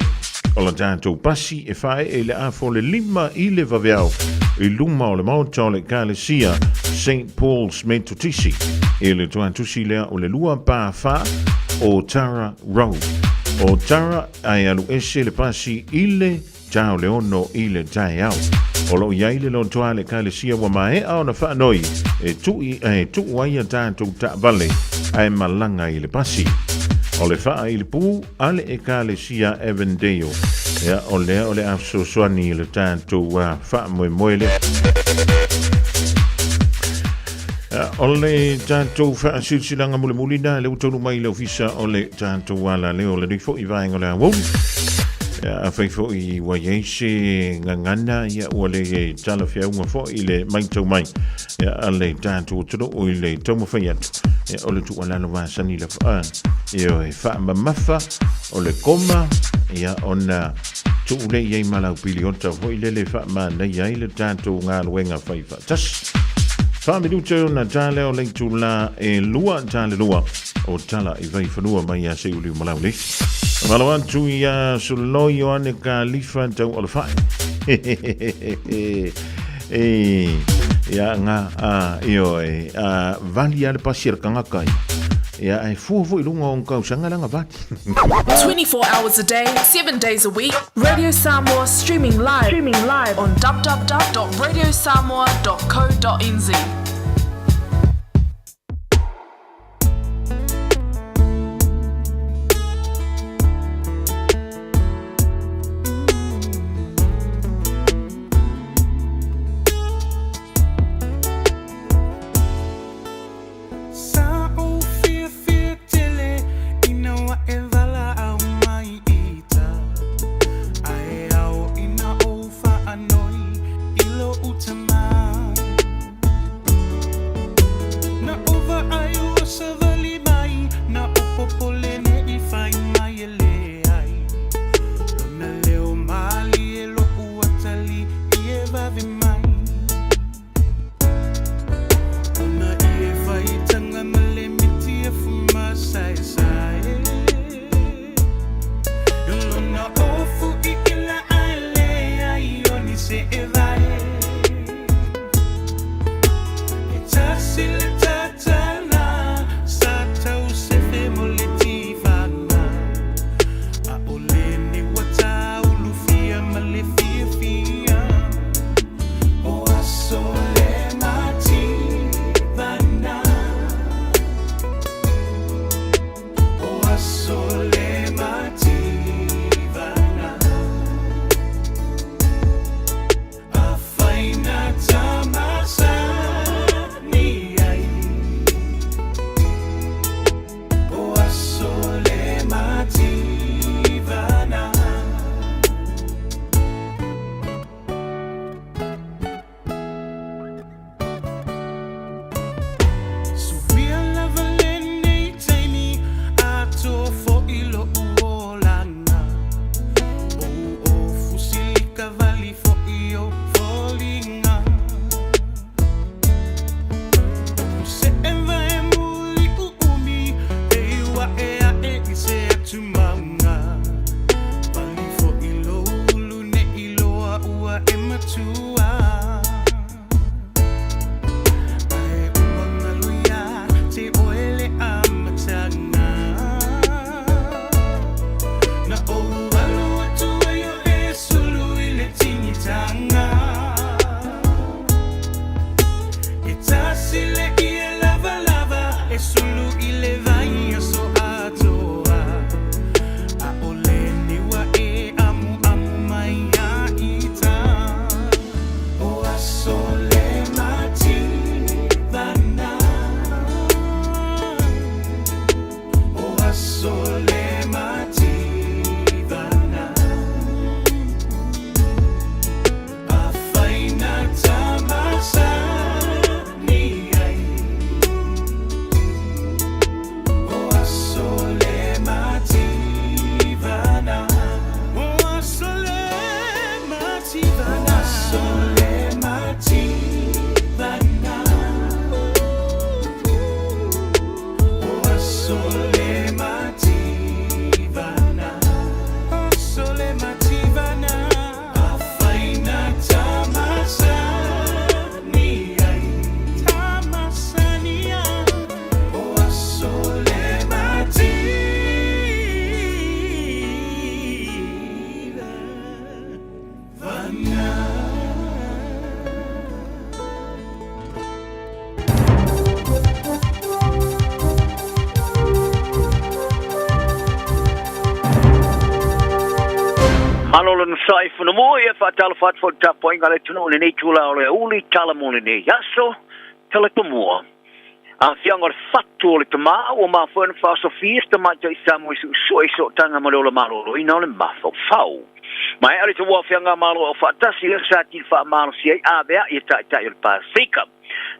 O la tatou pasi e faaee i le afa o le 5 i le vaveao i luma o le maota o le Ekalesia St Paul's Metotisi i le toatusi lea o le 2 pa 4 o Tara Road. O Tara ae alu ese le pasi i le ta o le 6 i le taeao. O lo o i ai le lotoa a le Ekalesia ua maea ona faanoi e tui e tuu ai a tatou taavale ae malaga i le pasi. O le faa i le pū a le Ekalesia Avondale. Ia, o lea o le a fesoasoani i le tatou faamoemoe lea. O le tatou faasilasilaga mulimuli na le ua taunuu mai i le ofisa o le tatou alaleo o lenei foi vaega o le aoauli. Afai foi ua i ai se gagana, ia ua le talafeauga foi i le matau mai a le tatou atunuu i le taumafai atu, o le tuualalo masani lava, ioe, faamamafa o le koma, ia ona tuu lea i ai ma lau piliota foi lele faamanaia ai le tatou galuega fai faatasi. 4 minute ona ta lea o le itula e 2 ta le 2 o tala i Vaifanua mai ia Seuliu Malauli. Malo atu ia Suloi Ioane Kalifa tau alafai. E, ia nga a ioe a vali a le pasi a le kangaka ia. Ia e fua foi lunga o tausaga langa vali. 24 hours a day, 7 days a week. Radio Samoa streaming live on www.radiosamoa.co.nz. Sa ou fiafia tele ina ua e valaau mai ita, Ae ao ina ou faanoi i lo'u Tamā. Malo le onosai fonamua, ia faatalofa atu foi i le tapuaiga a le atunuu i lenei itula o le aoauli, tala mo lenei aso, tala tomua. Aafiaga o le fatu o le tamā ua mafua ai ona faaosofia se tamaitai Samoa i suesue i sootaga ma le ola maloloina o le mafaufau. Maea le tauaofiaga Malo Aufaatasi lea sa tili faamalosi ai aveai e taitai o le Pasefika.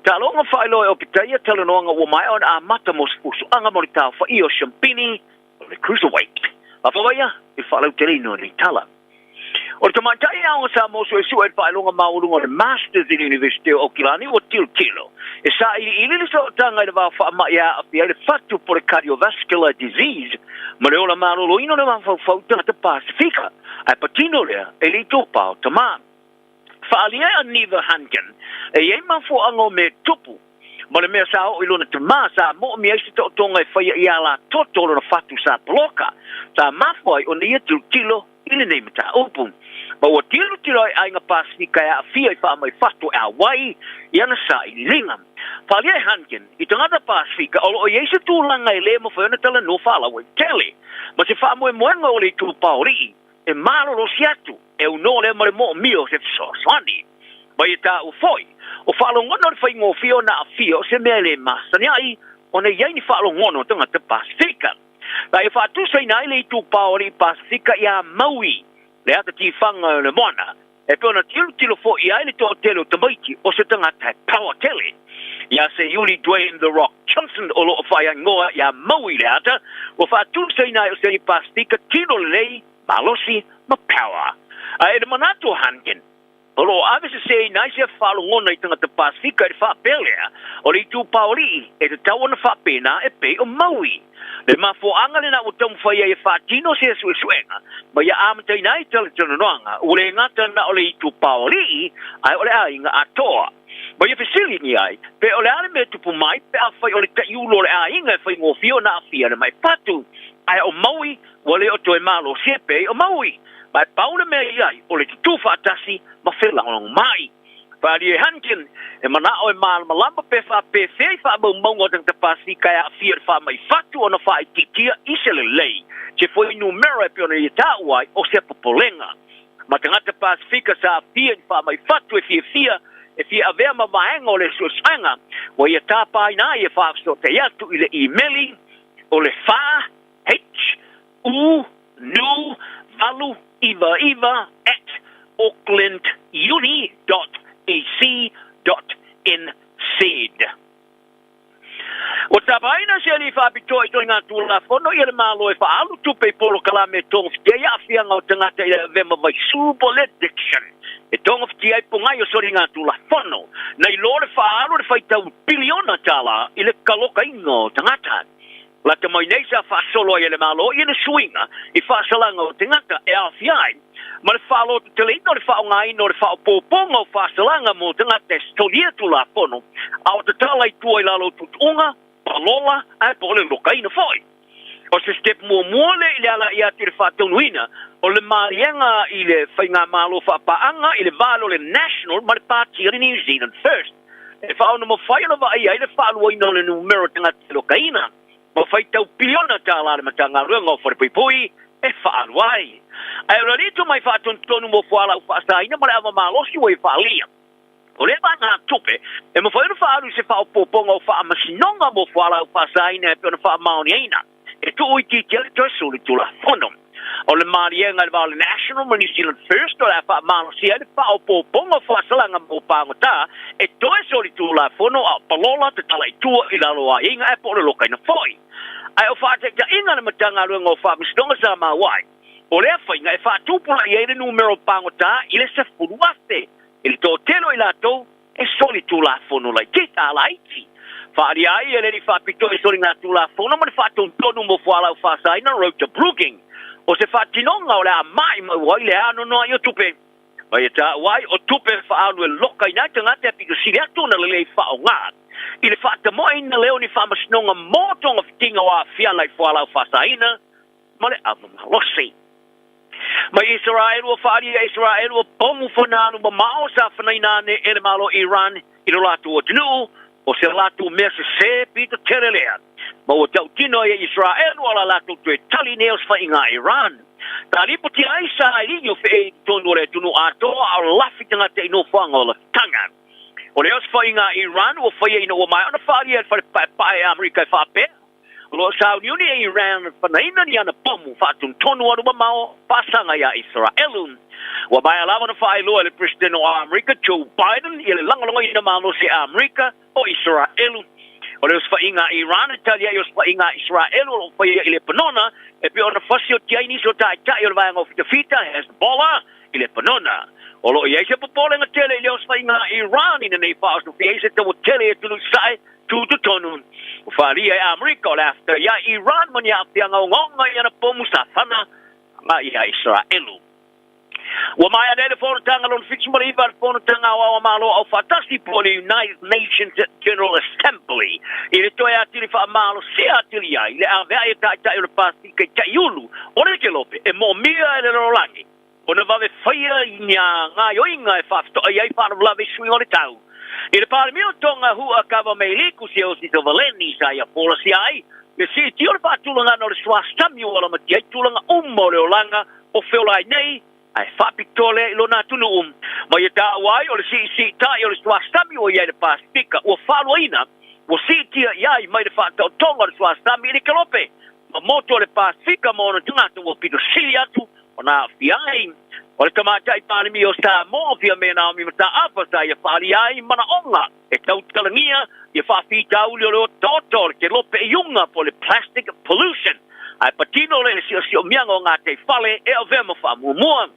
Taaloga faailoa e Opitaia talanoaga ua maea ona amata mo se fuafuaga mo le taofaia o Siampini o le Cruiserweight. Faafawaia i le faalauteleina o nei tala. O le tamaitai aoga Samoa suesue i le faailoga maualuga o le Masters i le Iunivesite o Aukilani ua tilotilo e sailiili le sootaga i le vao faamai e aafia ai le fatu po o le cardiovascular disease ma le ola maloloina o le mafaufau i tagata Pasefika, ae patino lea e le i topao tama. Faaalia e a Neva Hunkin e i ai mafuaaga o mea tupu ma le mea sa oo i lona tama sa moomia ai se taotoga e faia i ala toto o lona fatu sa poloka sa mafua ai ona ia tilotilo i lenei mataupu. Ma ua tilotilo ai aiga Pasefika e aafia i faamai fatu e auai i ana sailiiliga. Faaalia e Hunkin i tagata Pasefika o lo o i ai se tulaga e le mafai ona talanoa faalauaitele ma se faamoemoega o le itupaolii e malolosi atu e aunoa lea ma le moomia o se fesoasoani. Ma ia taua foi, o faalogona o le faigofie ona aafia o se mea e le masani ai ona i ai ni faalogona o tagata Pasefika. Na ia faatusaina ai le itupa o alii Pasefika iā Maui, le ata tifaga o le moana, e pei ona tilotilo foi i ai le toatele o tamaiti o se tagata e power tele. Iā Seiuli Dwayne The Rock Johnson o lo o faaiagoa iā Maui le ata, ua faatusaina ai o se alii Pasefika tino lelei, malosi ma power. Ae i le manatu o Hankin, o lo o ave seseina ai se faalogona i tagata Pasefika i le faapea lea, o le itupaolii e tatau ona faapena e pei o Maui. Le mafuaaga lena ua taumafai ai e faatino se suesuega ma ia amataina ai talatalanoaga ua le gata na o le itupaolii ae o le aiga atoa. Ma ia fesiligia ai pe o le a le mea e tupu mai pe afai o le taiulu o le aiga e faigofie ona aafia le mai fatu ae o Maui Ua le o toe malosi e pei o Maui, ma e pau le mea i ai o le tutū faatasi ma felagolagomai. Faaalia e Hunkin, e manao e malamalama pe faapefea i faamaumauga o tagata Pasefika e aafia i le faamai fatu ona faaitiitia i se lelei se fuainumera e pei ona ia taua ai o se popolega. Ma tagata Pasefika sa aafia i le faamai fatu e fiafia e fia avea ma vaega o le suesuega, ua ia tāpaina ai e faafesootai atu i le imeli o le fa H U N 8 9 9 at aucklanduni dot ac dot nz. Ua tapaina se alii faapitoa i toiga Tulafono ia le Malo e faaalu tupe i polokalame e togafitia ai aafiaga o tagata i le avea ma vaisū po o le addiction e togafitia ai pogai o soliga Tulafono nai lo le faaalu le faitau piliona tala i le kalokaina o tagata. Lata mai nei sa faasolo ai e le Malo ia le suiga i faasalaga o tagata e aofia ai ma le faalototeleina o le faaaogaina o le faaopoopoga o faasalaga mo tagata e solia Tulafono a o tatala i tua i lalo o tuutuuga, palola ae po o le lokaina foi. O se step muamua lea i le alaia atu i le faataunuina o le maliega i le Faigamalo Faapaaga i le va o le National ma le Pati o le New Zealand First. E faaonomafai ona vaaia ai le faaluaina o le numera o tagata e lokaina ma faitau piliona tala a le Matagaluega o Falepuipui e faaalu ai. Ae o le alii tomai faatonutonu mo fualaau faasaina ma le ava malosi ua ia faaalia. O lea vaegatupe e mafai ona faaalu i se faaopoopoga o faamasinoga mo fualaau faasaina e pei ona faamaoniaina e tuuitiitia le toe suli Tulafono. O le maliega i le va o le National ma New Zealand First o le a faamalosia ai le faaopoopoga o faasalaga mo pagota e toe soli Tulafono a o palola tatala i tua i lalo o aiaiga ae po o le lokaina foi. Ae o faataitaiga a le Matagaluega o Faamasinoga sa maua ai, o lea faiga e faatupulaia ai le numera o pagota i le 10,000 i le toatele o i latou e soli Tulafono laiti, a laiti. Faaalia ai e le alii faapitoa i soliga Tulafono ma le faatonutonu mo fualaau faasaina Rota Bruging, o se faatinoga o le a maimau ai le anoanoai o tupe. Ma ia taua ai o tupe e faaalu e lokaina ai tagata e pito sili atu ona lelei faaaoga i le faatamoeina lea o ni faamasinoga mo togafitiga o aafiaga i fualaau faasaina ma le ava malosi. Mai Isaraelu ua faaalia e Isaraelu ua pomu fana alu mamao sa fanaina ane e le Malo Iran i lo latou atunuu, o se latou mea sese pito tele lea. Ma ua tautino ai e Isaraelu o la latou toe tali nei o se faiga a Iran. Sa lipotia ai sailiga o feʻe i totonu o le atunuu atoa a o lafi tagata i nofoaga o lafitaga. O le osofaiga a Iran ua faia ina ua maea ona faaalia e le Fale Paepae a Amerika e faapea, o lo o sauniuni e Iran e fanaina ni ana pomu faatonutonu alu mamao faasaga iā Isaraelu. Ua maea lava ona faailoa e le Peresetene o Amerika Joe Biden ia le lagolagoina malosi e Amerika o Isaraelu. O le osofaiga a Iran e tali ai osofaiga a Isaraelu o lo o faia i Lepanona e pei ona fasioti ai nisi o taitai o le vaega o fitafita, Hezbollah, i Lepanona. O lo o i ai se popolega tele i le osofaiga a Iran ina nei faaosofia ai se taua tele i atunuu i sasae tutotonu. Ua faaalia e Amerika o le a fetaui ai Iran ma ni aafiaga ogaoga i ana pomu safana agai iā Isaraelu. Ua maea nei le Fonotaga lona 79 a le Fonotaga Aoao a Malo Aufaatasi po o le United Nations General Assembly i le toe atili faamalosia atili ai le avea'i a Taitai o le Pasefika i Taiulu o le Kelope e moomia e le lalolagi ona vave faia i ni gaoioiga e faafetoai ai faalavelave i suiga o le tau. I le Palemia o Tonga Hu'a Kava Meiliku Siaosi Sovaleni sa ia folasia ai le siitia o le faatulagaga o le suasami ua lamatia ai tulaga uma o le olaga o feola ai nei ae faapitoa lea i lona atunuu. Ma ia taua ai o le siisiitai o le suasami ua i ai le Pasefika ua faaluaina, ua siitia i ai mai le faataotoga o le suasami i le Kelope ma motu o le Pasefika ma ona tagata ua pito sili atu ona aafia ai. O le Tamaitai Palemia o Samoa, Fiame Naomi Mataafa, sa ia faaalia ai manaoga e tautalagia ia faafitauli o le otaota o le kelope iuga po o le plastic pollution, ae patino le siosiomiaga o gataifale e avea ma faamuamua.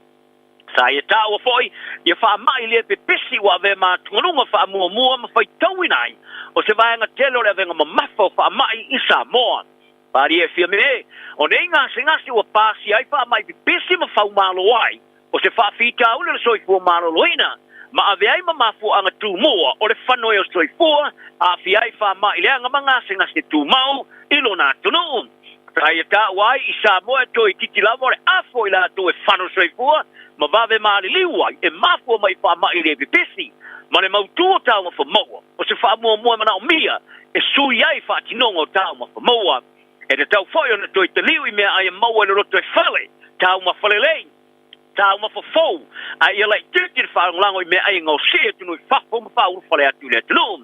Sa ia taua foi ia faamai le pepesi ua avea ma atugaluga faamuamua ma faitauina ai o se vaega tele o le avega mamafa o faamai i Samoa. Paria e Fiame, o nei gasegase ua pasia ai faamai pepesi ma faumalo ai, o se faafitauli o le soifua maloloina, ma ave ai ma mafuaaga tumua o le fanoe o soifua, aafia ai faamai leaga ma gasegase tumau i lona atunuu. Sa ia taua ai i Samoa e toeitiiti lava o le afo i latou e fano soifua ma vave maliliu ai e mafua mai i faamai le pepesi ma le mautu o taumafa maua. O se faamuamua e manaomia e sui ai faatinoga o taumafa maua. E tatau foi ona toe taliu i meaai e maua i le loto e fale, taumafa lelei, taumafa fou, a ia laitiiti le faalagolago i meaai e gaosia i atunuu i fafo ma faaulufale atu i le atunuu.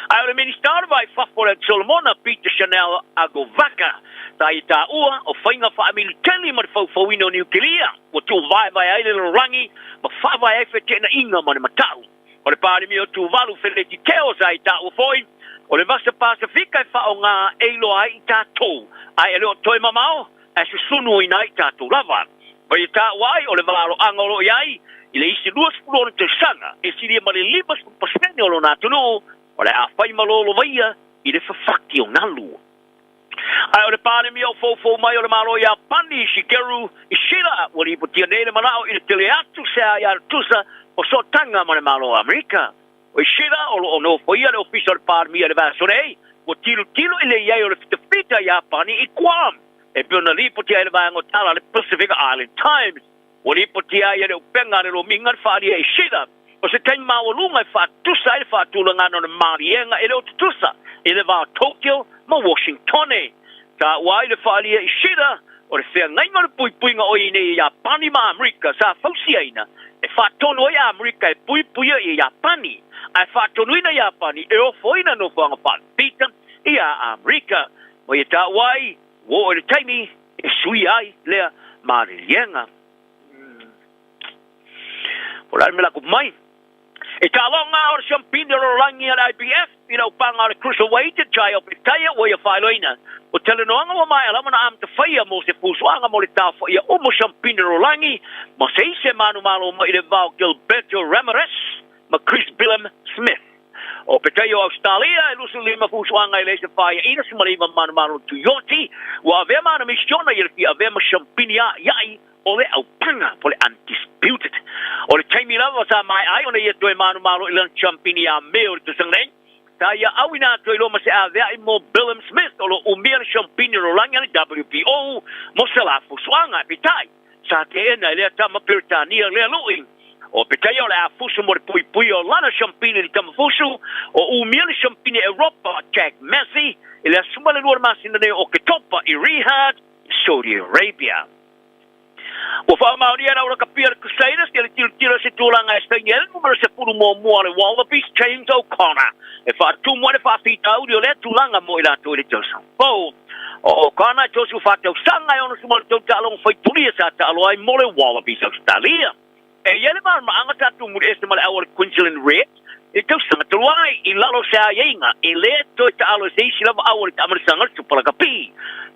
Ae o le Minisita o le Va i Fafo o le Atu Solomona, Peter Chanel Agovaka, sa ia taua, o faiga faamiliteli ma le faufauina o Niukilia ua tuuvaevae ai le lalolagi ma faavae ai feteenaiga ma le matau. O le Palemia o Tuvalu, Feleti Teo, sa i taua foi, o le Vasa Pasefika e faaaoga e iloa ai i tatou, ae e le o toe mamao, ae susunuina ai i tatou lava. Ma ia taua ai, o le valoaga o lo o i ai i le isi 26 tausaga, e silia ma le 50% o lona atunuu o le a fai malolovaia i le fafati o galu. Ae o le Palemia o foufou mai o le Malo Iapani, Shigeru Ishida, ua lipotia nei le manao i le tele atu se aia tutusa o sootaga ma le Malo o Amerika. O Ishida, o lo o nofoia le Ofisa o le Palemia i le vaiaso nei, ua tilotilo i le i ai o le fitafita Iapani i Guam, e pei ona lipotia ai le vaega o tala a le Pacific Island Times. Ua lipotia ai e le upega a le lomiga le faaalia Ishida, o se taimi maualuga e faatusa ai le faatulagaga o le maliega e le o tutusa i le va o Tokyo ma Washingtone. Taua ai le faaalia Ishida o le feagaiga o le puipuiga o i nei e Iapani ma Amerika sa fausiaina e faatonu ai Amerika e puipuia i Iapani ae faatonuina Iapani e ofoina nofoaga faalupita iā Amerika. Ma ia taua ai, ua oo i le taimi e suia ai lea maliliega. O le a le mea la kupu mai? E taaloga o le siampini o le lalolagi a le IBF i le aupaga o le Cruiserweight Jai Opetaia ua ia faailoaina. O talanoaga ua maea lava ona amata faia mo se fuafuaga mo le taofaia uma o siampini o le lalolagi ma se isi e manumalo mai i le va o Gilberto Ramirez ma Chris Billam Smith. O Opetaia o Ausetalia e 25 fuafuaga e leai se faiaina 19 manumalo Tuioti ua avea ma ana misiona i le fia avea ma siampini a'ia'i o le aupaga po o le undisputed. O le taimi lava sa maea ai ona ia toe manumalo i lana siampini iā Me o le tausaga nei, sa ia auina atu ai loa ma se avea'i mo Billam Smith o lo o umia le siampini o le lalolagi a le WBO mo se la fuafuaga. Peitai, sa teena e lea tama Peretania lea lu'i. O Petaia o le a fusu mo le puipui o lana siampini i le tama fusu, o umia le siampini Europa Jack Massey i le aso 12 o le masina nei o Oketopa i Riyadh, Saudi Arabia. Ua faamaonia e le aulakapia a le Crusaders ia le tilotilo i se tulaga e saini ai le numera 11 a le Wallabies, James O'Connor, e faatumu ai le faafitauli o lea tulaga mo i latou i le tausaga fou. O O'Connor e 34 tausaga e 63 taaloga faitulia sa taalo ai mo le Wallabies Ausetalia. E i ai le malamalamaaga sa tumuli ese ma le au a le Queensland Reds i le tausaga talu ai, i lalo o se aiaiga e le toe taalo e se isi lava au a le taamalisanga o le Super Lakapi.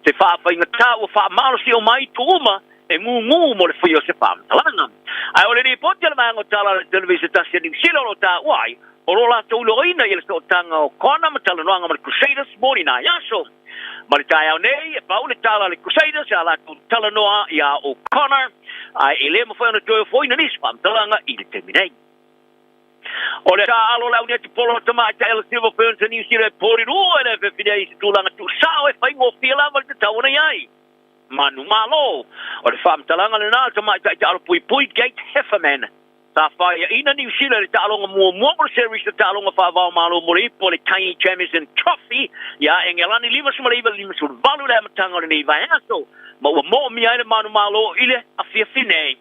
Se faafaigata ua faamalosi uma ai itu uma e gūgū mo le faia o se faamatalaga. Ae o le lipoti a le vaega o tala a le Televisa tasi a Niu Sila o lo o taua ai, o lo o latou iloaina ia le sootaga o Connor ma talanoaga ma le Crusaders mo ni nai aso. Ma le taeao nei, e pau le tala a le Crusaders a latou talanoa iā O'Connor, ae e le mafai ona toe ofoina nisi faamatalaga i le taimi nei. O le taaalo o le auniatupolo a tamaitai a le Silver Ferns a Niu Sila e porirua e le afeafi nei i se tulaga tuusao e faigofie lava le tatau ona i ai. Manumalo. O le faamatalaga lena a le tamaitai taalo puipui Gate Hefferman. Sa faiaina Niu Sila i le taaloga muamua mo le series o taaloga faava-o-Malo mo le ipu o le Taini Jamieson Trophy iā Engelani 59 i le 58 i le amataga o lenei vaiaso, ma ua moomia ai le manumalo i le afiafi nei.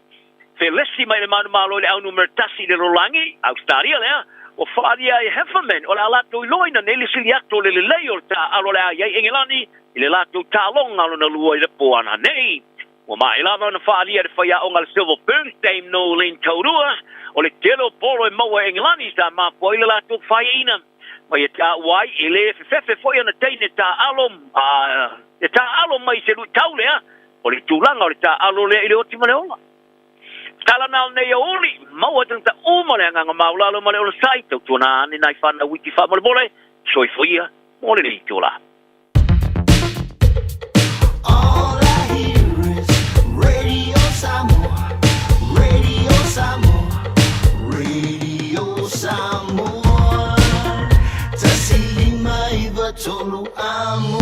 Felesi mai le manumalo i le au numera tasi i le lalolagi, Ausetalia lea, ua faaalia ai e Hefferman o le a latou iloaina nei le sili atu o le lelei o le taaalo o le a i ai Engelani i le latou taaloga lona lua i le po ananei. Ua maea lava ona faaalia e le faiaoga a le Silver Ferns, Dame Noeline Taurua, o le tele o polo e maua e Engelani sa mafua ai le latou faiaina. Ma ia taua ai, e le fefefe foi ana teine taaalo, e taaalo mai i se luitau lea, o le tulaga o le taaalo lea i le oti ma le ola. Tala na o nei aoauli, maua tagata uma le agaga maualalo ma le onosai, tautuana ane nai fanau iti faamolemole, soifua ia mo lenei itula. All I hear is Radio Samoa, Radio Samoa, Radio Samoa. Tasi lima iva tolu amo.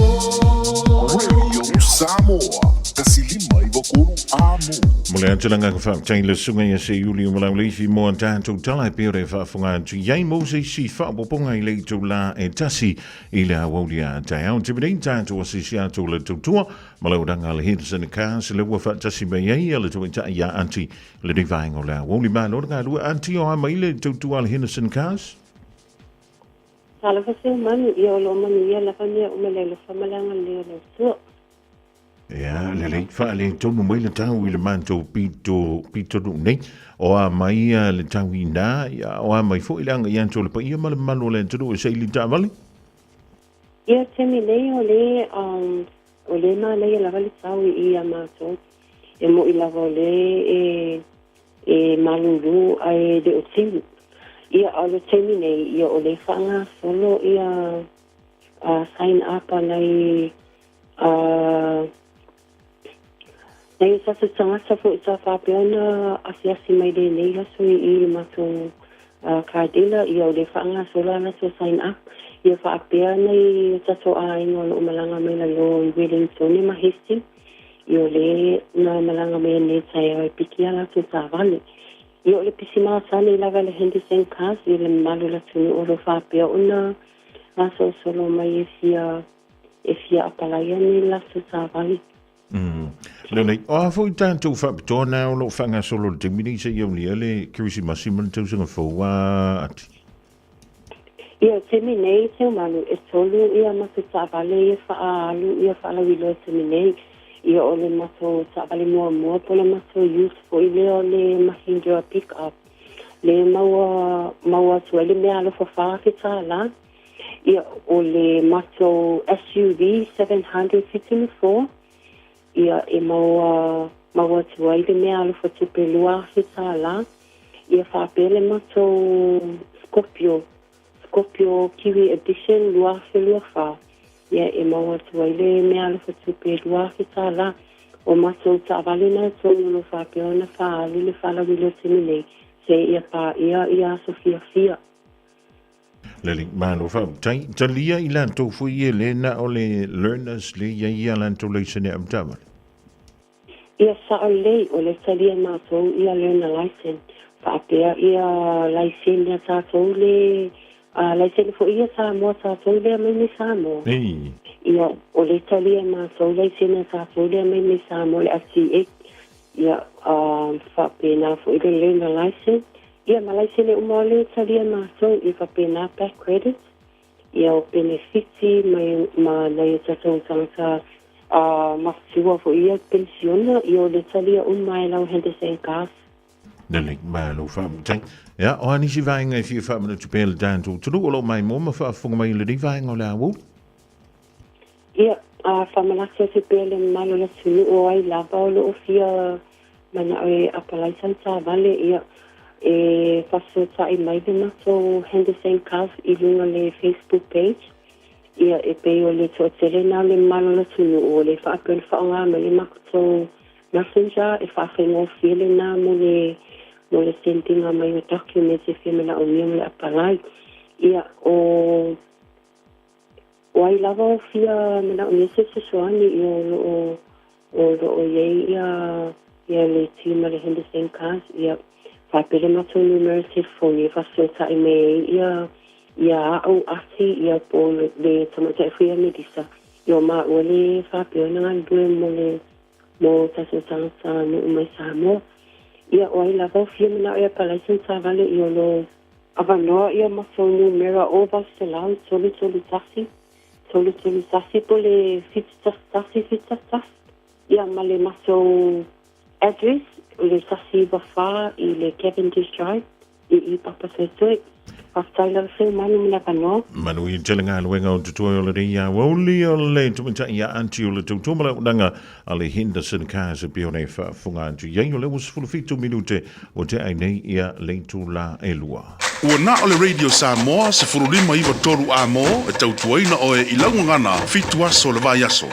Radio Samoa, tasi lima iva tolu amo. Mo le atu langa ka faafetai le susuga ia Seiuli o Malauleifi mo a tatou tala e pei ona e faafofoga atu i ai mo se isi faaopoopoga i le itulā e tasi I le aoauli a taeao te nei tatou asiasi atu le tautua ma le oranga le Henderson Cars le ua faatasi mai ai le tamaitai ia Aunty lenei vaega o le aoauli. Malo le galue Aunty o a mai le tautua a le Henderson Cars? Talofa Seumanu, ia o lo o manuia lava mea uma le alofa ma le agalelei o le Atua. Ia, lelei, faaletonu mai le tau i le matou pito, pitonuu nei. O a mai le tau inā, ia, o a mai foi le aga i atu o le paia ma le mamalu o le atunuu e saili taavale. Ia, taimi nei o le, um, o le manaia lava le tau i i a matou. E mo'i lava o le e, e malūlū ae le o timu. Ia, a o le taimi nei, ia o le faagasolo ia, uh, sign up a nai Ā, nei o tatou tagata foi sa faapea ona asiasi mai lenei aso i i le matou car dealer, ia o lea e faagasolo a latou sign up, ia faapea nai o tatou aiga o lo o malaga mai lalo i Wellingtone ma Hastings, ia o lea na malaga mai anei taeao e piki a latou taavale. Ia o le pisi masani lava le Henderson Cars, ia le mamalu o le atunuu o lo o faapea ona gasolosolo mai e fia e fia apalaia nei le latou taavale. Mm. Lelei, o a foi tatou faapitoa na o lo o faagasolo i le taimi nei seia aulia le Kerisimasi ma le tausaga fou a Ati? Ia, taimi nei, Seumanu, e tolu ia matou taavale ia faaalu ia faalauiloa i taimi nei. Ia o le matou taavale muamua po o le matou ute foi lea o le Mahindra Pick Up, le maua maua atu ai le meaalofa $4,000. Ia, o le matou SUV 754, ia, e maua, maua atu ai le meaalofa tupe $2,000. Ia, faapea le matou Scorpio, Scorpio Kiwi Edition 2024, ia, e maua atu ai le meaalofa tupe $2,000. O matou taavale na e tolu o lo o faapea ona faaalu le faalauiloa taimi nei, seia paia ia aso fiafia. Lelei, malo faafetai. Talia i latou foi e le na o le learners le i ai ia latou laisene avetaavale. Ia sao lelei, o le talia matou ia learner license, faapea ia laisene a tatou le laisene foi ia Samoa tatou lea mai nei Samoa. Ei. Ia, o le talia matou laisene a tatou lea mai nei Samoa le RTA. Ia, faapena foi le learner license, ia ma laisene uma o le talia matou, ia faapena back credit, ia o penefiti ma, ma nai o tatou tagata matua foi ia penisiona, ia o le talia uma e lau Henderson Cars. Lelei, malo faafetai. Ia, o a nisi vaega e fia faamanatu pea i le tatou atunuu o lo o maimoa ma faafofoga mai i lenei vaega o le aoauli? Ia, a faamanatu atu pea le mamalu o le atunuu o ai lava o lo o fia manao e apalai sau taavale, ia, e faafesootai mai le matou Henderson Cars i luga le Facebook page. Ia, e pei o le toatele lena o le mamalu o le atunuu o le faapea ona faaaoga mai le matou messenger e faafaigofie lena mo le mo le send-iga mai o documents e fia manaomia mo le apalai. Ia, o O ai lava o fia manaomia se fesoasoani ia o lo o o lo o i ai ia ia le team a le Henderson Cars ia faapea le matou numera telefoni e faafesootai mai ai ia ia a'u Ati ia po o le tamaitai foi ia Melissa ia o maua le faapea ona galulue mo le mo tatou tagata nuu mai Samoa. Ia o ai lava o fia manao e apalai sana taavale ia o lo Avanoa ia matou numera 800 331 331 po le 711 711 ia ma le matou address o le 194 i le Cavendish Drive i i Papatoetoe. Faafetai lava Seumanu mo le avanoa. Manuia tele galuega o totoe o lenei aoauli o le tamaitai ia Aunty o le tautua ma le auaunaga a le Henderson Cars e pei ona e faafofoga atu i ai o lea ua 17 minute ua tea ai nei ia le itulā e lua. Ua na o le Radio Samoa 15 93 A mo e tautuaina oe i lau gagana fitu aso o le vaiaso.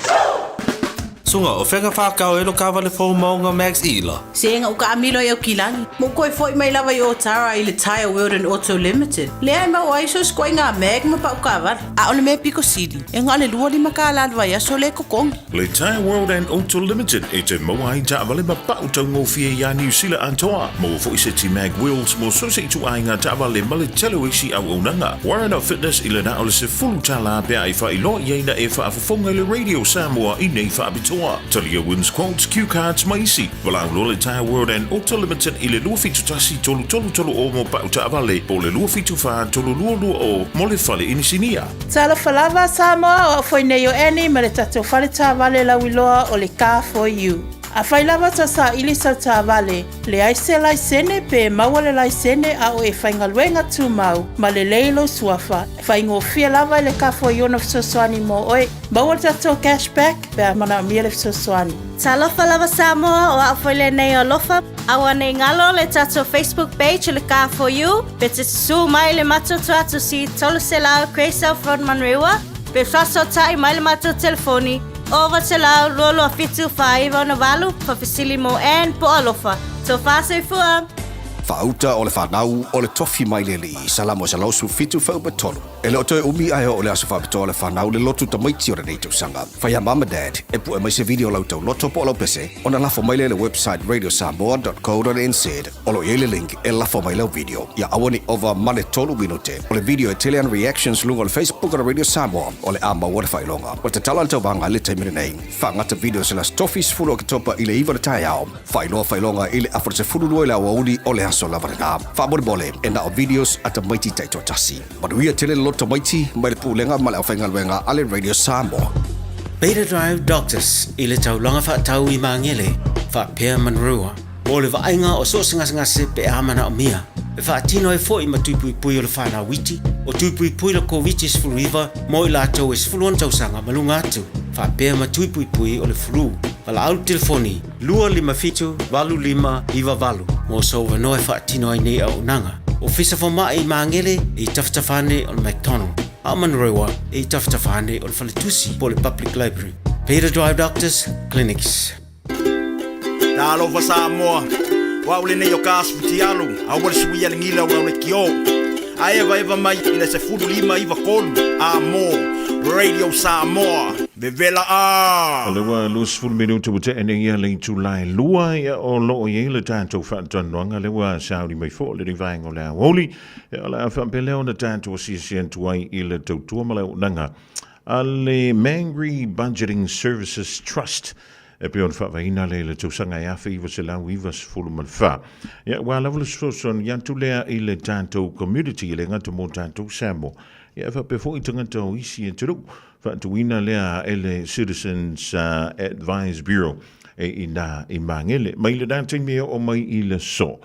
Suga, o fea ka whakao e lo kawale fou maunga Max Ila? Sega u kaamilo i Aukilani, ma u koe foi mai lava i Otara i le Tyre World and Auto Limited, lea e maua ai so sikoiga mag ma pau kaavale. A o le mea piko sili, e na o le 25 kālā le vaiaso lea e totogi. Le Tyre World and Auto Limited e te maua ai taavale ma pau taugofie iā Niu Sila atoa. Maua foi seti mag wheels mo so se ituaiga taavale ma le tele o isi auaunaga. Warren Fitness i le na o le 10 tālā pe a e faailoa i ai na e faafofoga i le Radio Samoa i nei faapitoa. Talia Wins Quotes, Cue Cards ma isi. Valaau loa le Tyre World and Auto Limited i le 271 3330 mo pau taavale po o le 274 3220 mo le fale inisinia. Talofa lava Samoa, o au foi nei o Annie ma le tatou fale taavale lauiloa o le Car For You. Afai lava tau saili sau taavale, leai se laisene pe maua le laisene a o e faigaluega tumau ma lelei lou suafa, faigofie lava i le Car For You ona fesoasoani mo oe. Maua le tatou cash back pe a manaomia le fesoasoani. Talofa lava Samoa, o au foi lenei o Alofa. Aua nei galo le tatou Facebook page o le Car For You, pe te susū mai le matou tuatusi 300 Grey South Road Manurewa, pe faasootai mai le matou telefoni 900 227 4968, faafesili mo Ann po o Alofa. Tofa soifua! Faauta o le fanau o le tofi mai le Alii, Salamo 117 fuaiupu 3. E le o toe umi ae oo le aso faapitoa o le fanau le lotu tamaiti o lenei tausaga. Fai a mum ma dad e pue mai se video o lau tauloto po o lau pese ona lafo mai lea i le website radiosamoa.co.nz o lo o i ai le link e lafo mai lau video. Ia aua ne i ova ma le tolu minute o le video e tele ana reactions luga o le Facebook o le Radio Samoa o le a maua le faailoga. Ua tatala le tauvaga i le taimi lenei. Faagata video se las tofi 10 Oketopa i le 9 o le taeao. Faailoa faailoga i le afa 12 i le aoauli o le aso lava lena. Faamolemole, e na o videos a tamaiti taitoatasi. Manuia tele le loto tamaiti mai le Pulega ma le Aufaigaluega a le Radio Samoa. Beta Drive Doctors i le taulaga faatau i Magele, faapea Manurewa, mo le vaaiga o so o se gasegase pe a manaomia. E faatino ai foi ma tui puipui o le whanau iti, o tui puipui la Koviti-19 mo i latou e 16 tausaga ma luga atu, faapea ma tui puipui o le flu. Valaau le telefoni 257 8598 mo sou avanoa e faatino ai nei auaunaga. Ofisa Fomai i Magele e i tafatafa ane o le McDonald, a o Manurewa e i tafatafa ane o le Faletusi po o le Public Library. Beta Drive Doctors Clinics. Talofa Samoa, o au lenei o ka asu fitialu, aua le suia le gila o lau lekiō. A evaeva mai i le 15 93 a mo Radio Samoa, vevela a! O le ua 20 minute ua tea nei ia le itula e lua ia o lo o i ai le tatou faatalanoaga lea ua sauni mai foi lenei vaega o le aoauli. Ia o le a faapea lea ona tatou asiasi atu ai i le tautua ma le auaunaga a le Mangry Budgeting Services Trust. E pei ona faavaeina lea i le tausaga e 1994. Ia, ua lava le fesoasoani atu lea i le tatou community, e le gata mo tatou Samoa, ia e faapea foi tagata o isi atunuu. Faatuina lea e le Citizens Advice Bureau e ina i Magele. Mai lena taimi e oo mai i le aso,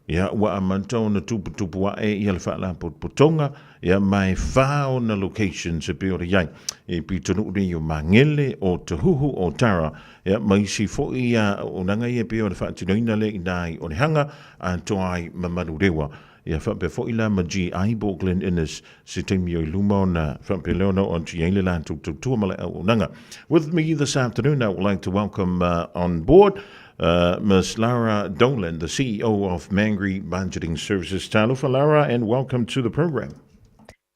ia, ua amata ona tuputupu ae ia le Faalapotopotoga, ia, ma e fa ona locations e pei ona i ai i pitonuu nei o Magele, o Tahuhu, o Tara, ia, ma isi foi auaunaga ia e pei ona faatinoina lea i ina i Onehanga, atoa ai ma Manurewa. Ia, faapea foi la ma GI po o Glen Innes, se taimi o i luma ona faapea lea ona oo atu i ai le latou tautua ma le auaunaga. With me this afternoon, I would like to welcome on board Ms. Lara Dolan, the CEO of Mangere Budgeting Services. Talofa, Lara, and welcome to the program.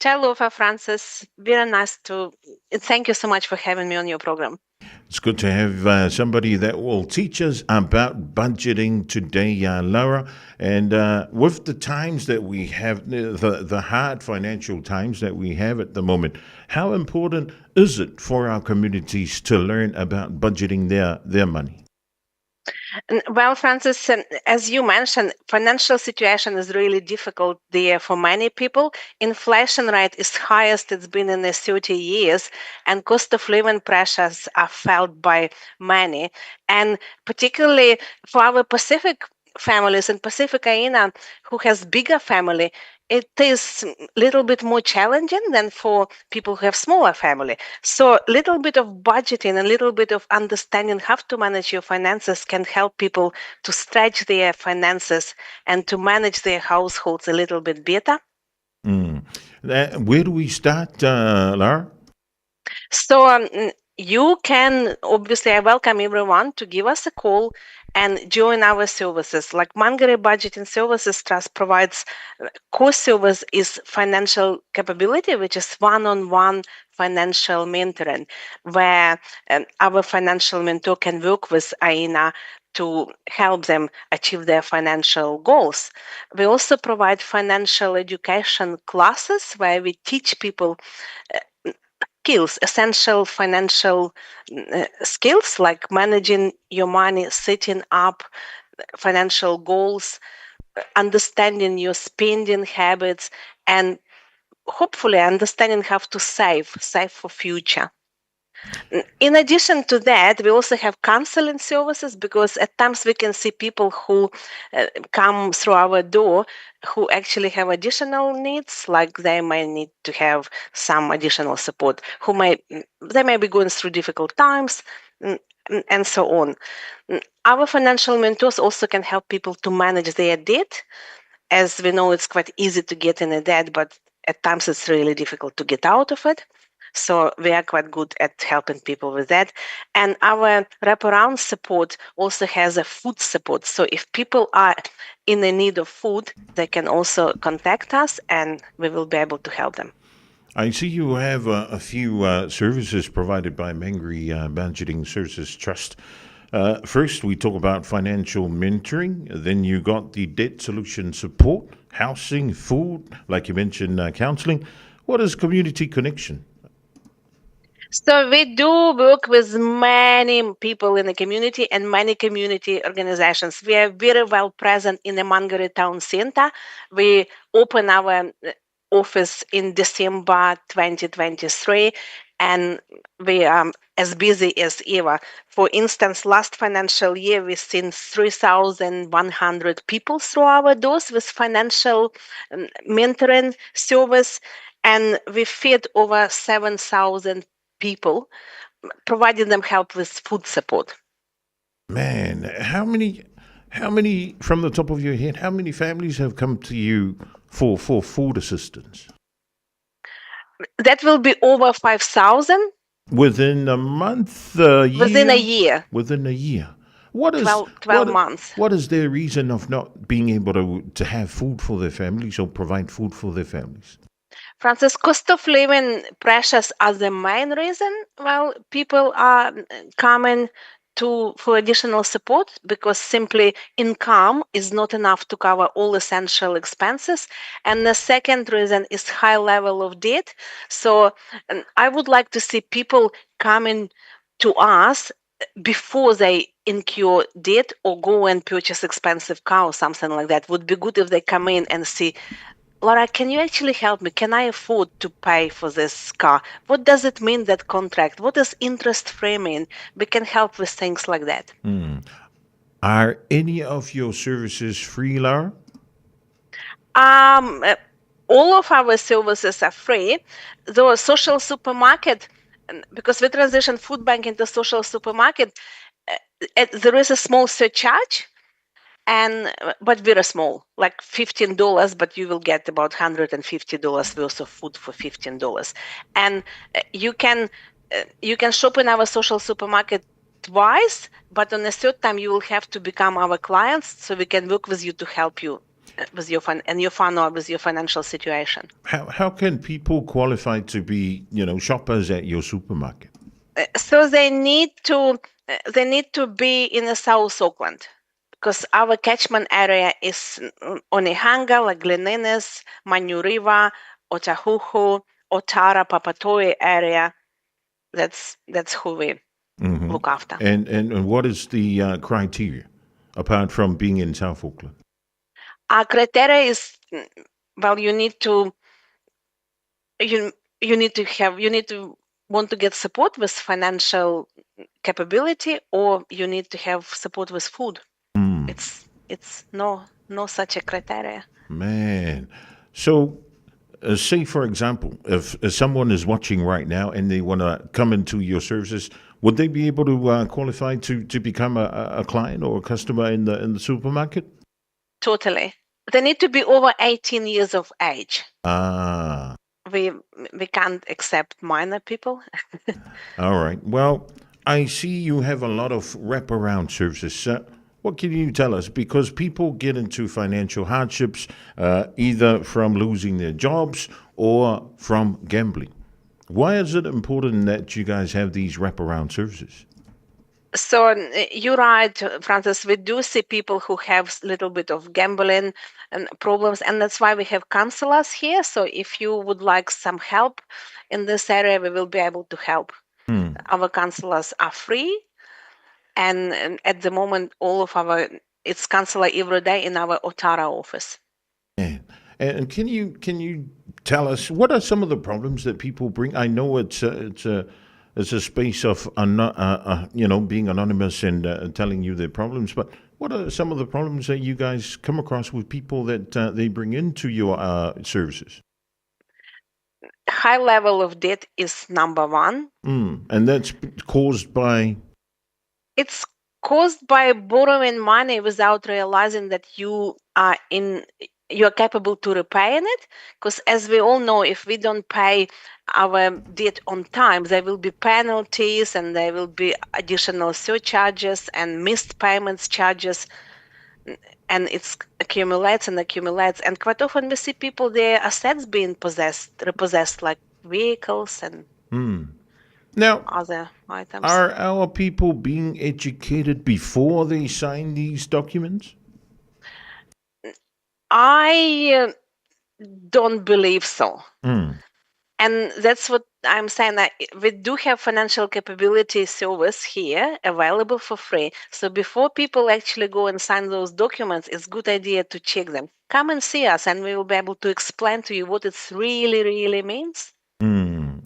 Talofa, Francis. Very nice to... Thank you so much for having me on your program. It's good to have somebody that will teach us about budgeting today, Laura. And with the times that we have, the hard financial times that we have at the moment, how important is it for our communities to learn about budgeting their money? Well, Francis, as you mentioned, financial situation is really difficult there for many people. Inflation rate is highest it's been in the 30 years, and cost of living pressures are felt by many. And particularly for our Pacific families and Pacific Aina, who has bigger family, it is a little bit more challenging than for people who have smaller family. So a little bit of budgeting and a little bit of understanding how to manage your finances can help people to stretch their finances and to manage their households a little bit better. Where do we start, Lara? So you can, obviously, I welcome everyone to give us a call and join our services. Like Mangere Budgeting Services Trust provides core service is financial capability, which is one-on-one financial mentoring, where our financial mentor can work with AINA to help them achieve their financial goals. We also provide financial education classes where we teach people skills, essential financial skills like managing your money, setting up financial goals, understanding your spending habits, and hopefully understanding how to save for future. In addition to that, we also have counseling services, because at times we can see people who come through our door who actually have additional needs, like they may need to have some additional support, they may be going through difficult times, and so on. Our financial mentors also can help people to manage their debt. As we know, it's quite easy to get in a debt, but at times it's really difficult to get out of it. So we are quite good at helping people with that. And our wraparound support also has a food support. So if people are in the need of food, they can also contact us and we will be able to help them. I see you have a few services provided by Mangere Budgeting Services Trust. First, we talk about financial mentoring. Then you got the debt solution support, housing, food, like you mentioned, counseling. What is community connection? So we do work with many people in the community and many community organizations. We are very well present in the Mangere Town Centre. We open our office in December 2023, and we are as busy as ever. For instance, last financial year, we've seen 3,100 people through our doors with financial mentoring service, and we fed over 7,000 people, providing them help with food support. Man, how many, from the top of your head, how many families have come to you for food assistance? That will be over 5,000. Within a month, a year? Within a year. Within a year. What is 12 months. What is their reason of not being able to have food for their families or provide food for their families? Francis, cost of living pressures are the main reason well people are coming to for additional support, because simply income is not enough to cover all essential expenses. And the second reason is high level of debt. So I would like to see people coming to us Before they incur debt or go and purchase expensive car or something like that, would be good if they come in and see, Laura, can you actually help me? Can I afford to pay for this car? What does it mean, that contract? What does interest free mean? We can help with things like that. Are any of your services free, Laura? All of our services are free. Though a social supermarket, because we transition food bank into social supermarket, there is a small surcharge, and but very small, like $15, but you will get about $150 worth of food for $15. And you can shop in our social supermarket twice, but on the third time you will have to become our clients so we can work with you to help you with your and your whānau with your financial situation. How can people qualify to be shoppers at your supermarket? So they need to be in the South Auckland, because our catchment area is Onehunga, like Glen Innes, Manurewa, Otahuhu, Otara, Papatoetoe area. That's who we look after. And what is the criteria, apart from being in South Auckland? Our criteria is, well, you need to, you, you need to have, you need to want to get support with financial capability, or you need to have support with food. It's no such a criteria. Man. So, say, for example, if someone is watching right now and they want to come into your services, would they be able to qualify to become a client or a customer in the supermarket? Totally. They need to be over 18 years of age. We can't accept minor people. All right. Well, I see you have a lot of wraparound services. What can you tell us? Because people get into financial hardships either from losing their jobs or from gambling. Why is it important that you guys have these wraparound services? So you're right, Francis. We do see people who have a little bit of gambling and problems, and that's why we have counselors here. So if you would like some help in this area, we will be able to help. Our counselors are free, and at the moment, all of our it's counselor every day in our Otara office. And can you tell us what are some of the problems that people bring? I know it's a space of being anonymous and telling you their problems, but what are some of the problems that you guys come across with people that they bring into your services? High level of debt is number one. And that's caused by? It's caused by borrowing money without realizing that you are capable to repaying it. Because as we all know, if we don't pay our debt on time, there will be penalties and there will be additional surcharges and missed payments charges, and it accumulates and accumulates. And quite often we see people, their assets being repossessed, like vehicles and Now, other items. Are our people being educated before they sign these documents? I don't believe so. And that's what I'm saying. That we do have financial capability service here available for free. So before people actually go and sign those documents, it's a good idea to check them. Come and see us, and we will be able to explain to you what it really, really means.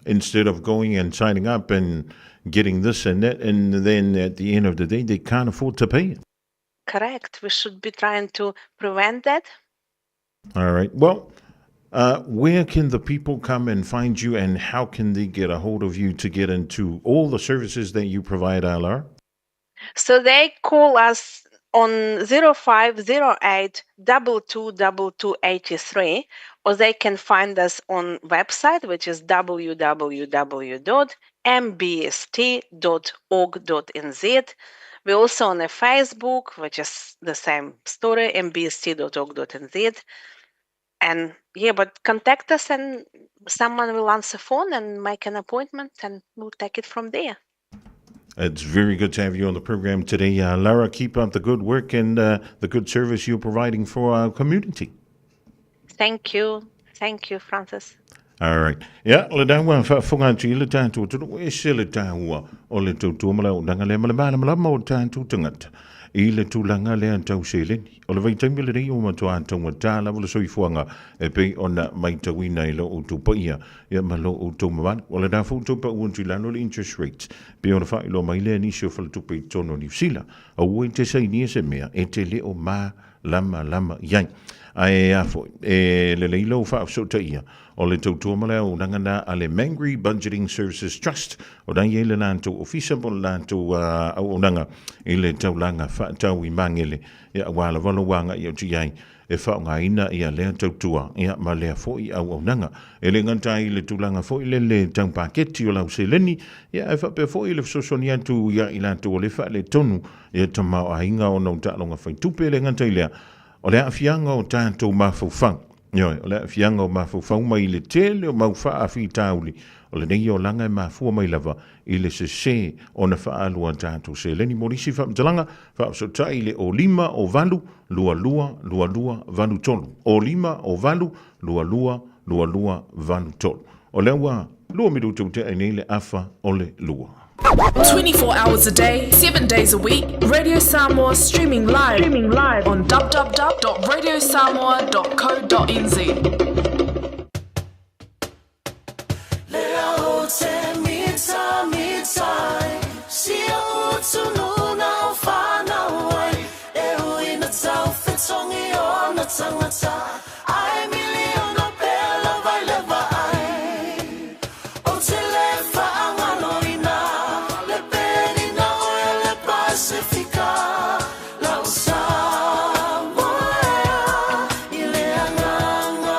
Instead of going and signing up and getting this and that, and then at the end of the day, they can't afford to pay it. Correct. We should be trying to prevent that. All right. Well, where can the people come and find you, and how can they get a hold of you to get into all the services that you provide, Lara? So they call us on 0508 22 22 83, or they can find us on website, which is www.mbst.org.nz. We're also on a Facebook, which is the same story, mbst.org.nz. But contact us and someone will answer phone and make an appointment, and we'll take it from there. It's very good to have you on the program today. Lara, keep up the good work and the good service you're providing for our community. Thank you. Thank you, Francis. Alright. Ia, lena ua faafofoga atu i le tatou atunuu, e ese le taua o le tautua ma le auaunaga lea ma le malamalama o tatou tagata i le tulaga lea tau seleni. O le vaitaimi lenei ua matua taugata lava le soifuaga e pei ona maitauina i lo outou paia ia ma lo outou mamalu. O lena foi ua toe pau atu i lalo le interest rate pei ona faailoa mai lea e nisi o faletupe i totonu o Niu Sila. Aua e te sainia se mea e te le o malamalama i ai. Ae a foi, e lelei lou faafesootaia o le tautua ma le auaunaga na a le Mangere Budgeting Services Trust, o la e i ai le latou ofisa po o le latou auaunaga i le taulaga faatau i Magele, ia aua lava lou agai atu i ai e faaaogaina ia lea tautua ia ma lea foi auaunaga. E le gata ai i le tulaga foi lele tau paketi o lau seleni, ia ae faapea foi le fesoasoani atu ia i latou o lea e faaletonu ia tamaoaiga ona o taaloga faitupe. E le gata i lea, o le aafiaga o tatou mafaufau, ioe, o le aafiaga o mafaufau mai le tele o mau faafitauli o lenei olaga e mafua mai lava i le sese ona faaalu a tatou seleni. Mo nisi faamatalaga, faafesootai i le 05 o 8 22 22 83. 05 o 8 22 22 83. O lea ua lua minuta ua tea ai nei le afa o le lua. 24 hours a day, 7 days a week, Radio Samoa streaming live, streaming live on www.radiosamoa.co.nz. Lea o te mita mita Sia utunu na o whanau ai E ui na tau fetongi o na tangata Ai miliona pela vai leva ai O te le whaangalo ina Le perina o e le Pasifika Lau Samoa ea i le anganga.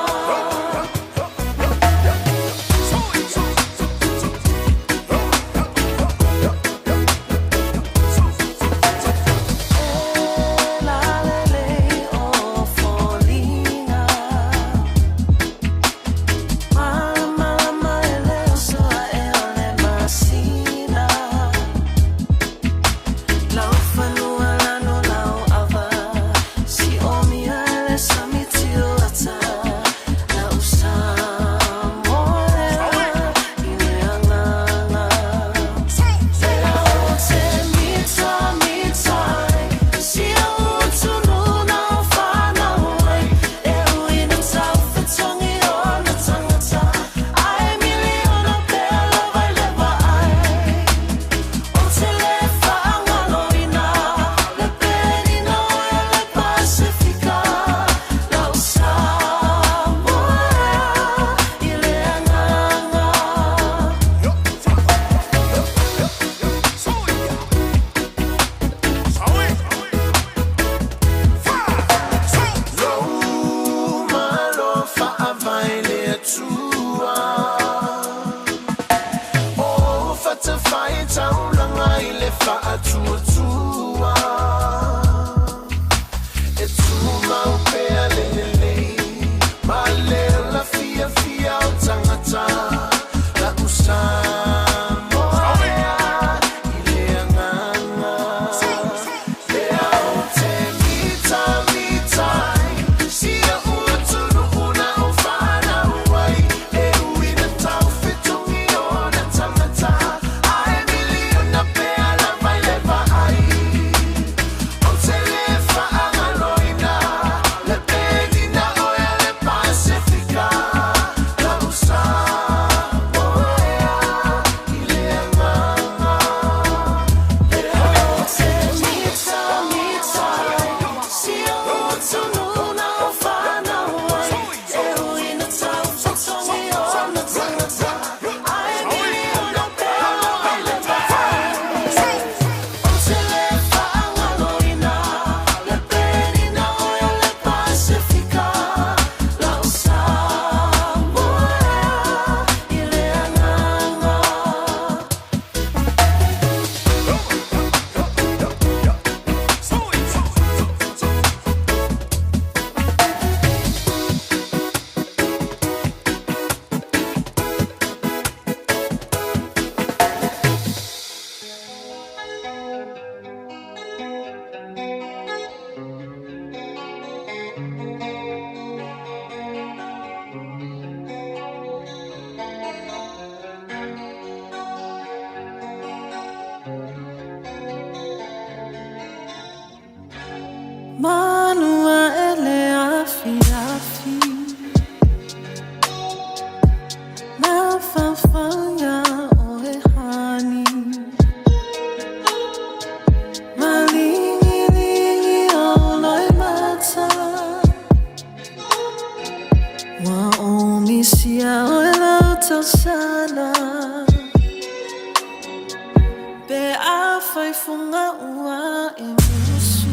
fai funga ua e musu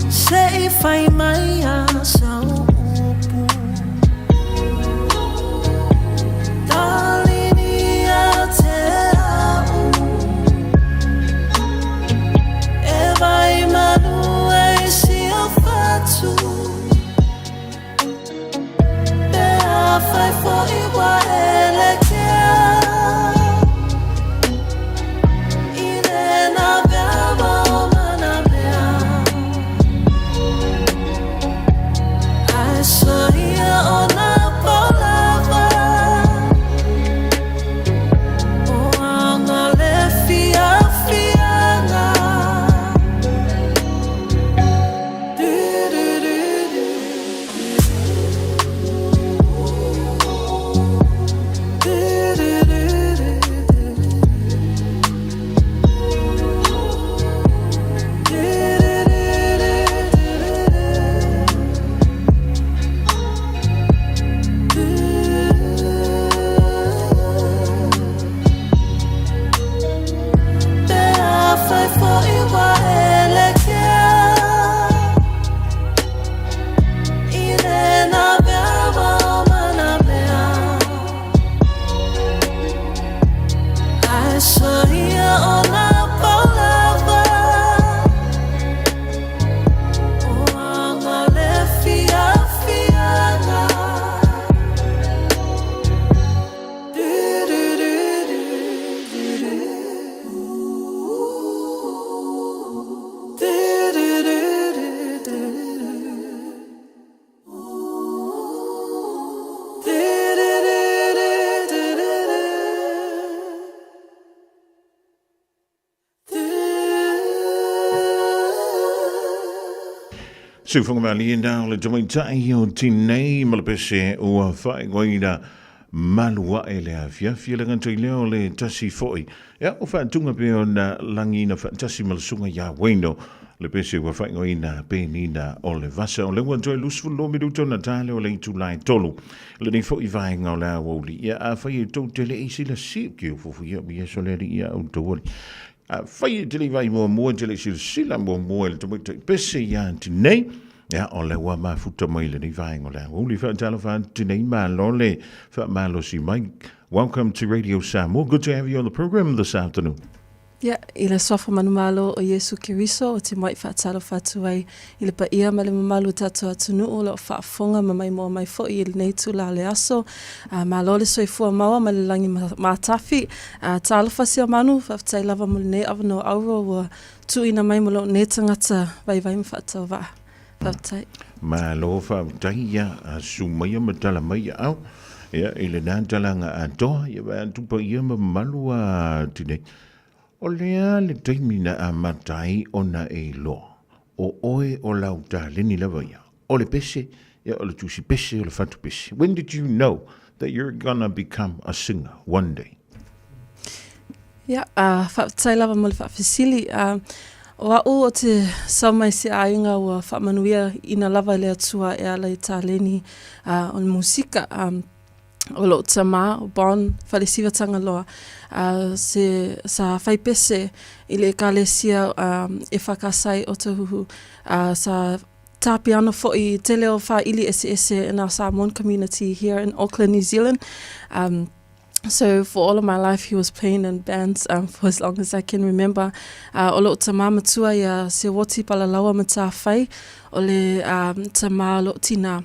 Se i fai mai a sau upu Talini a te au E vai manu e si o fatu Pe a fai foi ua ele kea I le na mea ma o mana mea Ai soia o na paulava O anga le fiafiaga Du du du du Pe a fai foi ua ele kea I le na mea ma o mana mea Ai soia o na paulava O anga le fiafiaga Du du du du du du Du du du du du Du du du du du du Sufungamaliina o le tamaitai o Tinei ma le pese ua faaigoaina malu ae le afiafi e le gata i lea o le tasi foi. Ia, o faatuga pe ona lagiina faatasi ma le susuga ia Waino le pese ua faaigoaina Penina o le Vasa. O lea ua toe 22 minuta ona ta lea o le itula e tolu. Lenei foi vaega o le aoauli. Ia, afai e tou te le i silasila, ke ofoofo ia, ia so le alii ia outou alii. Afai e te le i vaai muamua, e te le i silasila muamua i le tamaitai pese ia Tinei, ia, o lea ua mafuta mai lenei vaega o le aoauli. Faatalofa atu Tinei, malo le faamalosi mai. Welcome to Radio Samoa. Good to have you on the program this afternoon. Ia, i le Suafa Manumalo o Iesu Keriso o te mua'i faatalofa atu ai i le paia ma le mamalu o tatou atunuu o lo o faafofoga ma maimoa mai foi i lenei itula o le aso. Malo le soifua maua ma le lagi matafi. Talofa Siamanu, faafetai lava mo lenei avanoa auro ua tuuina mai mo lou nei tagata vaivai ma faatauvaa. Faafetai. Malo faafetai ia susu maia ma tala mai ia au. Ia i lena talaga atoa ia vae atu paia ma mamalu a Tinei. O lea le taimi na amata ai ona e iloa o oe o lau taleni lava ia. O le pese, ia o le tusi pese, o le fatu pese. When did you know that you're gonna become a singer one day? Ia, faafetai lava mo le faafesili. O a'u o te sau mai se aiga ua faamanuia ina lava e le Atua e ala i taleni o le musika. O lo'u tamā, o Bon Falesiva Tagaloa, se sa fai pese i le Ekalesia EFKS o Otahuhu, sa tā piano fo'i i tele o fāili eseese in our Samoan community here in Auckland, New Zealand. So for all of my life he was playing in bands um, for as long as I can remember. O lo'u tamā matua ia Sewoti Palalaua Matafai, o le um, tamā o lo'u tinā.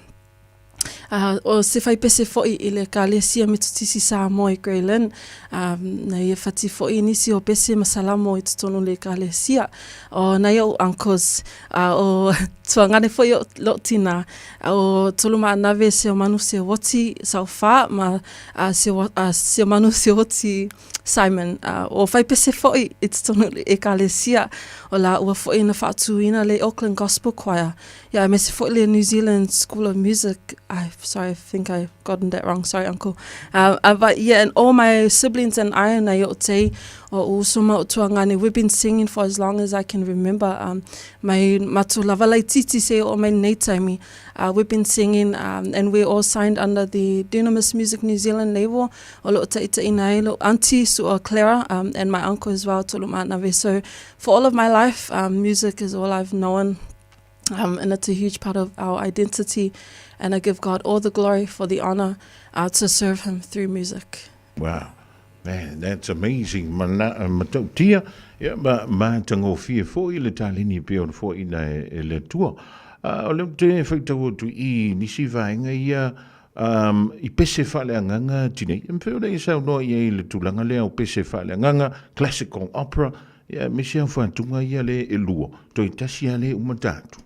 O se faipese fo'i i le Ekalesia Metotisi Samoa i Grey Lynn, um, na ia whati fo'i nisi o pese ma salamo i totonu le Ekalesia. O nai o'u uncles, o tuagane fo'i o lo'u tinā, o Tolumaanave Seomanu Sewoti Saufā ma Seomanu Sewoti Simon. O faipese fo'i i totonu le Ekalesia, o la ua fo'i na whaatūina le Auckland Gospel Choir. Ia, aemaise fo'i le New Zealand School of Music, ai, Sorry, I think I gotten that wrong. Sorry, uncle. Uh, but yeah, and all my siblings and I and Ayote o Usoma o Tuangane, we've been singing for as long as I can remember. Um, my matu lavalai titi se o mai nei taimi. Uh, we've been singing um, and we're all signed under the Dunamis Music New Zealand label. O lo ta'ita'i lo auntie Sua Clara um, and my uncle as well, Tolu Ma'anave. So for all of my life, um, music is all I've known. Um, and it's a huge part of our identity. And I give God all the glory for the honor uh, to serve Him through music. Wow. Man, that's amazing. Mana, uh, matautia, ia, ma, matagofie foi le taleni pe ona foaiina e, e le Atua. Uh, o le te whaitau atu i nisi vaenga ia um, i pese whaaleagaga tinei. E mawhai ona i saunoa ia i le tulaga lea o pese whaaleagaga, classical opera, ia, me se au whātunga ia le e lua, toi tasi a le umata atu.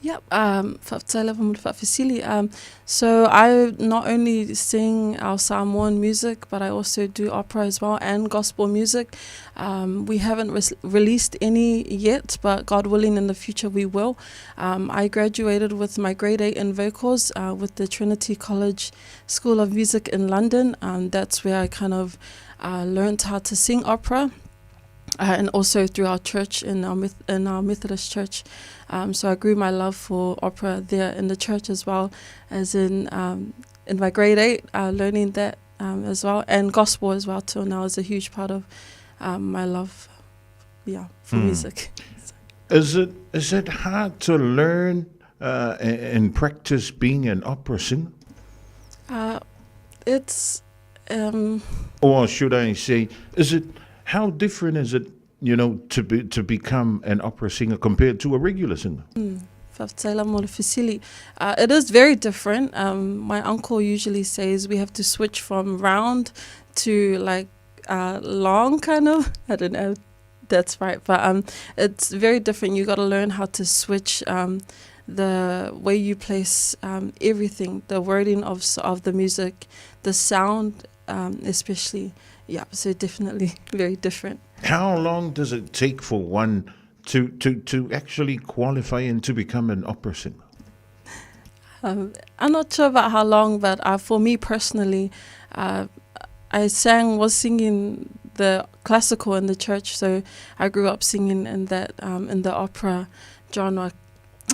Yep, um, faafetai lava mo le faafesili. Um, so I not only sing our Samoan music, but I also do opera as well and gospel music. Um, we haven't re- released any yet, but God willing, in the future we will. Um, I graduated with my grade 8 in vocals uh, with the Trinity College School of Music in London. Um, that's where I kind of uh, learned how to sing opera. Uh, and also through our church in our in our Methodist church. Um, so I grew my love for opera there in the church as well as in um, in my grade eight, uh, learning that um, as well, and gospel as well till now is a huge part of um, my love, yeah, for mm. music. So. Is it is it hard to learn uh, and practice being an opera singer? Uh, it's um, or should I say, is it how different is it, you know, to be to become an opera singer compared to a regular singer? Mm. Uh, it is very different. Um, my uncle usually says we have to switch from round to like uh, long kind of. I don't know. That's right, but um, it's very different. You got to learn how to switch um, the way you place um, everything, the wording of of the music, the sound, um, especially. Yeah, so definitely very different. How long does it take for one to, to, to actually qualify and to become an opera singer? Um, I'm not sure about how long, but uh, for me personally, uh, I sang, was singing the classical in the church, so I grew up singing in that um, in the opera genre.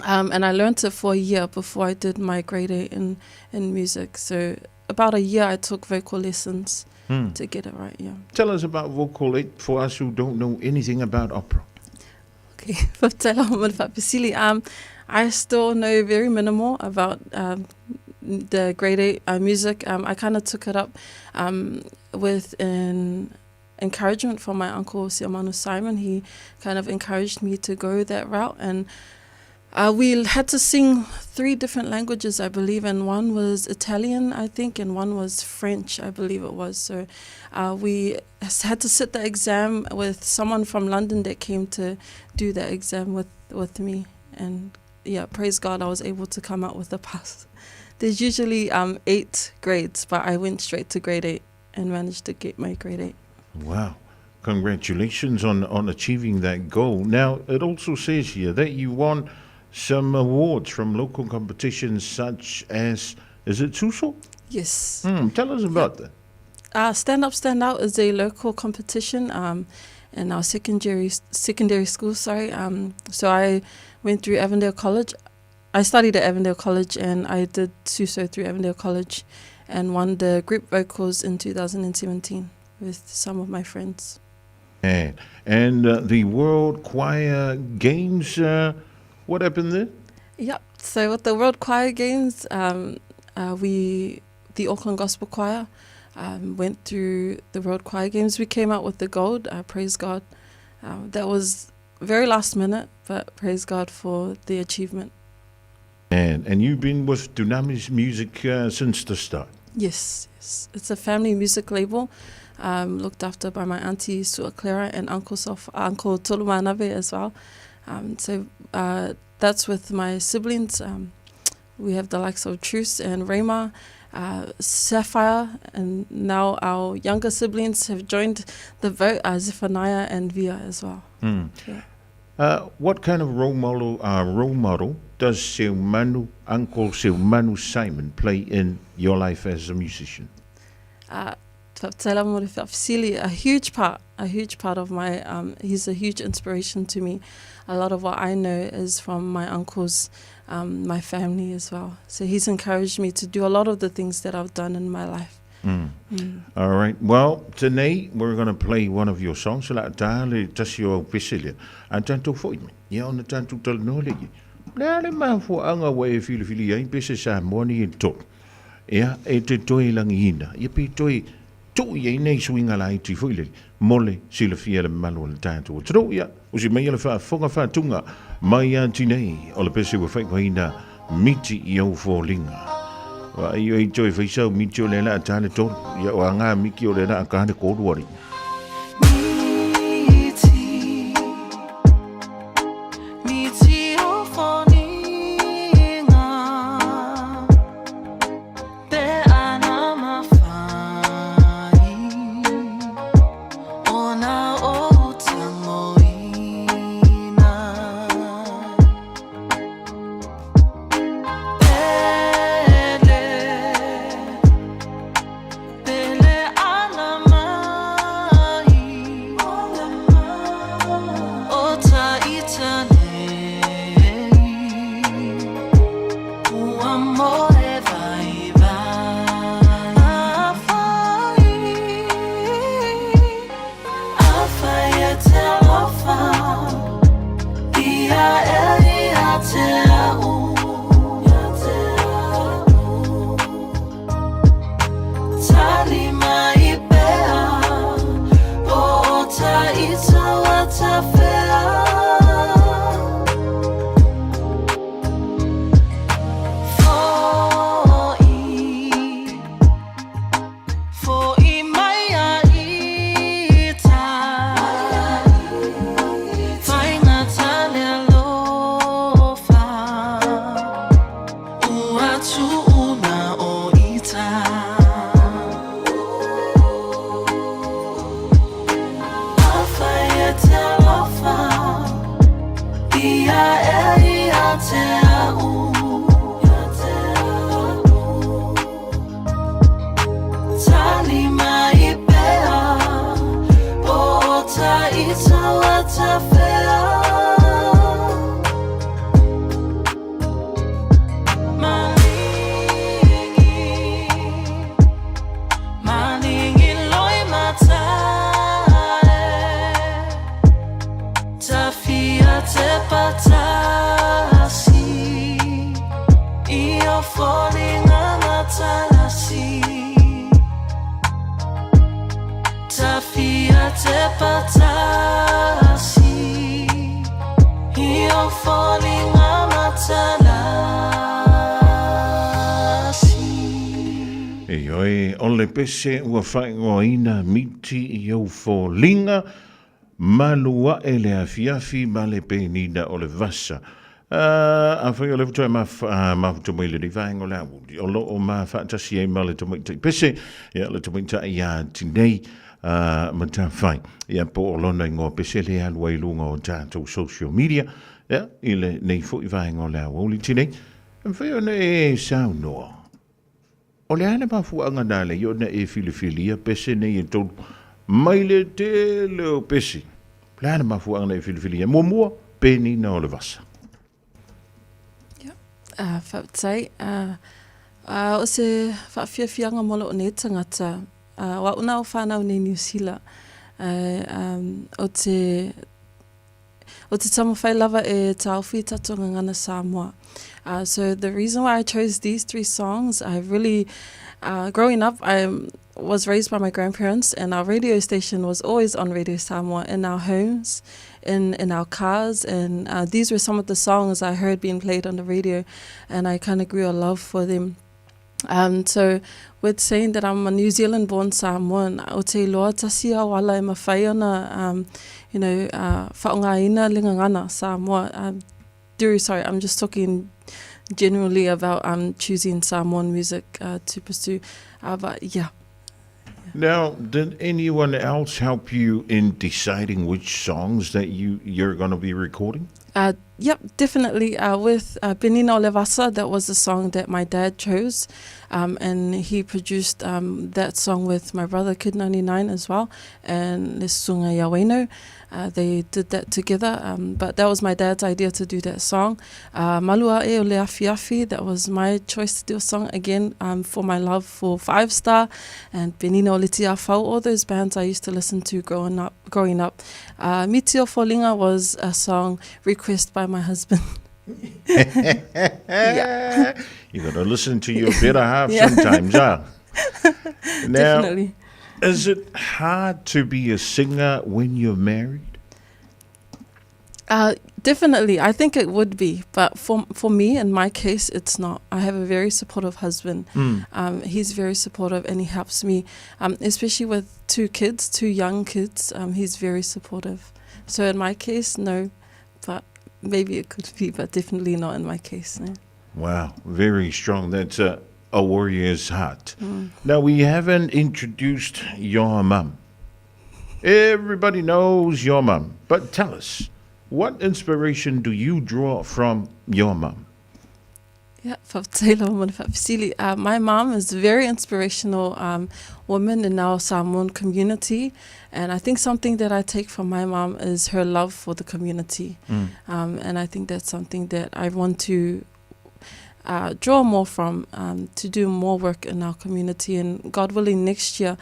Um, and I learnt it for a year before I did my grade eight in, in music. So about a year I took vocal lessons hmm. to get it right, yeah. Tell us about vocal eight for us who don't know anything about opera. Okay, um, I still know very minimal about um, the grade 8 uh, music. Um, I kind of took it up um, with an encouragement from my uncle Siamanu Simon. He kind of encouraged me to go that route and uh, we had to sing three different languages, I believe, and one was Italian, I think, and one was French, I believe it was. So uh, we had to sit the exam with someone from London that came to do the exam with, with me. And yeah, praise God, I was able to come out with a pass. There's usually um, eight grades, but I went straight to grade eight and managed to get my grade eight. Wow. Congratulations on, on achieving that goal. Now, it also says here that you won some awards from local competitions such as, is it Suso? Yes. Mm, tell us about that. Uh, Stand Up, Stand Out is a local competition um, in our secondary secondary school. Sorry. Um, so I went through Avondale College. I studied at Avondale College and I did SUSO through Avondale College and won the group vocals in 2017 with some of my friends. And, and uh, the World Choir Games, uh, what happened there? Yep. So with the World Choir Games, um, uh, we the Auckland Gospel Choir um, went through the World Choir Games. We came out with the gold. Uh, praise God. Um, that was very last minute, but praise God for the achievement. And and you've been with Dunamis Music uh, since the start. Yes, yes. It's a family music label, um, looked after by my auntie Sua Clara and Uncle Sof, Uncle Tolumanabe as well. Um, so uh, that's with my siblings. Um, we have the likes of Truce and Rayma, uh, Sapphire, and now our younger siblings have joined the vote, uh, Zephaniah and Via as well. Mm. Yeah. What kind of role model, role model does Seumanu, Uncle Seumanu Simon play in your life as a musician? Faafetai lava mo le faafesili, a huge part, a huge part of my, um, he's a huge inspiration to me. A lot of what I know is from my uncles, um, my family as well. So he's encouraged me to do a lot of the things that I've done in my life. Mm. All right. Well, today we're going to play one of your songs. La tā le tasi o au pese lea. A tātou foi mai. Ia ona tātou talanoa le i. Le a le mafuaanga ua e filifili ai pese Samoa nei e tolu. Ia, e te toe langiina. Ia pe toe tuu i ai nei suiga laiti foi lele mo le silafia e le mamalu o le tātou atunuu. Ia, usi mai le faafofoga faatuga mai ia Tinei o le pese ua faaigoaina miti i ou foliga. Vaai oi toe faisa o miti o le la a tā le tolu. Ia o anga miki o le la a kā le kolu ari. Ioe, o le pese ua faaigoaina miti i ou foliga, malu ae le afiafi ma le penina o le vasa. Afai o le faatoa e mafuta mai lenei vaega o le aoauli, o lo o ma faatasi ai ma le tamaitai pese, ia le tamaitai ia Tinei Matafai, ia po o lona igoa pese le alu ai i luga o tatou social media, ia, i lenei foi vaega o le aoauli. Tinei, e mafai ona e saunoa, O le a le mafuaaga na ala ai ona e filifilia pese nei e tolu mai le tele o pese? O le a le mafuaaga na e filifilia ai? Muamua, penina o le vasa. Ia, faafetai. O se faafiafiaga mo lou nei tagata, o au na o whanau nei Niu Sila, o te O te taumawhai lava e tāofi tatou gagana Samoa. So the reason why I chose these three songs, I really, growing up, I was raised by my grandparents and our radio station was always on Radio Samoa in our homes, in, in our cars, and these were some of the songs I heard being played on the radio, and I kind of grew a love for them. Um, so, with saying that I'm a New Zealand born Samoan, o te iloa tasi au ala e mawhai ana, um, you know, whaongaina le gagana Samoa. Um, through, sorry, I'm just talking generally about um, choosing Samoan music to pursue. But yeah. Now, did anyone else help you in deciding which songs that you, you're going to be recording? Uh, yep, definitely. Uh, with uh, Benina Olevasa, that was the song that my dad chose. Um, and he produced um, that song with my brother Kid 99 as well, and Lesunga Yaweno. Uh, they did that together, um, but that was my dad's idea to do that song. Uh, Malua e o le afi afi, that was my choice to do a song again um, for my love for Five Star and Benina o le Tiafau, all those bands I used to listen to growing up. Growing up. Uh, Mitio Folinga was a song request by my husband. yeah. You got to listen to your better half yeah. sometimes, huh? Now, Definitely. Is it hard to be a singer when you're married? Uh, definitely, I think it would be, but for for me in my case, it's not. I have a very supportive husband. Mm. Um, he's very supportive and he helps me, um, especially with two kids, two young kids. Um, he's very supportive. So in my case, no, but maybe it could be, but definitely not in my case. No. Wow, very strong. That's a, a warrior's heart. Mm. Now we haven't introduced your mum. Everybody knows your mum, but tell us, what inspiration do you draw from your mum? Yeah, uh, my mom is a very inspirational um, woman in our Samoan community. And I think something that I take from my mom is her love for the community. Mm. Um, and I think that's something that I want to uh, draw more from, um, to do more work in our community. And God willing, next year,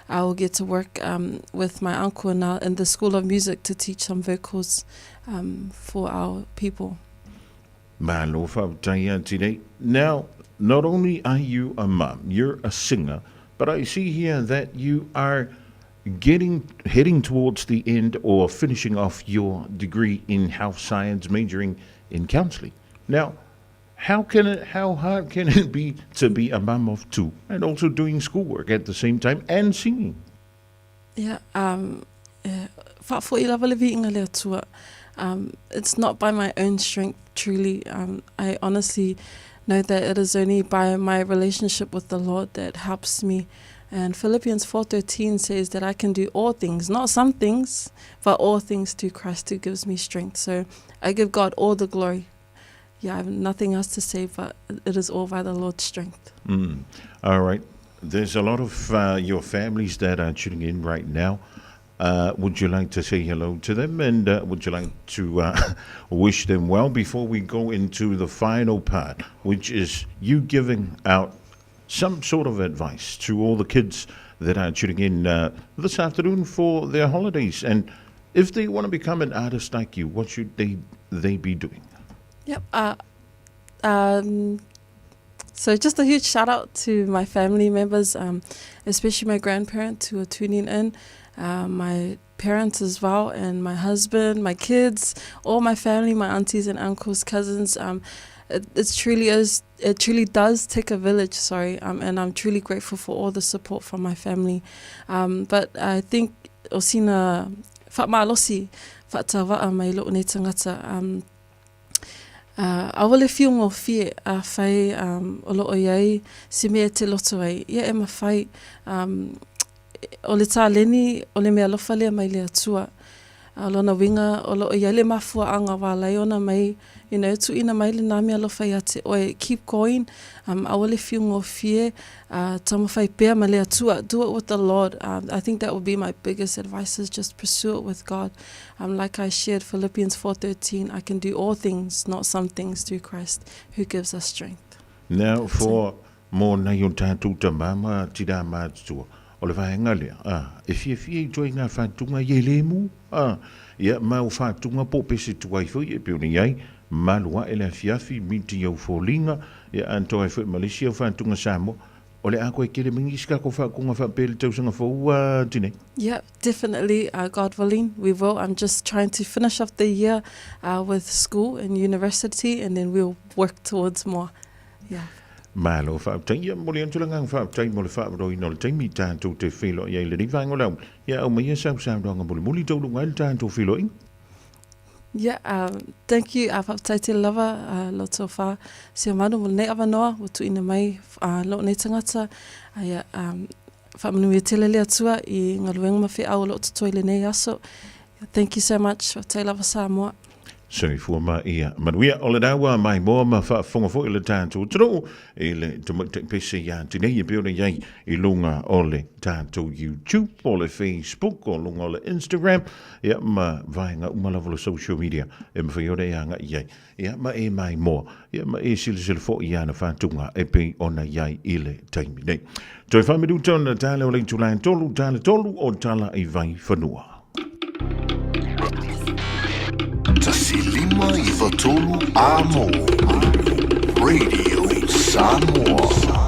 I will get to work um, with my uncle in, our, in the School of Music to teach some vocals um, for our people. Malo today. Now, not only are you a mum, you're a singer, but I see here that you are getting heading towards the end or finishing off your degree in health science, majoring in counseling. Now, how can it how hard can it be to be a mum of two and also doing schoolwork at the same time and singing? Yeah, um, yeah. Um, it's not by my own strength, truly. Um, I honestly know that it is only by my relationship with the Lord that helps me. And Philippians 4:13 says that I can do all things, not some things, but all things through Christ who gives me strength. So I give God all the glory. Yeah, I have nothing else to say, but it is all by the Lord's strength. Mm. All right. There's a lot of uh, your families that are tuning in right now. Uh, would you like to say hello to them and uh, would you like to uh, wish them well before we go into the final part, which is you giving out some sort of advice to all the kids that are tuning in uh, this afternoon for their holidays? And if they want to become an artist like you, what should they, they be doing? Yep. Uh, um, so just a huge shout out to my family members, um, especially my grandparents who are tuning in, uh, my parents as well, and my husband, my kids, all my family, my aunties and uncles, cousins. Um, it, it truly is. It truly does take a village. Sorry, um, and I'm truly grateful for all the support from my family. Um, but I think osina whaamalosi whaatava'a mai loo nei tangata. Um, Uh, aole fiu ngofie a whai um, o loo iai se mea te loto ai. Ia e mawhai um, o le tāleni o le mea lofa lea mai le atua. A lona winga o loo iai le mafua anga wā lai ona mai, you know, tuina mai le nā mea lofa ia te oe. Keep going, um, aole fiu ngofie, uh, taumawhai pea ma le atua. Do it with the Lord. Um, I think that would be my biggest advice is just pursue it with God. Um, like I shared Philippians 4.13, I can do all things, not some things, through Christ who gives us strength. Now for mo nai o tātou tamama tira mātua, o le vaenga lea, ah, e fiafia i toi ngā whātunga i e lemu, ah, ia ma o whātunga po pese tuai fo i e peo ni ai, malua e le afiafi miti au fōlinga, ia anto ai fo i Malaysia o whātunga Samoa, o le a koe kele mingi sika ko whaakunga whaapele tausaga fou uh, tine. Yeah, definitely. Uh, God willing, we will. I'm just trying to finish off the year uh, with school and university, and then we'll work towards more. Yeah. Malo whaaptai, ia mo le atu le ngang whaaptai mo le whaamaroina o le taimi tātou te whelo i ai le riwhaingo lau. Ia au mai e sau sau roanga muli muli taulu ngai le tātou whelo i. Yeah, um, thank you a whaptai te lava uh, loto wha si manu mo nei avanoa o tuina mai uh, lo nei tangata. Uh, yeah, um, Faamanuia tele le Atua i galuega ma feau o lo o totoe i lenei aso. Thank you so much. Faafetai lava Samoa. Soifua ma ia manuia. O lena ua maimoa ma faafofoga foi le tatou atunuu i le tamaitai pese ia Tinei e pei ona i ai i luga o le tatou YouTube, o le Facebook, o luga o le Instagram, ia ma vaega uma lava o le social media e mafai ona e agai i ai. Ia ma e maimoa, ia ma e silasila foi i ana faatuga e pei ona i ai i le taimi nei. Toe faaminuta ona tala o le itula e tolu, tala tolu o tala i Vaifanua. 1.593 Amo Radio Samoa.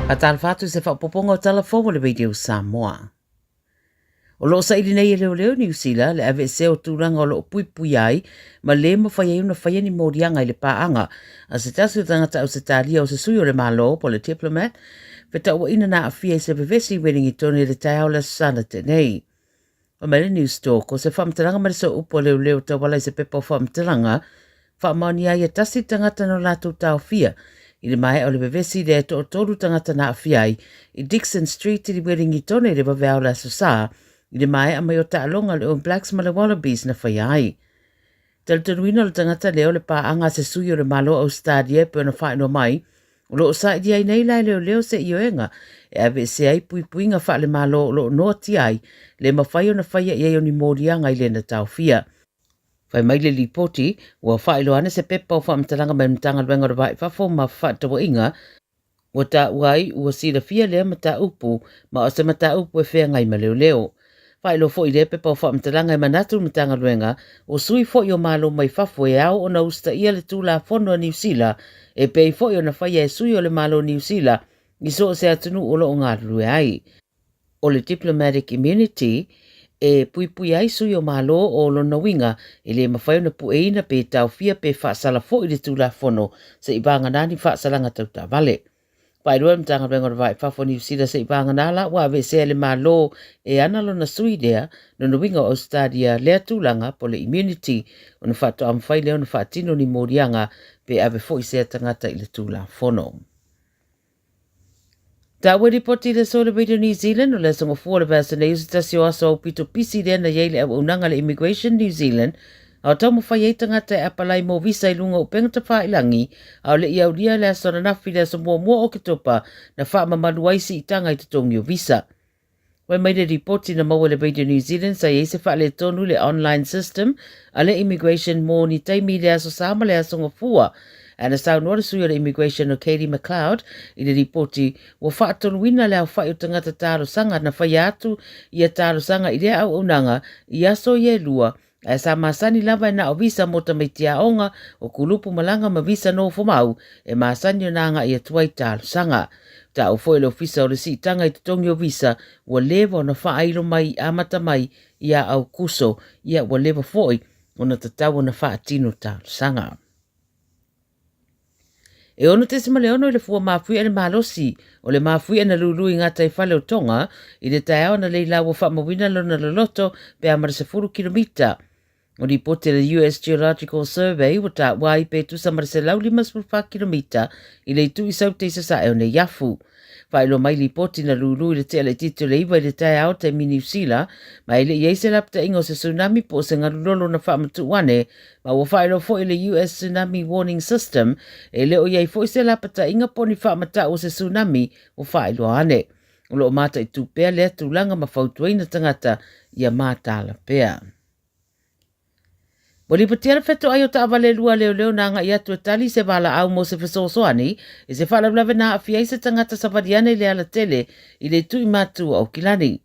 Faatalofa atu i se faaopoopoga o tala fou a le Radio Samoa. O lo o saili nei e leoleo i Niu Sila le aveesea o tulaga o lo o puipuia ai ma lē mafai ai ona faia ni moliaga i le paaga a se tasi o tagata Ausetalia o se sui o le Malo po o le diplomat fetauaiina na aafia i se vevesi i Welingitone i le taeao o le Aso Sa na tea nei. Fai mai le Newstalk, o se faamatalaga ma le sooupu a leoleo tauala i se pepa o faamatalaga, faamaonia ai e tasi le tagata na latou taofia i le maea o le vevesi lea e toatolu tagata na aafia ai i Dixon Street i Welingitone i le vaveao o le Aso Sa i le maea mai o taaloga a le All Blacks ma le Wallabies na faia ai. Talitonuina o le tagata lea o le paaga a se sui o le Malo o Ausetalia e pei ona faailoa mai, o lo o saili ai nei la e leoleo se ioega e aveesea ai puipuiga faale-Malo o lo o noatia ai le mafai ona faia i ai o ni moliaga i lena taofia. Fai mai le lipoti, ua faailoa ane se pepa o faamatalaga mai le Matagaluega o le Va i Fafo ma Fefaatauaiga, Ua taua ai ua silafia lea mataupu ma o se mataupu e feagai ma leoleo. Faailoa foi lea pepa o faamatalaga e manatu le Matagaluega o sui foi o Malo mai fafo e ao ona usitaia le Tulafono a Niu Sila e pei foi ona faia e sui o le Malo Niu Sila i so o se atunuu o lo o galulue ai. O le diplomatic immunity e puipuia ai sui o Malo o lona uiga e le mafai ona pueina pe taofia pe faasala foi le Tulafono se'i vagana ni faasalaga tau taavale. Faailoa e le Matagaluega o le Va i Fafo o Niu Sila se'i vagana la ua aveesea e le Malo e ana lona sui lea, lona uiga o Ausetalia lea tulaga po o le immunity ona faatoa mafai lea ona faatino ni moliaga pe ave foi sea tagata i le Tulafono. Taua lipoti i le aso o le Radio New Zealand o le aso Gafua o le vaiaso nei o se tasi o aso aupito pisi lea na i ai le auaunaga a le Immigration New Zealand a o taumafai ai tagata e apalai mo visa i luga o upega tafailangi a o le i aulia le aso ananafi le aso muamua o Oketopa na faamamalu ai siitaga i totogi o visa. Fai mai le lipoti na maua e le Radio New Zealand sa i ai se faaletonu i le online system a le Immigration mo ni taimi i le Aso Sa ma le Aso Gafua. Ae na saunoa le sui o le Immigration o Katie McLeod i le lipoti ua faatonuina le aofai o tagata talosaga na faia atu ia talosaga i lea auaunaga i aso ia e lua Ae sa masani lava e na o visa mo tamaiti aoga, o kulupu malaga ma visa nofomau e masani ona agai atu ai talosaga. Taua foi le Ofisa o le Siitaga i totogi o visa ua leva ona faailo mai i amata mai ia Aukuso, ia ua leva foi ona tatau ona faatino talosaga. E 6.6 i le fua mafuie le malosi o le mafuie na lulu i gataifale o Tonga i le taeao analeila ua faamauina lona loloto pe a ma le 10 kilomita. O lipoti a le US Geological Survey ua taua ai pe tusa ma le 154 kilomita i le itu i Saute i Sasae o Neiafu. Faailoa mai lipoti na lulu i le tea laitiiti o le 9 i le taeao taimi Niu Sila, ma e le i i ai se lapataiga o se tsunami po o se galu lolo na faamatuu ane, ma ua faailoa foi e le US Tsunami Warning System e le o i ai foi se lapataiga po o ni faamatau o se tsunami ua faailoa ane. O lo o mataitu pea lea tulaga ma fautuaina tagata ia mataala pea. Ua lipotia le fetoai o taavale e lua a leoleo na agai atu e tali se valaau mo se fesoasoani i se faalavelave na aafia ai se tagata savali ane i le alatele i le itu i Matu o Aukilani.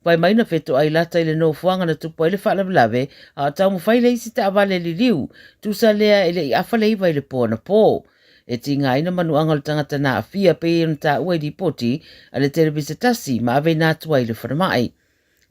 Fai mai na fetoai lata i le nofoaga na tupu ai le faalavelave a o taumafai le isi taavale liliu, tusa lea e le i afa le iva i le po anapo. E tigaina manuaga o le tagata na aafia pei ona taua i lipoti a le televisa tasi ma aveina atu ai i le falemai.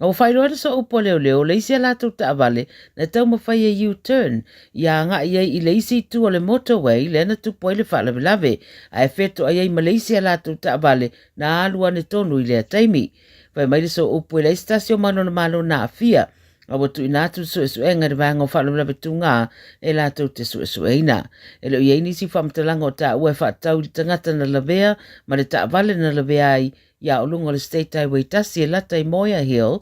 A ua faailoa le sooupu a leoleo, le isi a latou taavale na taumafai e U-turn ia agai ai i le isi itu o le motorway lea na tupu ai le faalavelave, ae fetoai ai ma le isi a latou taavale na alu ane tonu i lea taimi. Fai mai le sooupu e leai se tasi o Malona na aafia, a ua tuuina atu le suesuega i le vaega o faalavelave tugā e latou te suesueina. E le o i ai nisi faamatalaga o taua e faatatau i le tagata na lavea ma le taavale na lavea ai ia o luga o le State Highway 1 e lata i Moea Hill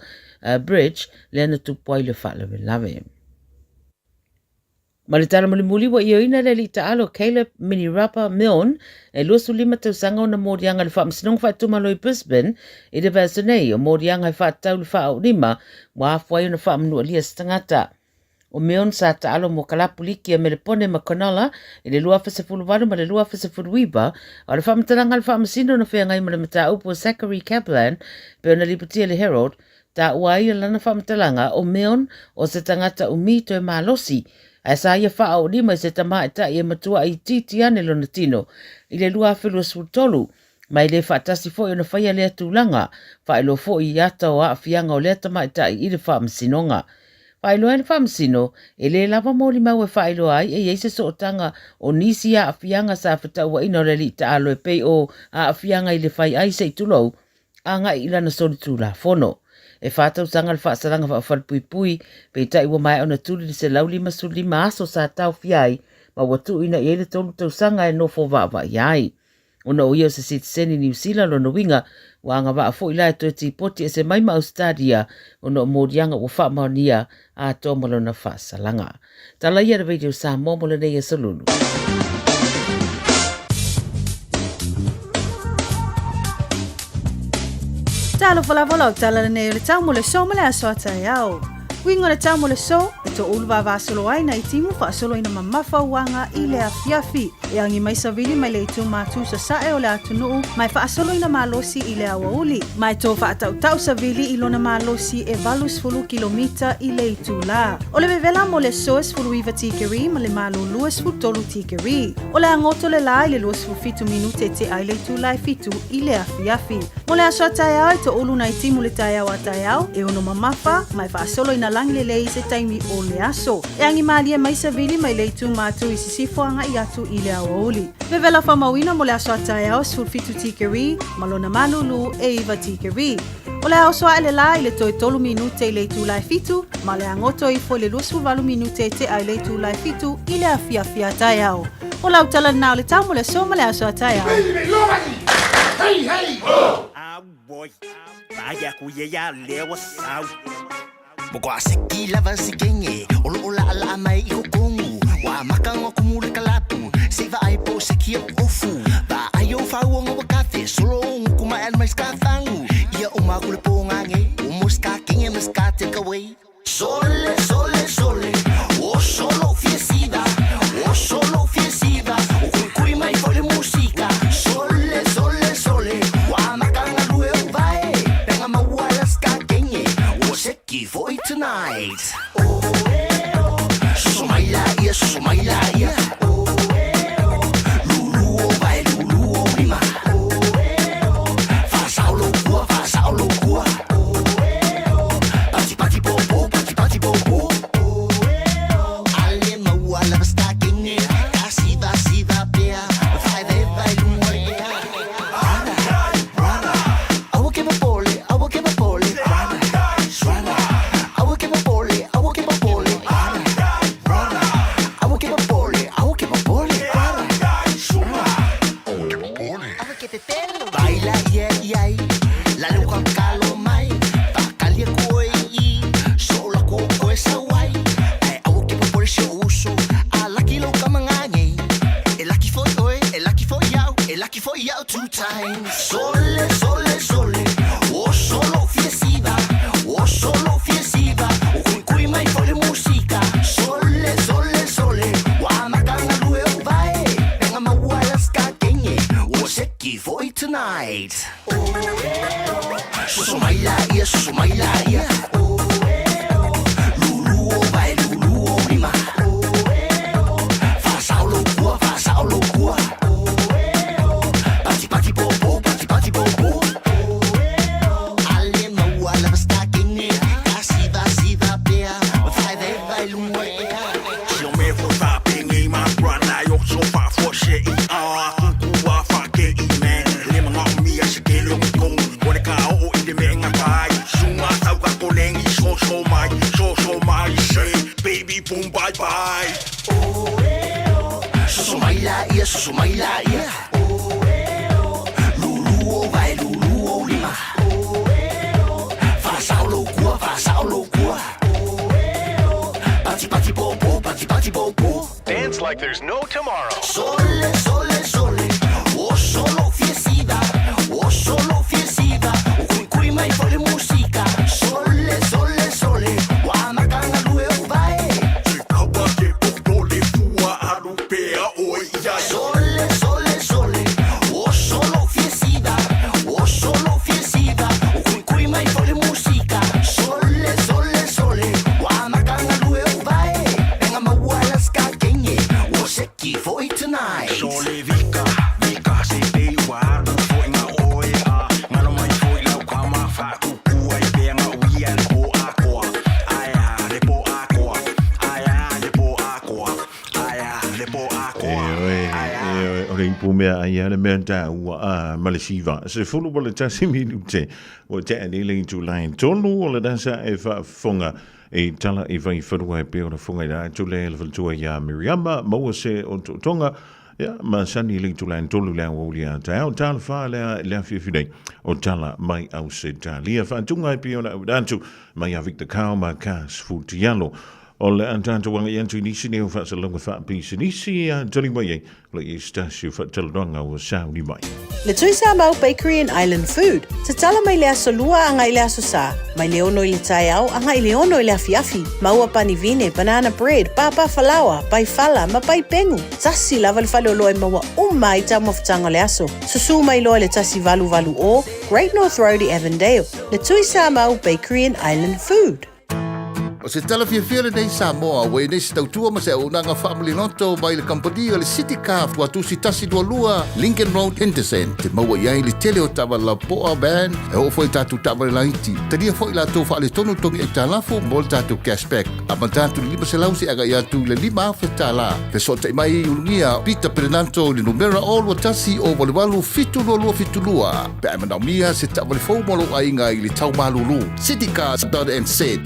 Bridge lea na tupu ai le faalavelave. Ma le tala mulimuli ua ioeina le alii taalo Caleb Minirapa Milne e 25 tausaga ona moliaga i le Faamasinoga Faaitumalo i Brisbane i le vaiaso nei o moliaga e faatatau i le faaoolima ua afua ai ona faamanualia se tagata. O Milne sa taalo mo kalapu liki a Melepone ma Cronulla i le 2018 ma le 2019, a o le faamatalaga a le Faamasino na feagai ma le mataupu a Zachary Kaplan pei ona lipotia e le Herald, taua ai lana faamatalaga o Milne o se tagata umi toe malosi, ae sa ia faaoolima i se tamaitai e matuai itiiti ane lona tino i le 2023. Ma e le faatasi foi ona faia lea tulaga, faailoa foi i ata o aafiaga o lea tamaitai i le Faamasinoga. Faailoa ai le Faamasino, e le lava molimau e faailoa ai e i ai se sootaga o nisi aafiaga sa fetauaina o le alii taalo e pei o aafiaga i le fai ai se i tulou, agai i lana solitulafono. E 4 tausaga le faasalaga faafalepuipui, peitai ua maea ona tuli le 155 aso sa taofia ai ma ua tuuina i ai le 3 tausaga e nofo vaavaaia ai. Ona o ia o se sitiseni Niu Sila, lona uiga ua agavaa foi la e toe tipoti ese mai ma Ausetalia ona o moliaga ua faamaonia atoa ma lona faasalaga. Tala ia le Radio Samoa mo lenei aso Lulu. Talofa lava lau tala lenei o le tau mo le so ma le aso a taeao. Uiga o le tau mo le so, e toulu vavasolo ai nai timu faasoloina mamafa uaga i le afiafi. E agi mai savili mai le itu matu sasae o le atunuu ma e faasoloina malosi i le aoauli. Ma e to faatautau savili i lona malosi e 80 kilomita i le itulā. O le vevela mo le so e 19 tikeri ma le malō 23 tikeri. O le a goto le lā i le 27 minute e tea ai le itulā e 7 i le afiafi. Mo le aso a taeao e toulu nai timu le taeao a taeao e ono mamafa ma e faasolo ina lagi lelei i se taimi o le aso. E agi malie mai savili mai le itu matu i sisifo agai atu i le aoauli. Vevela faamauina mo le aso a taeao 17 tikeri ma lona malulu e 9 tikeri. O le a oso ae le lā i le toe 3 minute i le itula e 7 ma le a goto ifo i le 28 minute e tea i le itula e 7 i le afiafi a taeao. O lau tala lena o le tau mo le aso ma le aso a taeao. Hey, hey! Oh! Boy, vaya kuye lewa sau. Mokoaseki lava sikenge o loo laalaa mai i kokogu ua amaka ona kumu le kalapu seʻi vaai po o se kia ofu vaai o fauoga ua kafe solo o guku mai ale mai sikafagu ia o maku le pogage o mo sikakege ma sika tekawei sole sole sole o solo fiesiva o solo fiesiva o kuikui mai foi le musika sole sole sole ua amaka galue o vae pega maua la sikakege ua seki foi tonight. Soso mai la ia, soso mai la ia. Lulu o vai, lulu o lima. Faasao lou kua, faasao lou kua. Pati pati po po, pati pati po po. Ale maua lava stakenge, ka siva siva pea. Vai vai vai luga le ea. Brother, brother, aua ke popole, aua ke popole. Brother, brother, aua ke popole, aua ke popole. Brother, brother, aua ke popole, aua ke popole. Brother, brother. Baila yeah yeah, la luka kalo mai, whakalia koe i, sola ko koe sawai. Ai aua ke popole se uso, a laki lo kamangange. E laki foi oe, e laki foi iau, e laki foi iau two times. Sole, sole, sole, o solo fiesiva, o solo fiesiva, o kui kui mai foi le musika. Sole, sole, sole, wa makanga lue o vae, penga maua la skakenge, o seki foi tonight. Soso mai la ia, soso mai la ia. Lulu o vai, lulu o lima. Faasao lou kua, faasao lou kua. Pati pati po po, pati pati po po. Ale maua lava stakenge, ka siva siva pea, vai vai vai luga le ea. Si o me fo fa pengi ma brana yo so fa fo se i a kuku wa fa ke i me le manga mi a se ke le ko o le ka o i le me nga kai sunga tau ka kolengi so so mai so so mai se baby boom bye bye. Soso mai la ia, soso mai la ia. Lulu o vai, lulu o lima. Faasao lou kua, faasao lou kua. Pati pati po po, pati pati po po. Dance like there's no tomorrow. Sole, sole, sole, o solo fiesiva, o solo fiesiva, o kui kui mai foi le musika. Sole, sole, sole, ua makanga lue o vae. Kawa ke poto le fua alu pea o ia. Sole, sole, sole, o solo fiesiva, o solo fiesiva, o kui kui mai foi le musika. Sole, sole, sole, ua makanga lue o vae. Penga maua la skakenge, o seki foi tonight. upu mea ai le mea tāua a ma le siva. 11 minute ua tea nei le itula e tolu o le dasa e faafofoga e tala i Vaifanua e pei ona fofoga i la atu le le faletua iā Miriama maua se o tootoga ia ma sani le itula e tolu le aoauli a taeao talofa lea le afiafi nei o tala mai Ausetalia faatuga e pei ona auina atu mai ia Victor Kau ma Cas Futialo O le a tatou agai atu i nisi nei o faasalalauga faapisinisi a tali mai ai o le i se tasi o faatalanoaga ua sauni mai. Le Tui Samoa Bakery and Island Food, tatala mai le aso Lua agai le aso Sa, mai le 6 i le taeao agai le 6 i le afiafi. Maua pani vine, banana bread, pāpā falaoa, pai fala ma pai pengu. Tasi lava le faleoloa e maua uma ai taumafataga o le aso. Susū mai loa i le 1880 Great North Road i Avondale, Le Tui Samoa Bakery and Island Food. O se tala fiafia lenei Samoa, ua i nei se tautua ma se auaunaga faamaliloto mai le kamupani o le City Car Tuatusi 122 Lincoln Road, Henderson. Te maua i ai le tele o taavale lapoa, van, e oo foi i tatou taavale laiti. Talia foi latou faaletonu togi aitalafu mo le tatou cashback. Amata atu i le 500 seia agai atu i le 5,000 tala. Fesootai mai i Ulugia Peter Perenanto i le numera 021 088 72272 pe a e manaomia se taavale fou mo lou aiga i le tau malulu. Citycars.nz.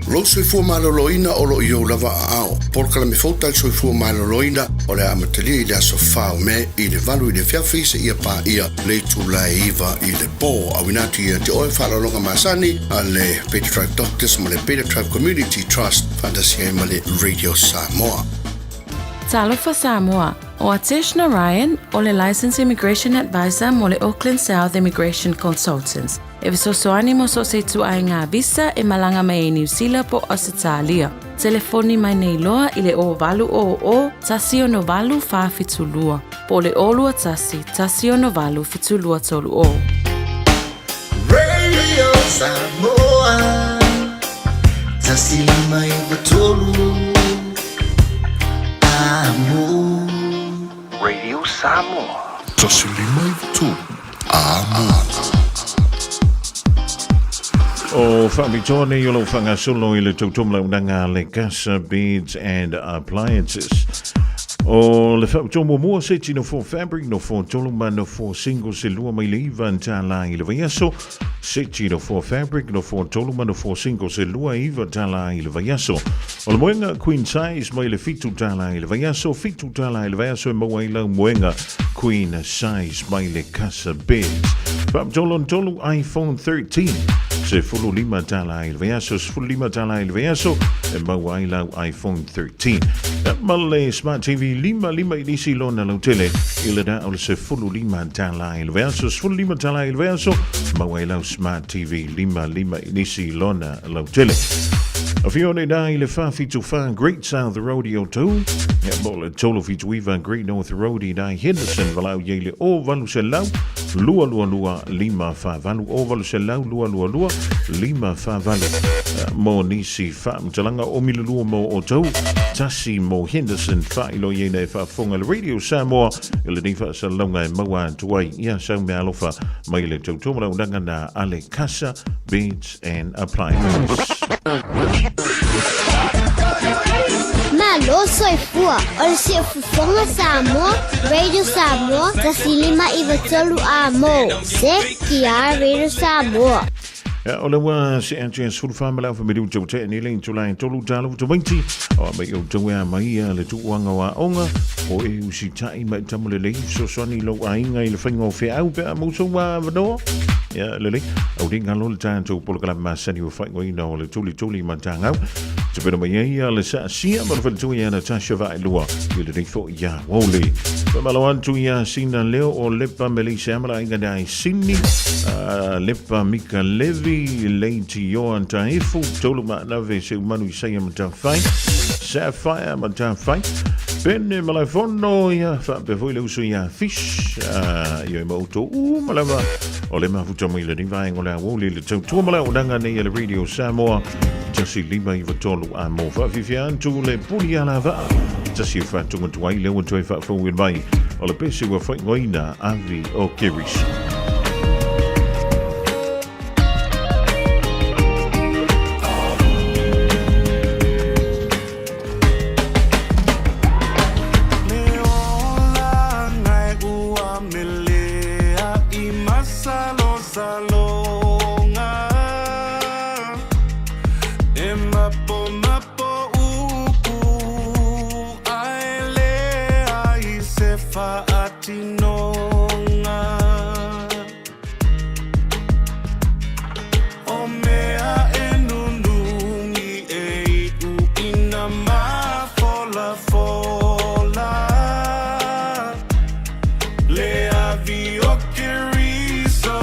Lou soifua maloloina o lo o i ou lava aao. Polokalame fou tali soifua maloloina o le a amatalia i le aso 4 o Me i le 8 i le afiafi seia paia le itula e 9 i le po. Auina atu ia te oe faaaloaloga masani a le Beta Tribe Doctors ma le Beta Tribe Community Trust faatasi ai ma le Radio Samoa. Talofa Samoa, O Atesh Narayan, o le Licensed Immigration Advisor mo le Auckland South Immigration Consultants, e fesoasoani mo so o se ituaiga visa e malaga mai ai Niu Sila po o Ausetalia. Telefoni mai nei loa i le 0800 168 472 po o le 021 168 7230. Radio Samoa 153 Amo. Radio Samoa. 153 Amo. O faapitoa nei o lou faagasolo i le tautomalaunaga a le Casa Beds and Appliances. O le faapitoa muamua se tino fo fabric no fo tolu ma no fo single se lua mai le iva tālā i le vaiaso. Se tino fo fabric no fo tolu ma no fo single se lua iva tālā i le vaiaso. O le moenga queen size mai le $7 i le vaiaso, $7 i le vaiaso e maua ai lau moenga queen size mai le Casa Beds. Faapitoa tolu iPhone 13, $15 i le vaiaso, $15 i le vaiaso e maua ai lau iPhone 13. Ma le Smart TV 55 inisi lona lautele i le na o le $15 i le vaiaso, $15 i le vaiaso maua ai lau Smart TV 55 inisi lona lautele. Afio nei nā i le 474 Great South Road i Otahuhu, ia mo le 379 Great North Road i nā Henderson, valau i le o 800 222 548, o 800 222 548. Mo nisi whaamutalanga o milulua mo Otahuhu, tasi mo Henderson, whailo i e whaafonga le Radio Samoa, i le niwha sa launga e maua atu ai ia sau mea alofa mai le tautoa unanga nā ale Casa Beds and Appliances. Malo soifua, o le siufofoga Samoa, Radio Samoa, 153 a mo, CKR Radio Samoa. Ia, o le ua se atu ia sefulu fa ma le aofa miliu tau tea nei le itula e tolu talo tamaiti o a mai o tau ea mai ia le tuuanga o aoga o e usitai ma e tama lelei fesoasoani i lou aiga i le faiga o feau pe a maua sou avanoa. Ia, lelei, au nei ngalo le tatou polokalame masani ua faaigoaina o le tulituli ma tagau. Tapena mai ai ia le saasia ma le faletua ia Natasha Vaelua i lenei foi ia Woli. Faamalo atu ia Sina Leo o Lepa Melise Amala aiga na i Sini, Lepa Mika Levi, Leiti Ioan Taefu, Tolu Maanave Seumanu Isaia Matafai, Sapphire Matafai, Pene Malaefono ia faapea foi le uso ia Fish, ia ma outou uma lava o le mafuta mai lenei vaega o le aoauli le tautua ma le auaunaga nei a le Radio Samoa 153 a mo faafiafia atu le puli alavaa tasi e faatogatoa ai lea ua toe faafouina mai o le pese ua faaigoaina Avi o Keriso. masalosaloga E mapomapo upu Ae leai se faatinoga O mea e nunumi e iu ina mafolafola Le avi o Keriso.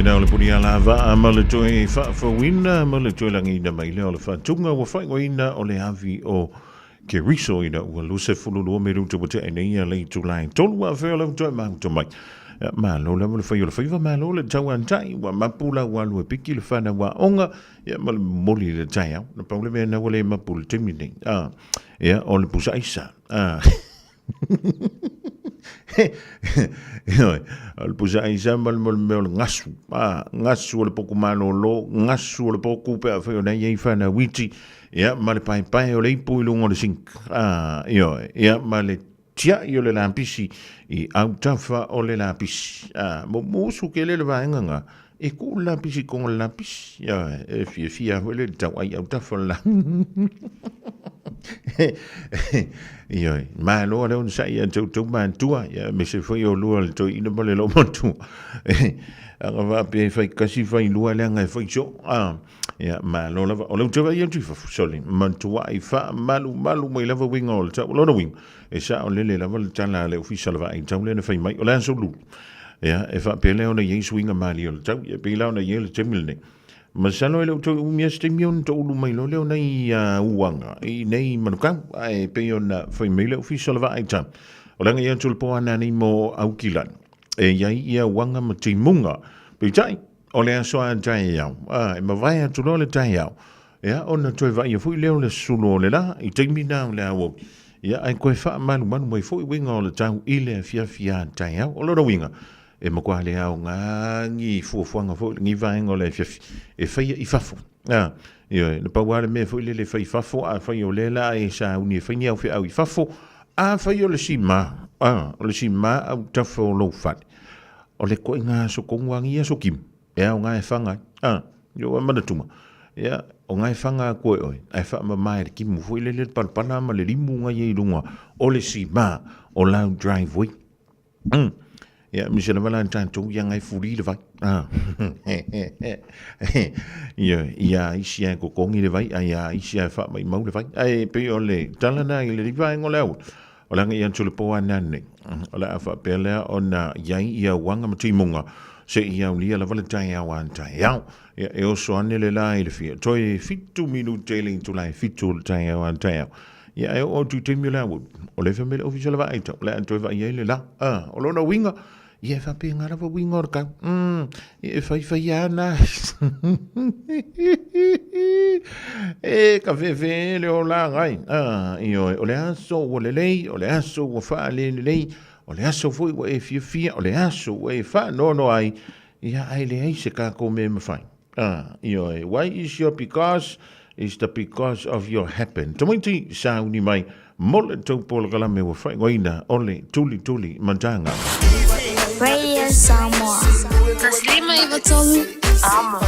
Paia na o le puni ala vaa ma le toe faafouina ma le toe lagiina mai lea o le faatuga ua faaigoaina o le avi o Keriso ina ua 22 minute ua tea nei ia le itula e tolu afea o lau toe mahuta mai. Malo lava le fai o le faiva, malo le tauantai, ua mapu lau alu e piki le whanau aoga, ia ma le momoli i le taeao. Na pau le mea na ua le mapu i le taimi nei. Ah, ia, o le pusa aisa. Ah. Ioe, o le pusa aisa ma le mea o le gasu. Ah, gasu o le poku malolo, gasu o le poku pe a fai o na i ai whanau iti. Ia, ma le paepae o le ipu i luga o le sink. Ah, ioe, ia, ma le tiai o le lapisi i autafa o le lapisi. Ah, mo musu ke le le vaega nga, e ku le lapisi konga le lapisi. Ioe, e fiafia foi le tau ai autafa o le Ioe, malo le onosai ia toutou matua, ia me se foi o lua le toeaina ma le loomatua. Aga faapea e fai kasi fai lua leaga e fai soo. Ah. Ia, malo lava. O le uta vai atu i fafo, sole, matuai faamalumalu mai lava uiga o le tau. O lona uiga, e saolele lava le tala a le Ofisa o le Vaai Tau lea na fai mai, o le aso Lulu. Ia, e faapea lea ona i ai suiga malie o le tau, ia pei la ona i ai le taimi lenei. Masalo e le o toe umi lava se taimi ona toulu mai loa lea o nai uaga i nei Manukau, ae pei ona fai mai le Ofisa o le Vaai Tau, o le agai atu o le po a nanei mo Aukilani, e i ai ia uaga ma timuga. Peitai, O le aso a taeao, a, e mavae atu loa le taeao, ia, ona toe vaaia foi lea o le sulu o le la, i taimi na o le aoauli, ia, ae toe faamalumalu mai foi uiga o le tau i le afiafi a taeao. O lona uiga, e matua le aoga ni fuafuaga foi lenei vaega o le afiafi e faia i fafo. A, ioe, na pau lava le mea foi lele e fai i fafo, afai o lea la e sauni e fai ni aufeau i fafo, afai o le sima, a, o le sima autafa o lou fale, O le koʻiga aso kogu a ngi aso kimu, e ao nga e whanga ai. A, yo e manatunga. Ia, o nga e whanga aku e oe, ae whaamama e le kimu foi lele le palapala ma le limu nga ia i lunga o le sima o lau driveway. Ia, mise lava la tātou ia ngai fuli le vai. Ah. Ia, ia isi ai kokongi le vai, a ia isi ai wha mai mau le vai. Ai, pe o le tala na i le riva e ngole au. O le agai atu i le pō a nanei, o le a faapea lea ona i ai ia uaga ma timuga seia aulia lava le taeao a taeao. Ia, e oso ane le la i le fia toe fitu minute i le itula e fitu o le taeao a taeao. Ia, e oo atu i taimi o le aoauli, o le fai mai le ofisa o le vaai tau, o le a toe vaai ai le la. A, o lona uiga, Ia e faapena lava uiga o le tau. Ia e faifai ana. E ka fefe le olaga ai. Ah, ioe, o le aso ua lelei, o le aso ua faalelelei, o le aso foi ua e fiafia, o le aso ua e faanoanoa ai, ia ae leai se tatou mea e mafai. Ah, ioe, why is your because is the because of your happen. Tamaiti sauni mai mo le tou polokalame ua faaigoaina o le Tulituli Mataga. Radio Samoa. 153 Amo.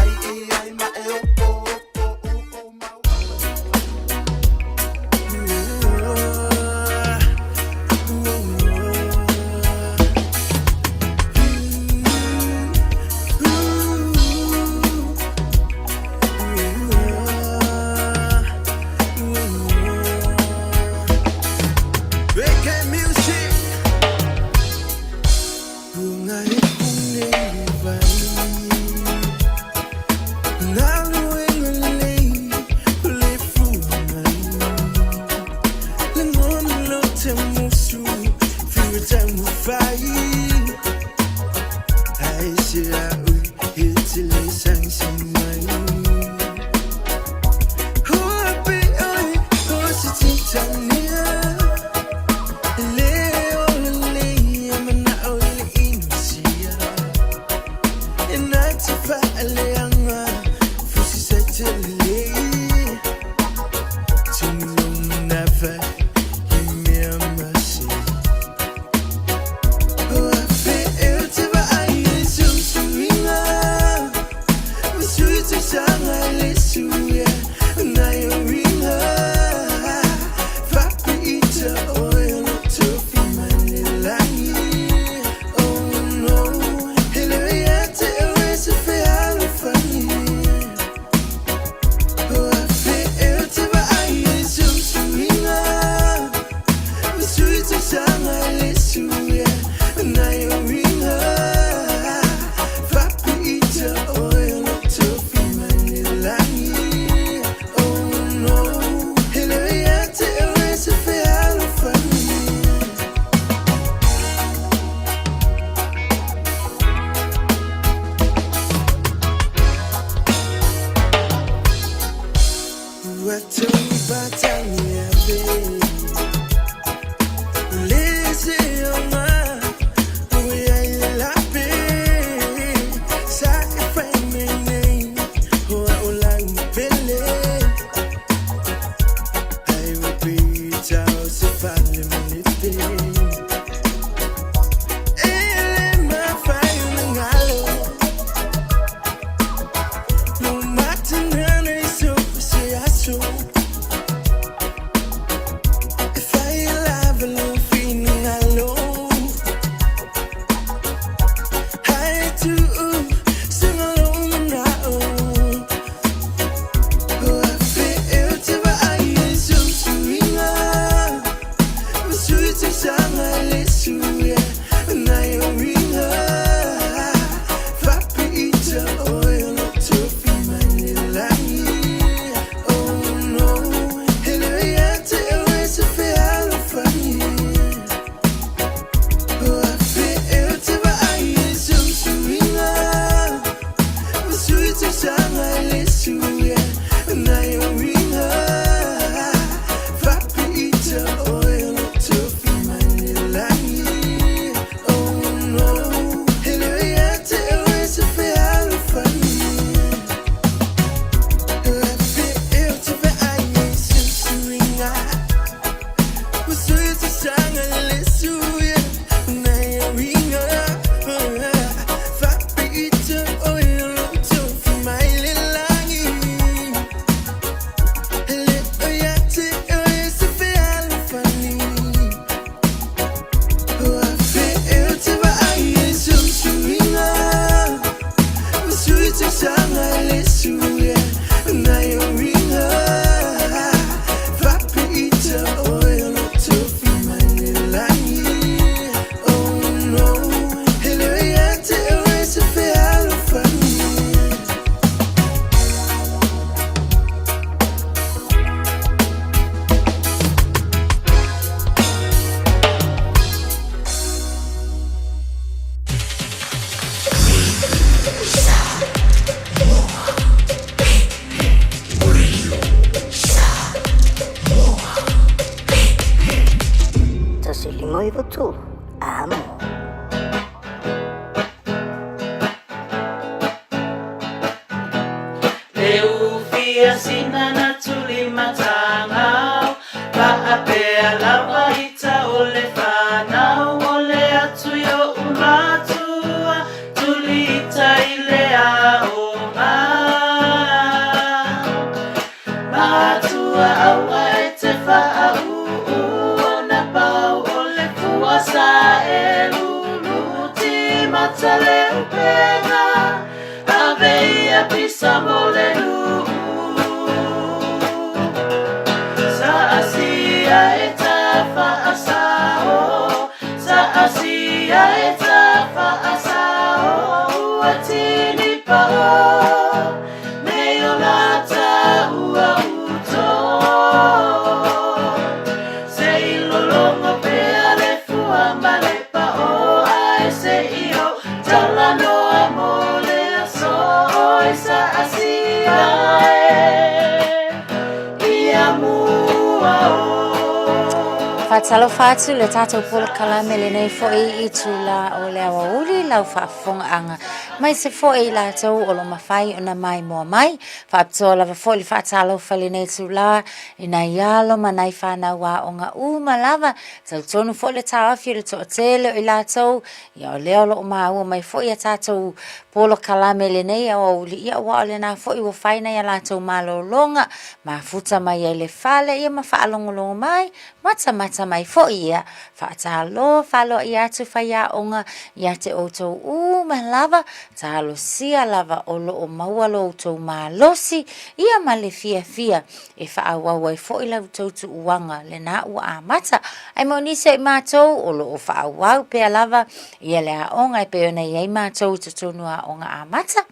Faatalofa atu le tatou polokalame lenei foi itulā o le aoauli lau faafofogaaga aemaise foi i latou o lo o mafai ona maimoa mai. Faapitoa lava foi le faatalofa i lenei itulā i nai alo ma nai fanau aoga uma lava, talitonu foi le taofi o le toatele o i latou, ia o lea o lo o maua mai foi a tatou polokalame i lenei aoauli, ia aua o lena foi ua fai nai a latou malologa, mafuta mai ai le fale, ia ma faalogologo mai, matamata mai foi, ia faatalofa aloaia atu faiaoga ia te outou uma lava, talosia lava o lo o maua lo outou malosi, ia ma le fiafia e faaauau ai foi la outou tuuaga lena ua amata. Ae mo nisi o i matou o lo o faaauau pea lava ia le aoga e pei ona i ai matou i totonu o aoga amata,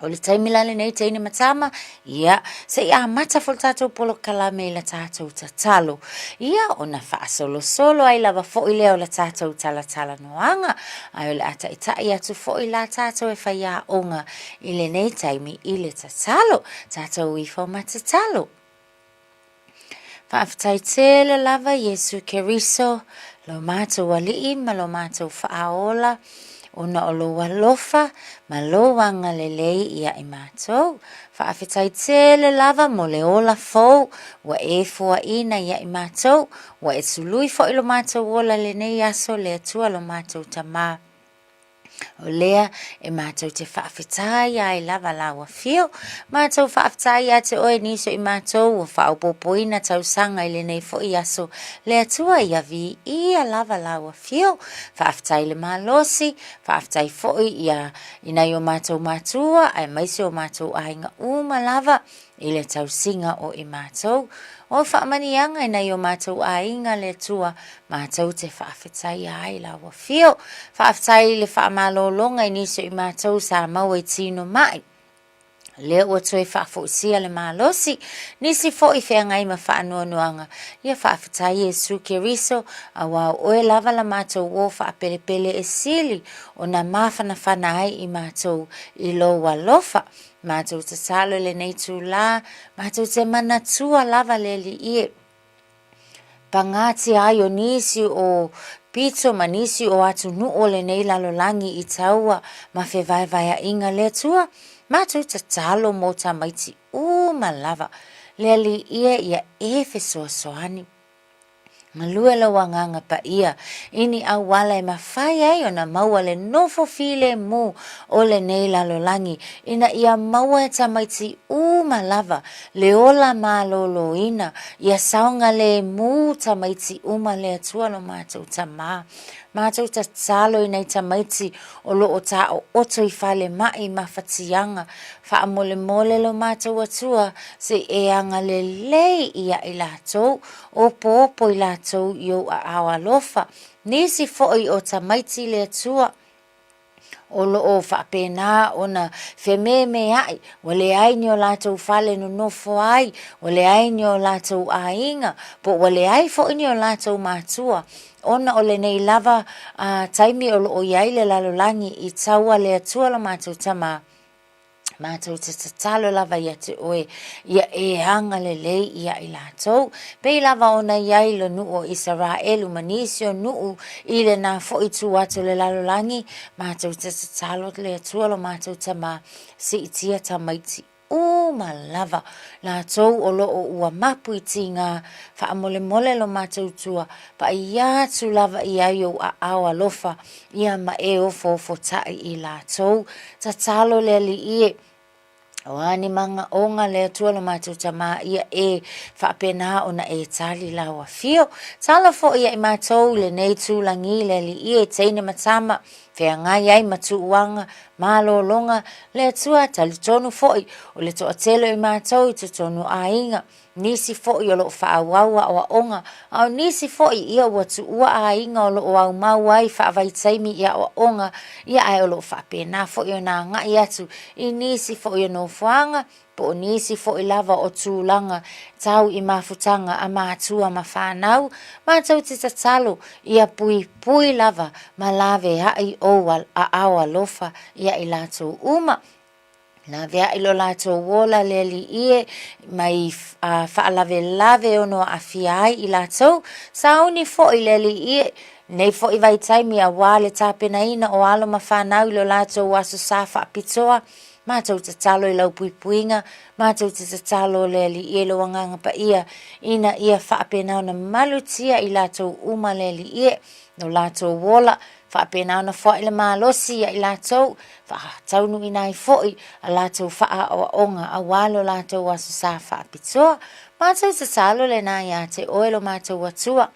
O le taimi la lenei teine ma tama, ia, se i amata foi le tatou polokalame i la tatou tatalo. Ia, ona faasolosolo ai lava foi lea o la tatou talatalanoaga, ae o le a taitai atu foi la tatou e faiaoga i lenei taimi i le tatalo. Tatou ifo ma tatalo. Faafetai tele lava Iesu Keriso, lo matou Alii ma lo matou Faaola, ona o lou alofa ma lou agalelei ia i matou. Faafetai tele lava mo le ola fou ua e foaina ia i matou, ua e sului foi lo matou ola i lenei aso, le Atua lo matou Tama. O lea e matou te faafetai ai lava lau afio. Matou faafetai ia te oe nisi o i matou ua faaopoopoina tausaga i lenei foi aso. Le Atua ia viia lava lau afio. Faafetai le malosi, faafetai foi ia i nai o matou matua aemaise o matou aiga uma lava i le tausiga o i matou. O faamanuiaga i nai o matou aiga le Atua, matou te faafetaia ai lau afio. Faafetai i le faamalologa i nisi o i matou sa maua i tino mai. Lea ua toe faafoisia le malosi, nisi foi feagai ma faanoanoaga. Ia faafetai Iesu Keriso, auā o oe lava la matou uo faapelepele e sili ona mafanafana ai i matou i lou alofa. Matou tatalo i lenei itulā, matou te manatua lava le Alii e pagatia ai o nisi o pito ma nisi o atunuu o lenei lalolagi i taua ma fevaevaeaiga le Atua, matou tatalo mo tamaiti uma lava le Alii e ia e fesoasoani. Galue lou Agaga Paia i ni auala e mafai ai ona maua le nofo filemu o lenei lalolagi, ina ia maua e tamaiti uma lava le ola malōlōina, ia saogalēmū tamaiti uma le Atua lo matou Tamā. Matou tatalo i nai tamaiti o lo o taooto i falemai ma fatiaga, faamolemole lo matou Atua se i e agalelei ia i latou, opoopo i latou i ou aao alofa. Nisi foi o tamaiti le Atua o lo o faapena ona fememea'i, ua leai ni o latou fale nonofo ai, ua leai ni o latou aiga, po ua leai foi ni o latou matua, ona o lenei lava taimi o lo o i ai le lalolagi i taua le Atua lo matou Tama. Matou te tatalo lava ia te oe, ia e agalelei ia i latou. Pei lava ona i ai le nuu o Isaraelu ma nisi o nuu i lena foi itu atu o le lalolagi, matou te tatalo le Atua lo matou Tama, siitia tamaiti uma lava latou o lo o ua mapu i tiga, faamolemole lo matou Atua, paia atu lava i ai ou aao alofa, ia ma e ofoofotaʻi i latou. Tatalo le Alii e, o a ni magaoga le Atua lo matou Tama ia e faapena ona e tali lau afio. Talo foi ia i matou i lenei tulagi le Alii e, teine ma tama, feagai ai ma tuuaga, malologa, le Atua talitonu foi o le toatele o i matou i totonu o aiga, nisi foi o lo o faaauau aoaoga, a o nisi foi ia ua tuua aiga o lo o aumau ai faavaitaimi i aoaoga, ia ae o lo o faapena foi ona agai atu i nisi foi o nofoaga po o nisi foi lava o tulaga tau i mafutaga a matua ma fanau, matou te tatalo ia puipui lava ma laveai ou aao alofa ia i latou uma. Laveai lo latou ola le Alii e, mai faalavelave ono aafia ai i latou. Sauni foi le Alii e, nei foi vaitaimi auā le tapenaina o alo ma fanau i lo latou aso sa faapitoa. Matou tatalo i lau puipuiga, matou te tatalo le Alii e lou Agaga Paia, ina ia faapena ona malutia i latou uma le Alii e, lo latou ola, Faapena ona foai le malosi ia i latou, faataunuuina ai foi a latou faaaoaoga aua lo latou aso sa faapitoa. Matou tatalo lena ia te oe lo matou Atua.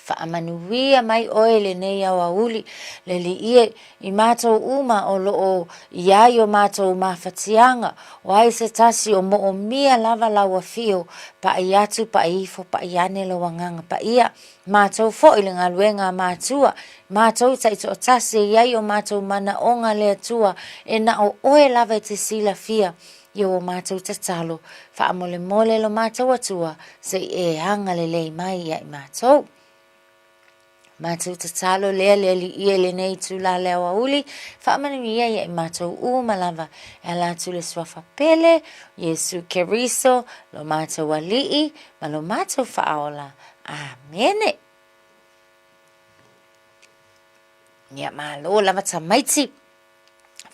Faamanuia mai oe i lenei aoauli, le Alii e, i matou uma o lo o i ai o matou mafatiaga, o ai se tasi o moomia lava lau afio, pa'i atu, pa'i ifo, pa'i ane lou Agaga Paia. Matou foi le galuega a matua, matou taitoatasi e i ai o matou manaoga le Atua e na o oe lava e te silafia i o matou tatalo, faamolemole lo matou Atua se i e agalelei mai ia i matou. Matou tatalo lea le Alii e lenei itula le aoauli, faamanuia ia i matou uma lava e ala atu le Suafa pele, Iesu Keriso, lo matou Alii ma lo matou Faaola. Amene. Ia malo lava tamaiti.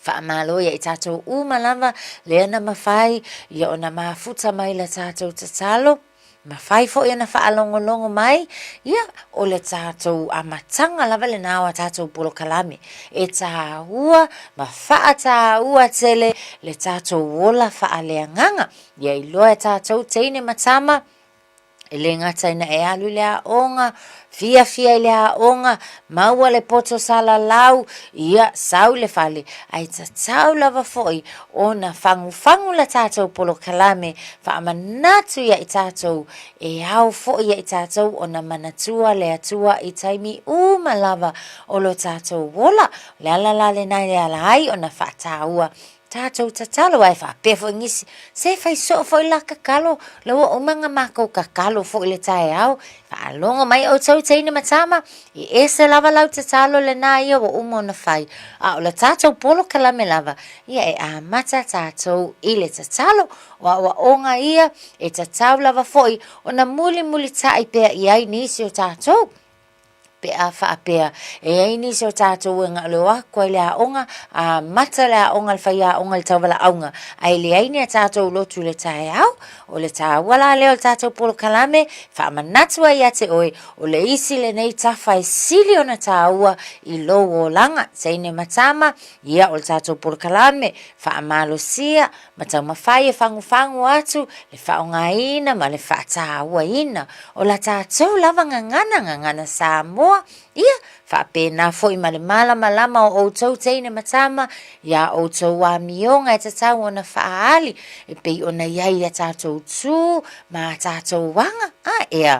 Faamalo ia i tatou uma lava lea na mafai ia ona mafuta mai la tatou tatalo, mafai foi ona faalogologo mai, ia o le tatou amataga lava lena o a tatou polokalame. E taua ma faataua tele le tatou ola faaleagaga. Ia iloa e tatou teine ma tama, E le gata ina e alu i le aoga, fiafia i le aoga, maua le poto salalau, ia, sau i le fale, ae tatau lava foi ona fagufagu la tatou polokalame, faamanatu ia i tatou, e ao foi ia i tatou ona manatua le Atua i taimi uma lava o lo tatou ola. O le ala la lena e ala ai ona faataua Tatou tatalo ae faapea foi nisi, se fai soo foi la kakalo, la ua uma na makou kakalo foi le taeao, faalogo mai outou teine ma tama, e ese lava lau tatalo lena ia ua uma ona fai, a o le tatou polokalame lava, ia e amata tatou i le tatalo, o aoaoga ia e tatau lava foi ona mulimulitai pea i ai nisi o tatou. Pe a faapea e i ai nisi o tatou e galueo aku ai i le aoga, amata le aoga le faiaoga i le tauvalaauga, ae leai ni a tatou lotu i le taeao, o le taua la lea o le tatou polokalame, faamanatu ai ia te oe, o le isi lenei tafa e sili ona taua i lou olaga, teine ma tama, ia o le tatou polokalame, faamalosia, ma taumafai e fagufagu atu le faaaogaina ma le faatauaina o la tatou lava gagana, gagana Samoa, ia faapena foi ma le malamalama o outou teine ma tama i a outou amioga e tatau ona faaali e pei ona i ai a tatou tu ma a tatou aga, a ea.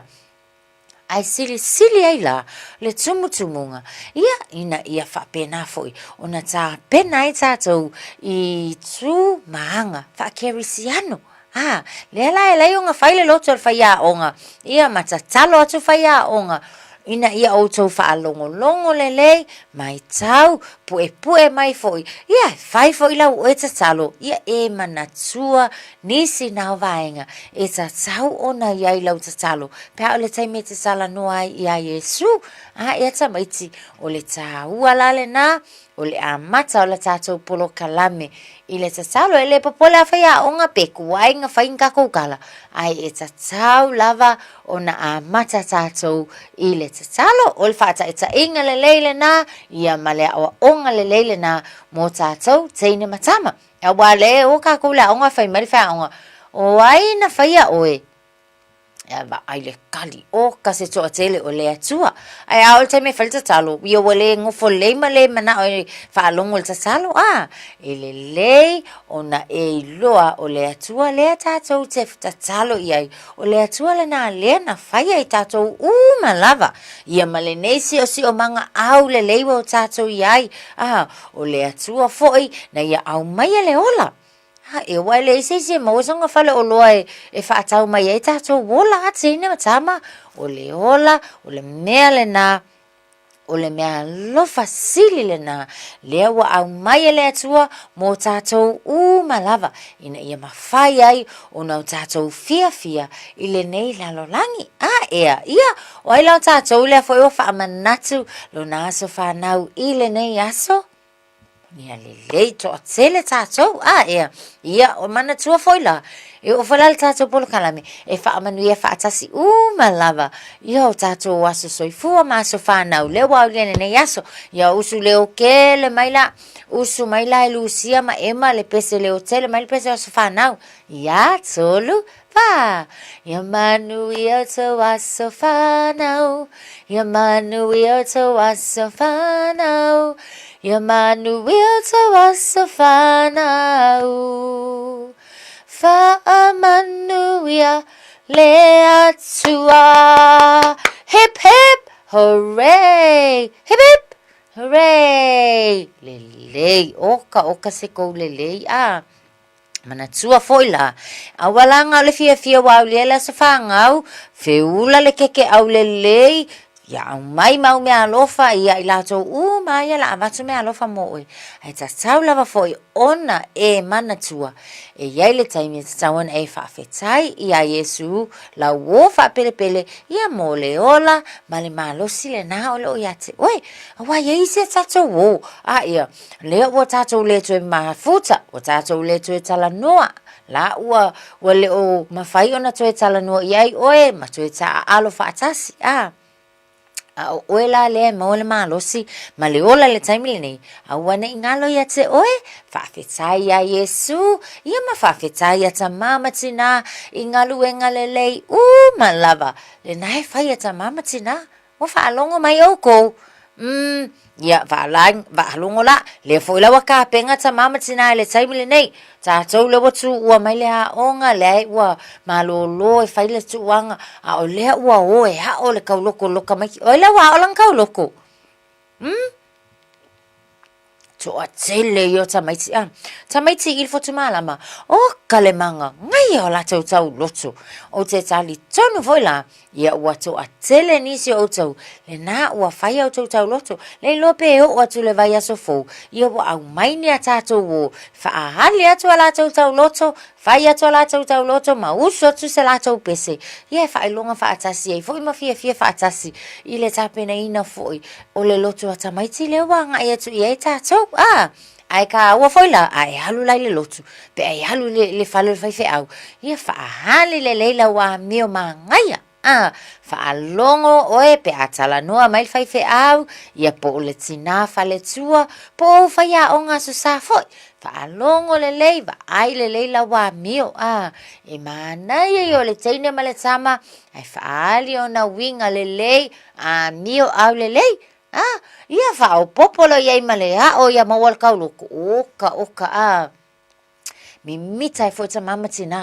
Ae silisili ai la le tumutumuga, ia, ina ia faapena foi ona tapena ai tatou i tu ma aga faakerisiano. A, lea la e alai ona fai le loto e le faiaoga, ia ma tatalo atu faiaoga, ina ia outou faalogologo lelei, matau, puepue mai foi, ia, e fai foi lau oe tatalo, ia e manatua Nisi na o vaega e tatau ona i ai lau tatalo, pe a o le taimi e te talanoa ai iā Iesu, a ea tamaiti, o le tāua la lenā, o le amata o la tatou polokalame i le tatalo. E le popole a faiaoga pe kuai na fai ni tatou tala, ae e tatau lava ona amata tatou i le tatalo. O le faataitaiga lelei lenā, ia ma le aoaoga lelei lenā mo tatou teine ma tama. Aua le o kākou le aoga fai mai le faiaoga, o ai na faia ʻoe? E vaai le kali, o ka se toatele o le Atua. Ae a oo i le taimi e fai le tatalo, ia ua le nofo lelei ma le manaʻo e faalogo i le tatalo, a? E lelei ona e iloa o le Atua lea tatou te tatalo i ai, o le Atua lena lea na faia i tatou uma lava. Ia ma lenei siosiomaga aulelei ua o tatou i ai, a? O le Atua foi na ia aumaia le ola. A e aua e leai se isi e maua sona faleoloa e, e faatau mai ai tatou ola, a teine ma tama. O le ola, o le mea lena, o le mea alofa sili lena, lea ua aumai e le Atua mo tatou uma lava, ina ia mafai ai ona o tatou fiafia i lenei lalolagi. A ea, ia, O ai la o tatou lea foi ua faamanatu lona aso fanau i lenei aso? Ia lelei toatele tatou. A ea, ia o manatua foi la, e oo foi la le tatou polokalame e faamanuia faatasi uma lava ia o tatou aso soifua ma aso fanau lea ua aulia lenei aso. Ia usu leo kele mai la, usu mai la e Lusia ma Ema le pese leo tele mai le pese o aso fanau. Ia, tolu, Wha! Ia manuia o tou aso whanau, Ia manuia o tou aso whanau, Ia manuia o tou aso whanau. Whaamanuia le Atua. Hip hip hooray! Hip hip hooray! Lelei, oka oka se kou lelei a. Manatua foi la, aua la nga o le fiafia ua aulia le aso fagau, feula le keke aulelei, Ia aumai mau meaalofa ia i latou uma ia la avatu meaalofa mo oe. Ae tatau lava foi ona e manatua, e i ai le taimi e tatau ona e faafetai iā Iesu lau uō faapelepele ia mo le ola ma le malosi lenā o lo o iā te oe. Aua e i ai isi a tatou uō, a ia, lea ua tatou le toe mafuta, ua tatou le toe talanoa, la ua, ua le o mafai ona toe talanoa i ai oe ma toe taaalo faatasi, a. A o oe la lea e maua le malosi ma le ola i le taimi lenei, aua ne i galo ia te oe, faafetai iā Iesu, ia ma faafetai iā tamā ma tinā i galuega lelei uma lava lenā e fai a tamā ma tinā. Ua faalogo mai ʻoukou? Umm, ia, faalogo la, lea foi la ua kapena tamā ma tinā i le taimi lenei. Tatou lea ua tuua mai le aoga, lea ua malōlō e fai le tuuaga, a o lea ua o e aʻo le kauloko loka mai. O ai lea ua aʻo lana kauloko? Umm? Toatele ia o tamaiti, a. Tamaiti i le Fotumalama, o ka le maga, gaia o latou tauloto. Ou te talitonu foi la, ia ua toatele nisi o outou, lenā ua fai a outou tauloto, le iloa pe oo atu le vaiaso fou, ia ua aumai ni a tatou o, faaali atu a latou tauloto, fai atu a latou tauloto ma usu atu se latou pese, ia e faailoga faatasi ai foi ma fiafia faatasi i le tapenaina foi o le loto a tamaiti lea ua agai atu i ai tatou. A, ae kāua foi la, a e alu la i le lotu, pe a e alu i le, le fale o le faifeau, ia faaali lelei lau amio magaia. A, faalogo oe pe a talanoa mai le faifeau, ia po o le tinā faletua, po o ou faiaoga aso sa foi. Faalogo lelei, vaai lelei lau amio. A, e manaia ia o le teine ma le tama, ae faaali ona uiga lelei, amio aulelei. A, ia faaopoopo loa i ai ma le aʻo ia maua le kauloko, oka oka, a. Mimita ai foi tamā ma tinā,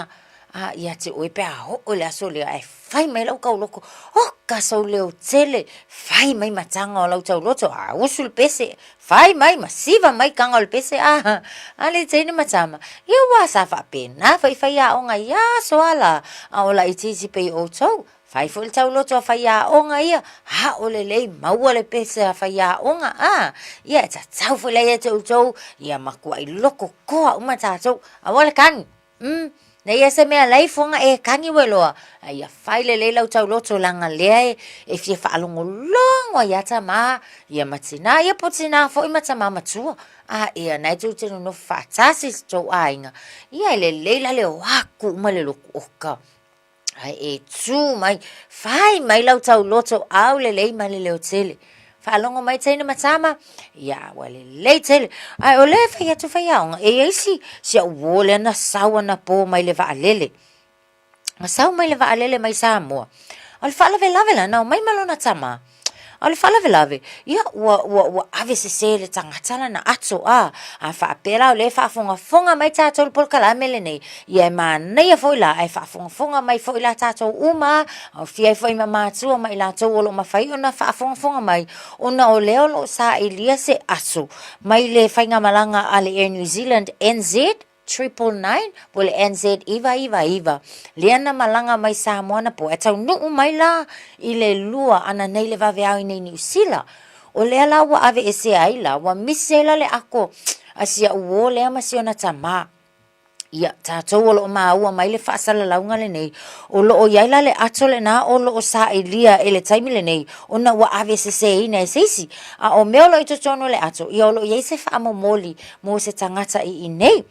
a ia te oe pe a oo i le aso lea ae fai mai lau tauloko, oka sou leo tele, fai mai ma taga o lau tauloto, a usu le pese, fai mai ma siva mai taga o le pese, a, a le teine ma tama, ia ua sa faapena foi faiaoga i aso a la, a o laitiiti pei o outou, Fai foi le tauloto a faiaoga ia, aʻo lelei, maua le pese a faiaoga, a, ia e tatau foi la ia te outou, ia matuai loko koa uma tatou, aua le kagi, umm, nei ia se mea lai foga e kagi ua iloa, a ia fai lelei lau tauloto leaga lea e, e fia faalogologo ai ia tamā, ia ma tinā, ia po tinā foi ma tamā matua, a ia na e tou te nonofo faatasi i se tou aiga, ia e lelei la le o aku uma le loku oka. Ae e tū mai, whai mai lau tauloto aulelei ma le leo tele. Faalogo mai teine ma tama, ia ua lelei tele. Ae o lea e fai atu faiaoga, e i ai si, si au uō lea na sau anapō mai le vaalele. Na sau mai le vaalele mai Samoa. O le faalavelave la, na omai ma lona tama. A o le faalavelave, ia, ua, ua, ua ave sesē le tagata lana ato, a, a faapea la o lea e faafogafoga mai tatou i le polokalame lenei, ia e manaia foi la, ae faafogafoga mai foi la tatou uma, aofia ai foi ma matua ma i latou o lo o mafai ona faafogafoga mai, ona o lea o lo o sailia se aso mai le faigamalaga a le Air New Zealand, NZ, 999 po o le NZ 999 lea na malaga mai Samoa anapo ae taunuu mai la i le lua ananei le vaveao i nei Niu Sila. O lea la ua aveesea ai la, ua misi ai la le ako a si au uō lea ma si ona tamā. Ia, tatou o lo o māua mai le faasalalauga lenei, o lo o i ai la le ato lenā o lo o sailia i le taimi lenei ona ua aveseseina e se isi. A o mea o lo o i totonu o le ato, ia o lo o i ai se faamomoli mo se tagata i inei.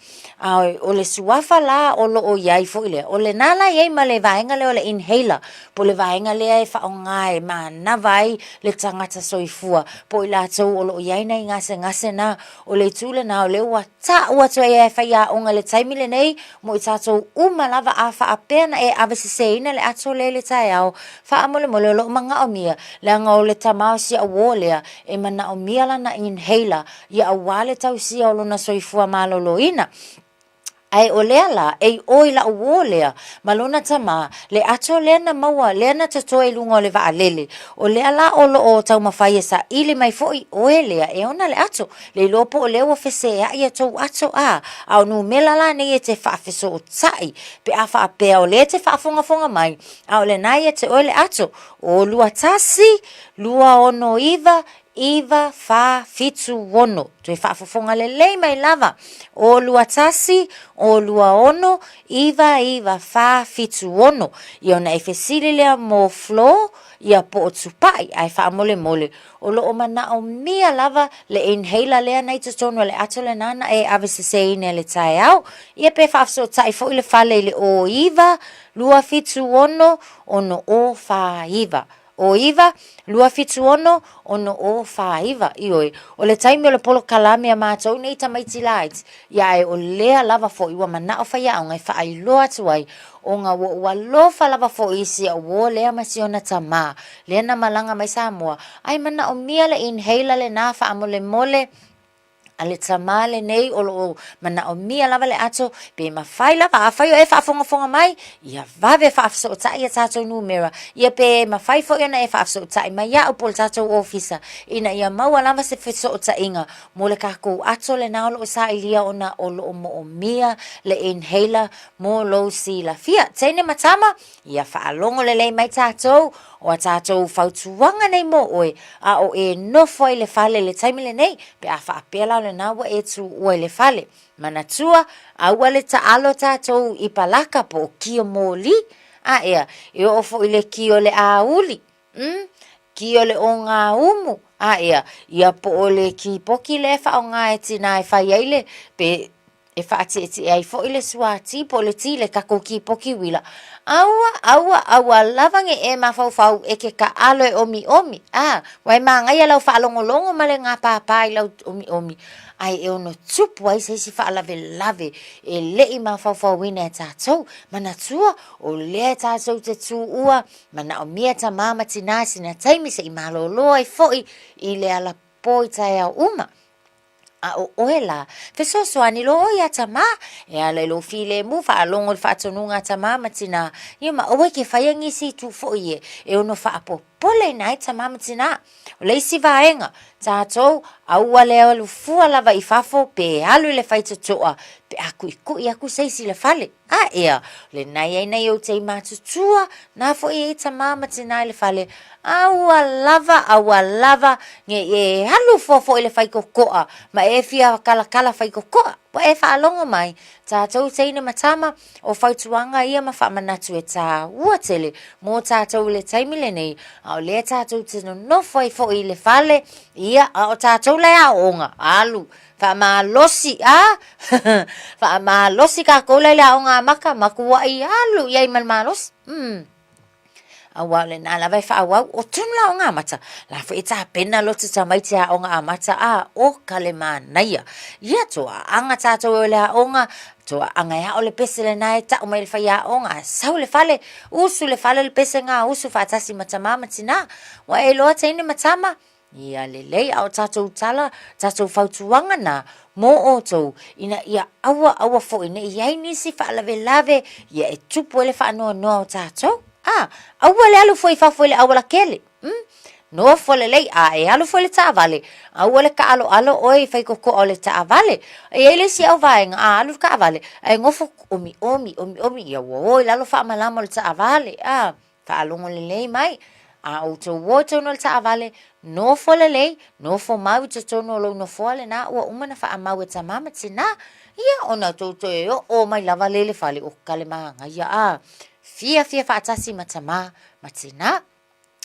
A o le suafa la o lo o i ai foi lea, o lenā la e i ai ma le vaega lea o le inhaler, po o le vaega lea e faaaoga e manava ai le tagata soifua, po o i latou o lo o i ai nai gasegase na. O le itu lenā o lea ua ta'u atu ai e faiaoga i le taimi lenei mo i tatou uma lava a faapea na e aveseseina le ato lea i le taeao, faamolemole o lo o manaomia, leaga o le tama o si au uō lea e manaomia lana inhaler ia aua le tausia o lona soifua maloloina. Ae o lea la, e i o i la'u uō lea, ma lona tamā, le ato lea na maua, lea na totoe i luga o le vaalele, o lea la o lo'o taumafai e saili mai fo'i oe lea e ona le ato, le iloa po o lea ua fesea'i a tou ato, a, a o numela la nei e te faafesoota'i, pe a faapea o lea e te faafogafoga mai, a o lena ia te oe le ato, o 21, 269, 9, 4, 7, 6. Toe faafofoga lelei mai lava, o 2 1, o 2 6, 9, 9, 4, 7, 6. Ia ona e fesili lea mo Flo, ia po o Tupai, ae faamolemole, o lo o manaomia lava le inhaler lea na i totonu o le ato lena na e aveseseina i le taeao. Ia pe faafesootai foi le fale i le o 9, 2, 7, 6, 6 o 4, 9. O 9, 2 7 6 6 o 4 9. Ioe, o le taimi o le polokalame a matou nei tamaiti laiti, ia ae o lea lava foi ua manao faiaoga e faailoa atu ai, ona ua ou alofa lava foi i si au uo lea ma si ona tamā, lea na malaga mai Samoa, ae manaomia le inhaler lenā faamolemole, A le tamā lenei o lo o manaomia lava le ato, pe mafai lava, afai o e faafogafoga mai, ia vave faafesootai a tatou numera, ia pe mafai foi ona e faafesootai mai iaʻu po o le tatou ofisa, ina ia maua lava se fesootaiga mo le kakou ato lena o lo o sailia ona o lo o moomia le inhaler mo lou silafia. Teine ma tama, Ia faalogo lelei mai tatou, o a tatou fautuaga nei mo oe, a o e nofo ai i le fale i le taimi lenei, pe a faapea la o lena ua e tuua i le fale. Manatua, aua le taalo tatou i palaka po o kio moli. A ea, e oo foi i le kio o le auli, mm, kio o le ogaumu, a ea, ia po o le kipoki lea e faaaoga e tinā e fai ai le, pe, E faatietie ai foi le suati po o le ti le takou kipoki uila. Aua, aua, aua lava ne i e mafaufau e ke kaalo e omiomi. A, ua e magaia lau faalogologo ma le gapāpā i lau omiomi, ae e ono tupu ai se isi faalavelave e le i mafaufauina e tatou. Manatua, o lea tatou te tuua, manaomia tamā ma tinā sina taimi se i malōlō ai foi i le alapō i taeao uma. A o oe la, fesoasoani loa oe iā Tamā, e ala i lou filemu, faalogo i le faatonuga a Tamā ma Tinā, ia ma aua e ke whaia nisi itu foi e, e ono faapopoleina ai Tamā ma Tinā. O le isi vaega, tatou, aua le alu fua lava i fafo pe alu i le faitotoa, pe a kuʻikuʻi aku se isi i le fale. A ea, lena i ai nai ou tei matutua, na foi e i tamā ma tinā i le fale, aua lava, aua lava, nge i e alu fua foi le faikokoa, ma e fia kalakala faikokoa, ua e faalogo mai, tatou teine ma tama, o fautuaga ia ma faamanatu e tāua tele mō tatou i le taimi lenei, a o lea tatou te nonofo ai foi i le fale, ia, a o tatou la e aooga, alu, Faamalosi, a! Faamalosi kākou la i le aoga amata, matuaʻi alu i ai ma le malosi. Mm. Aua o lena lava e faaauau, o tonu le aoga amata. La foi e tapena loto tamaiti aoga amata, a, o ka le manaia. Ia, toaaga tātou e o le aoga, toaaga e ao le pese lena e tau mai le faiaoga, a sau le fale, usu le fale le pese ngā usu faatasi ma tamā ma tinā. Ua e iloa teine ma tama, Ia lelei, a o tatou tala, tatou fautuaga na mō outou, ina ia aua aua foi ne i ai nisi faalavelave, ia e tupu ai le faanoanoa o tatou. A, aua le alu foi i fafo i le aualakele. Mm? Nofo lelei, a e alu foi i le taavale, aua le kaaloalo oe i faikokoa o le taavale. E i ai le isi auvaega, a alu le kaavale, ae nofo omiomi, omiomi, ia ua o i lalo faamalama o le taavale. A. Faalogo lelei mai, a outou o i totonu o le taavale, nofo lelei, nofo mau i totonu o lou nofoa lena ua uma ona faamau e tamā ma tinā. Ia, ona outou toe oo mai lava lea i le fale, o ka le māgaia, a fiafia faatasi ma tamā ma tinā.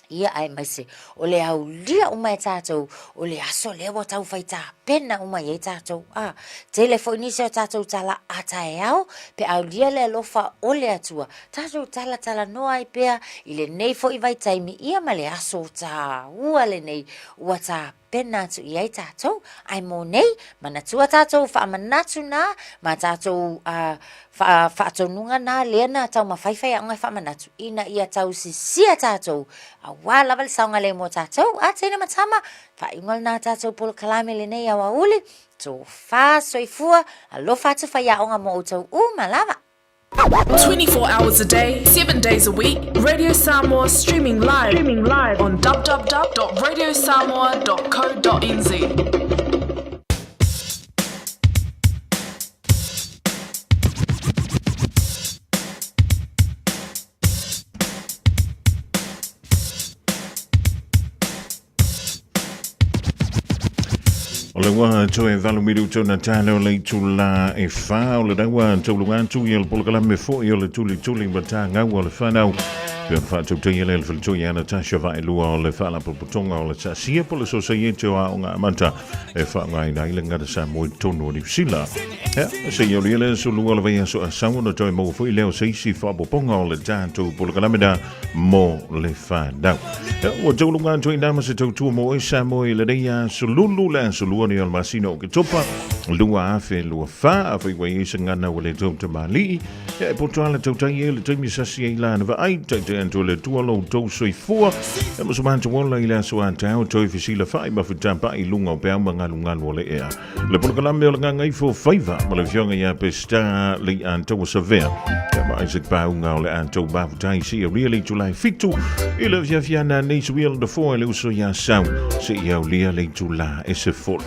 Ia, aemaise o le aulia uma e tatou, o le aso lea ua tau fai tapena uma i ai tatou. A, tele foi nisi o tatou tala a taeao, pe aulia le alofa o le Atua, Tatou talatalanoa ai pea i lenei foi vaitaimi ia ma le aso tāua lenei ua tapena atu i ai tatou. Ae mo nei, manatua tatou faamanatu nā ma tatou faatonuga nā lea na taumafai faiaoga e faamanatu ina ia tausisia tatou aua lava le saogalemu o tatou. A teine ma tama, faaiuga lena tatou polokalame lenei aoauli. Tofa soifua, alofa atu faiaoga mo outou uma lava. 24 hours a day, 7 days a week, Radio Samoa streaming live, streaming live on www.radiosamoa.co.nz. O le ua toe valu minuto na tale o le itula e wha o le raua tauluga atu i le polokalame foi o le tulituli ma tāgau o le whanau. Pea whaatautai ele le filitoi ana Tasha Vaelua o le whaalapotopotoga o le Tasia po le Sosaiete o Aoga Amata e faaaogaina ai le gata Samoa i totonu o Niu Sila. Ia, seia aulia le aso lua o le vaiaso a sau ona toe maua foi lea o se isi faaopoopoga o le tatou polokalame na mo le whanau. Ia, ua tauluga atu ai nā ma se tautua mo oe Samoa i lenei aso lulu le aso lua nei o le masina o Oketopa 2024, afai ua i ai se gana ua le tau tamalii, ia e poto ala tautai e le taimi sasi ai la na vaai, taitai atu e le Atua lo outou soifua, e ma so matou ola i le aso a taeao toe fesilafai ma fetapa'i i luga o peau ma galugalu o le ea. Le polokalame o le Gagaifo Faiva ma le afioga ia Pesita Leiataua Savea ia ma Isaac Pauga o le a tou mafutai seia aulia le itula e fitu i le afiafi ana nei suia lona foa i le uso ia Sau seia aulia le itula e sefulu.